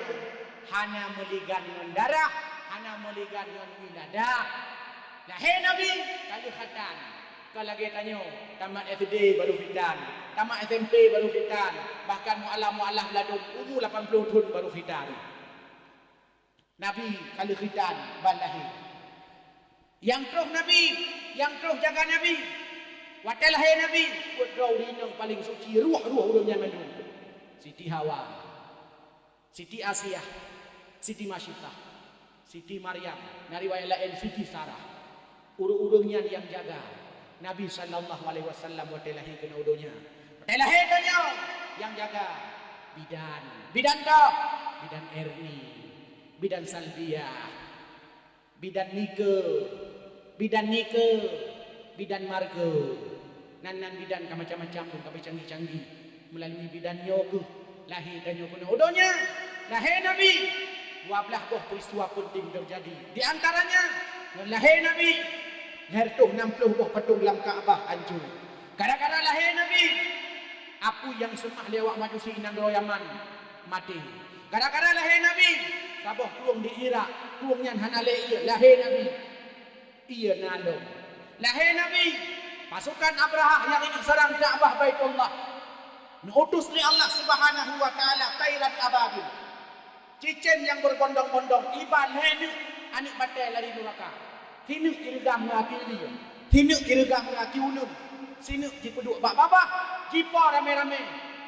hana meuligan ngon darah, hana meuligan ngon wiladah. Lahé Nabi, ka lheueh khatan. Ka lagée tanyoe, tamat S D baru khitan, tamat S M P baru khitan, bahkan mualaf-mualaf ladôm umu lapan ploh thon baru khitan. Nabi ka lheueh khitan ban lahé. Nyang troh Nabi, nyang troh jaga Nabi. Watée lahé Nabi, peuet droe ureuëng inong paleng suci, ruh-ruh ureuëng nyan mandum. Siti Hawa, Siti Asiah, Siti Masyitah, Siti Maryam, na riwayat laén Siti Sarah. Ureuëng-ureuëng nyan nyang jaga Nabi sallallahu alaihi wasallam watée lahé keunoe u donya. Watée lahé tanyoe nyang jaga bidan. Bidan toh, bidan Erni, bidan Salbiah, bidan Nike, bidan Nike, bidan Margo. Nan, nan bidan ka macam-macam, ka canggih-canggih. Meulalu bidan nyoe kheueh lahé tanyoe keunoe u donya. Lahé Nabi, dua blaih boh peristiwa penting teujadi. Di antaranya, ngon lahé Nabi, lhèe reutôh nam ploh boh patong lam Ka'bah hanco. Gara-gara lahé Nabi, apui nyang seumah lé awak Majusi nanggroe Yaman maté. Gara-gara lahé Nabi, saboh krueng di Irak, krueng nyan hana lé ié, lahé Nabi. Ié na lom. Lahé Nabi, pasukan Abrahah nyang inong seurang Ka'bah Baitullah, neuutus lé Allah Subhanahu wa Ta'ala tairan ababil. Cicém nyang beubondong-bondong, iba lhèe neuk aneuk batèe lari nuraka. Sineuk jireugam ngon aki uleue, sineuk jireugam ngon aki uleuen, sineuk jipeuduek bak babah, jipo ramé-ramé,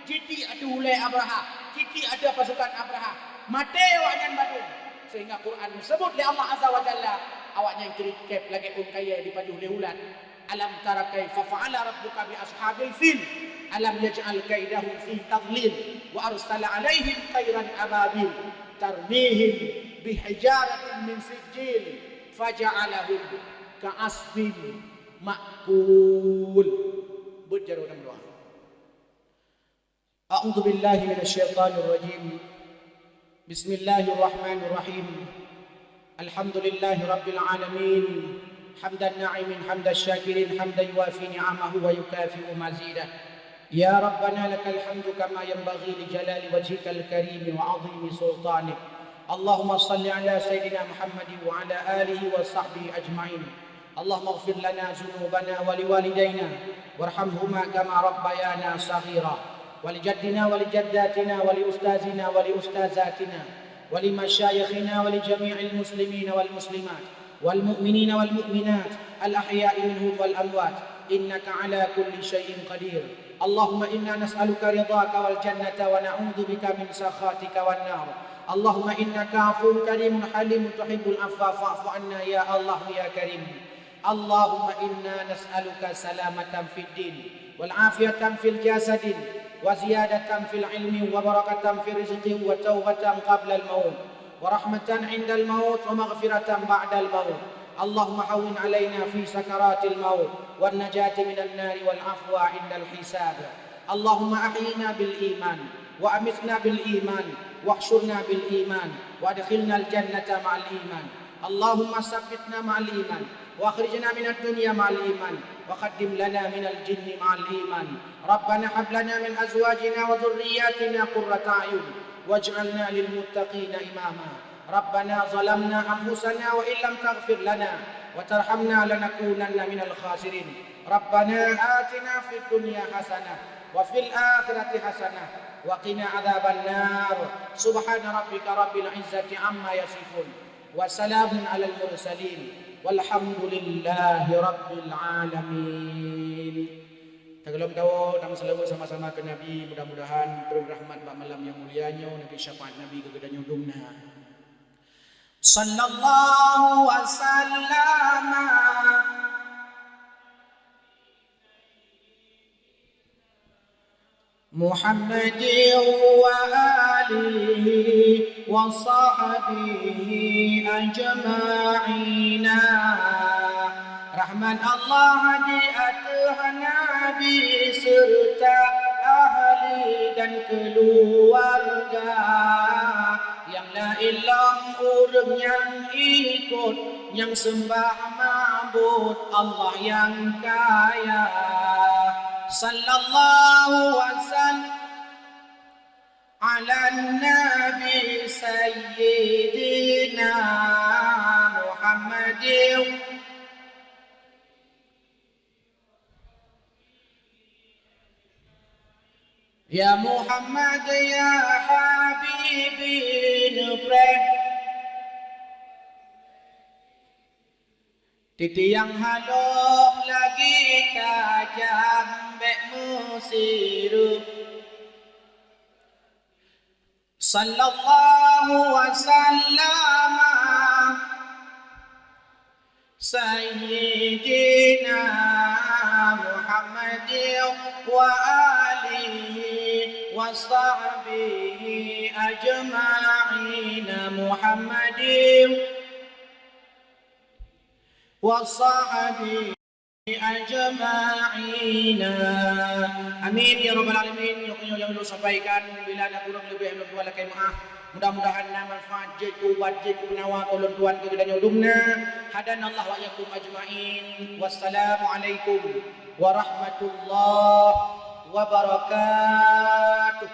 jitiek ateueh ulèe Abrahah, jitiek ateueh pasukan Abrahah. Maté awaknyan bandum. Sehingga Quran neuseubut lé Allah Azza wa Jalla, awaknyan keurikép lagèe ôn kayèe jipajoh lé ulat. Alam tara kaifa fa'ala rabbuka bi ashabil fil. Alam yaj'al kaidahum fi tadlil. Wa arsala 'alaihim tairan ababil. Tarmihim bihijaratin min sijjil. Faja'alahum ka'asfin ma'kul. Beuet jaroe dan meudoa. أعوذ بالله من الشيطان الرجيم. بسم الله الرحمن الرحيم. الحمد لله رب العالمين. حمد الناعمين، حمد الشاكرين، حمدا يوافي نعمه ويكافئ مزيده. يا ربنا لك الحمد كما ينبغي لجلال وجهك الكريم وعظيم سلطانك. اللهم صل على سيدنا محمد وعلى آله وصحبه أجمعين. اللهم اغفر لنا ذنوبنا ولوالدينا وارحمهما كما ربيانا صغيرا، ولجدنا ولجداتنا ولأستاذنا ولأستاذاتنا ولمشايخنا ولجميع المسلمين والمسلمات والمؤمنين والمؤمنات الأحياء منهم والأموات، إنك على كل شيء قدير. اللهم إنا نسألك رضاك والجنة ونعوذ بك من سخطك والنار. اللهم إنك عفو كريم حليم تحب العفو فاعف عنا يا الله يا كريم. اللهم إنا نسألك سلامة في الدين، والعافية في الجسد، وزيادة في العلم، وبركة في الرزق، وتوبة قبل الموت، ورحمة عند الموت، ومغفرة بعد الموت. اللهم هون علينا في سكرات الموت، والنجاة من النار، والعفو عند الحساب. اللهم أحينا بالإيمان، وأمتنا بالإيمان، واحشرنا بالإيمان، وأدخلنا الجنة مع الإيمان. اللهم ثبتنا مع الإيمان، وأخرجنا من الدنيا مع الإيمان، وخدم لنا من الجن مع الإيمان. ربنا هب لنا من أزواجنا وذرياتنا قرة أعين، واجعلنا للمتقين إماما. ربنا ظلمنا أنفسنا وإن لم تغفر لنا وترحمنا لنكونن من الخاسرين. ربنا آتنا في الدنيا حسنة وفي الآخرة حسنة وقنا عذاب النار. سبحان ربك رب العزة عما يصفون. وسلام على المرسلين. والحمد لله رب العالمين. Tagohlom tawoe, tameuseulaweuet sama-sama keu Nabi, mudah-mudahan trön rahmat bak malam nyang mulia nyoe, neubi syafaat Nabi keu geutanyoe dum na. Sallallahu wasallam Muhammadin wa alihi wa sahbihi ajma'ina. Rahmat Allah di ateueh Nabi seureuta ahli dan keuluwarga. Nyang laén lom ureuëng nyang ikot, nyang seumbah mabôt Allah nyang kaya. Sallallahu wasallam ala Nabi Sayyidina Muhammadin. Ya Muhammad, ya Habibi, neupreh titiang halôh lagi tajam bék meusireuk. Sallallahu wasallam Sayyidina Muhammadin wa alihi wa sahbihi ajma'in. Muhammadin wa sahbihi ajma'ina. Amin ya rabbal alamin. Nyoe, nyoe nyang ulôn sampaikan, bila na kurang leubeh ulôn tuan lakée meu'ah. Mudah-mudahan na manfaat jeuet keu ubat jeuet keu peunawa keu ulôn tuan keu geutanyoe dum na. Hadanallahu wa iyyakum ajma'in. Wassalamualaikum warahmatullahi wabarakatuh.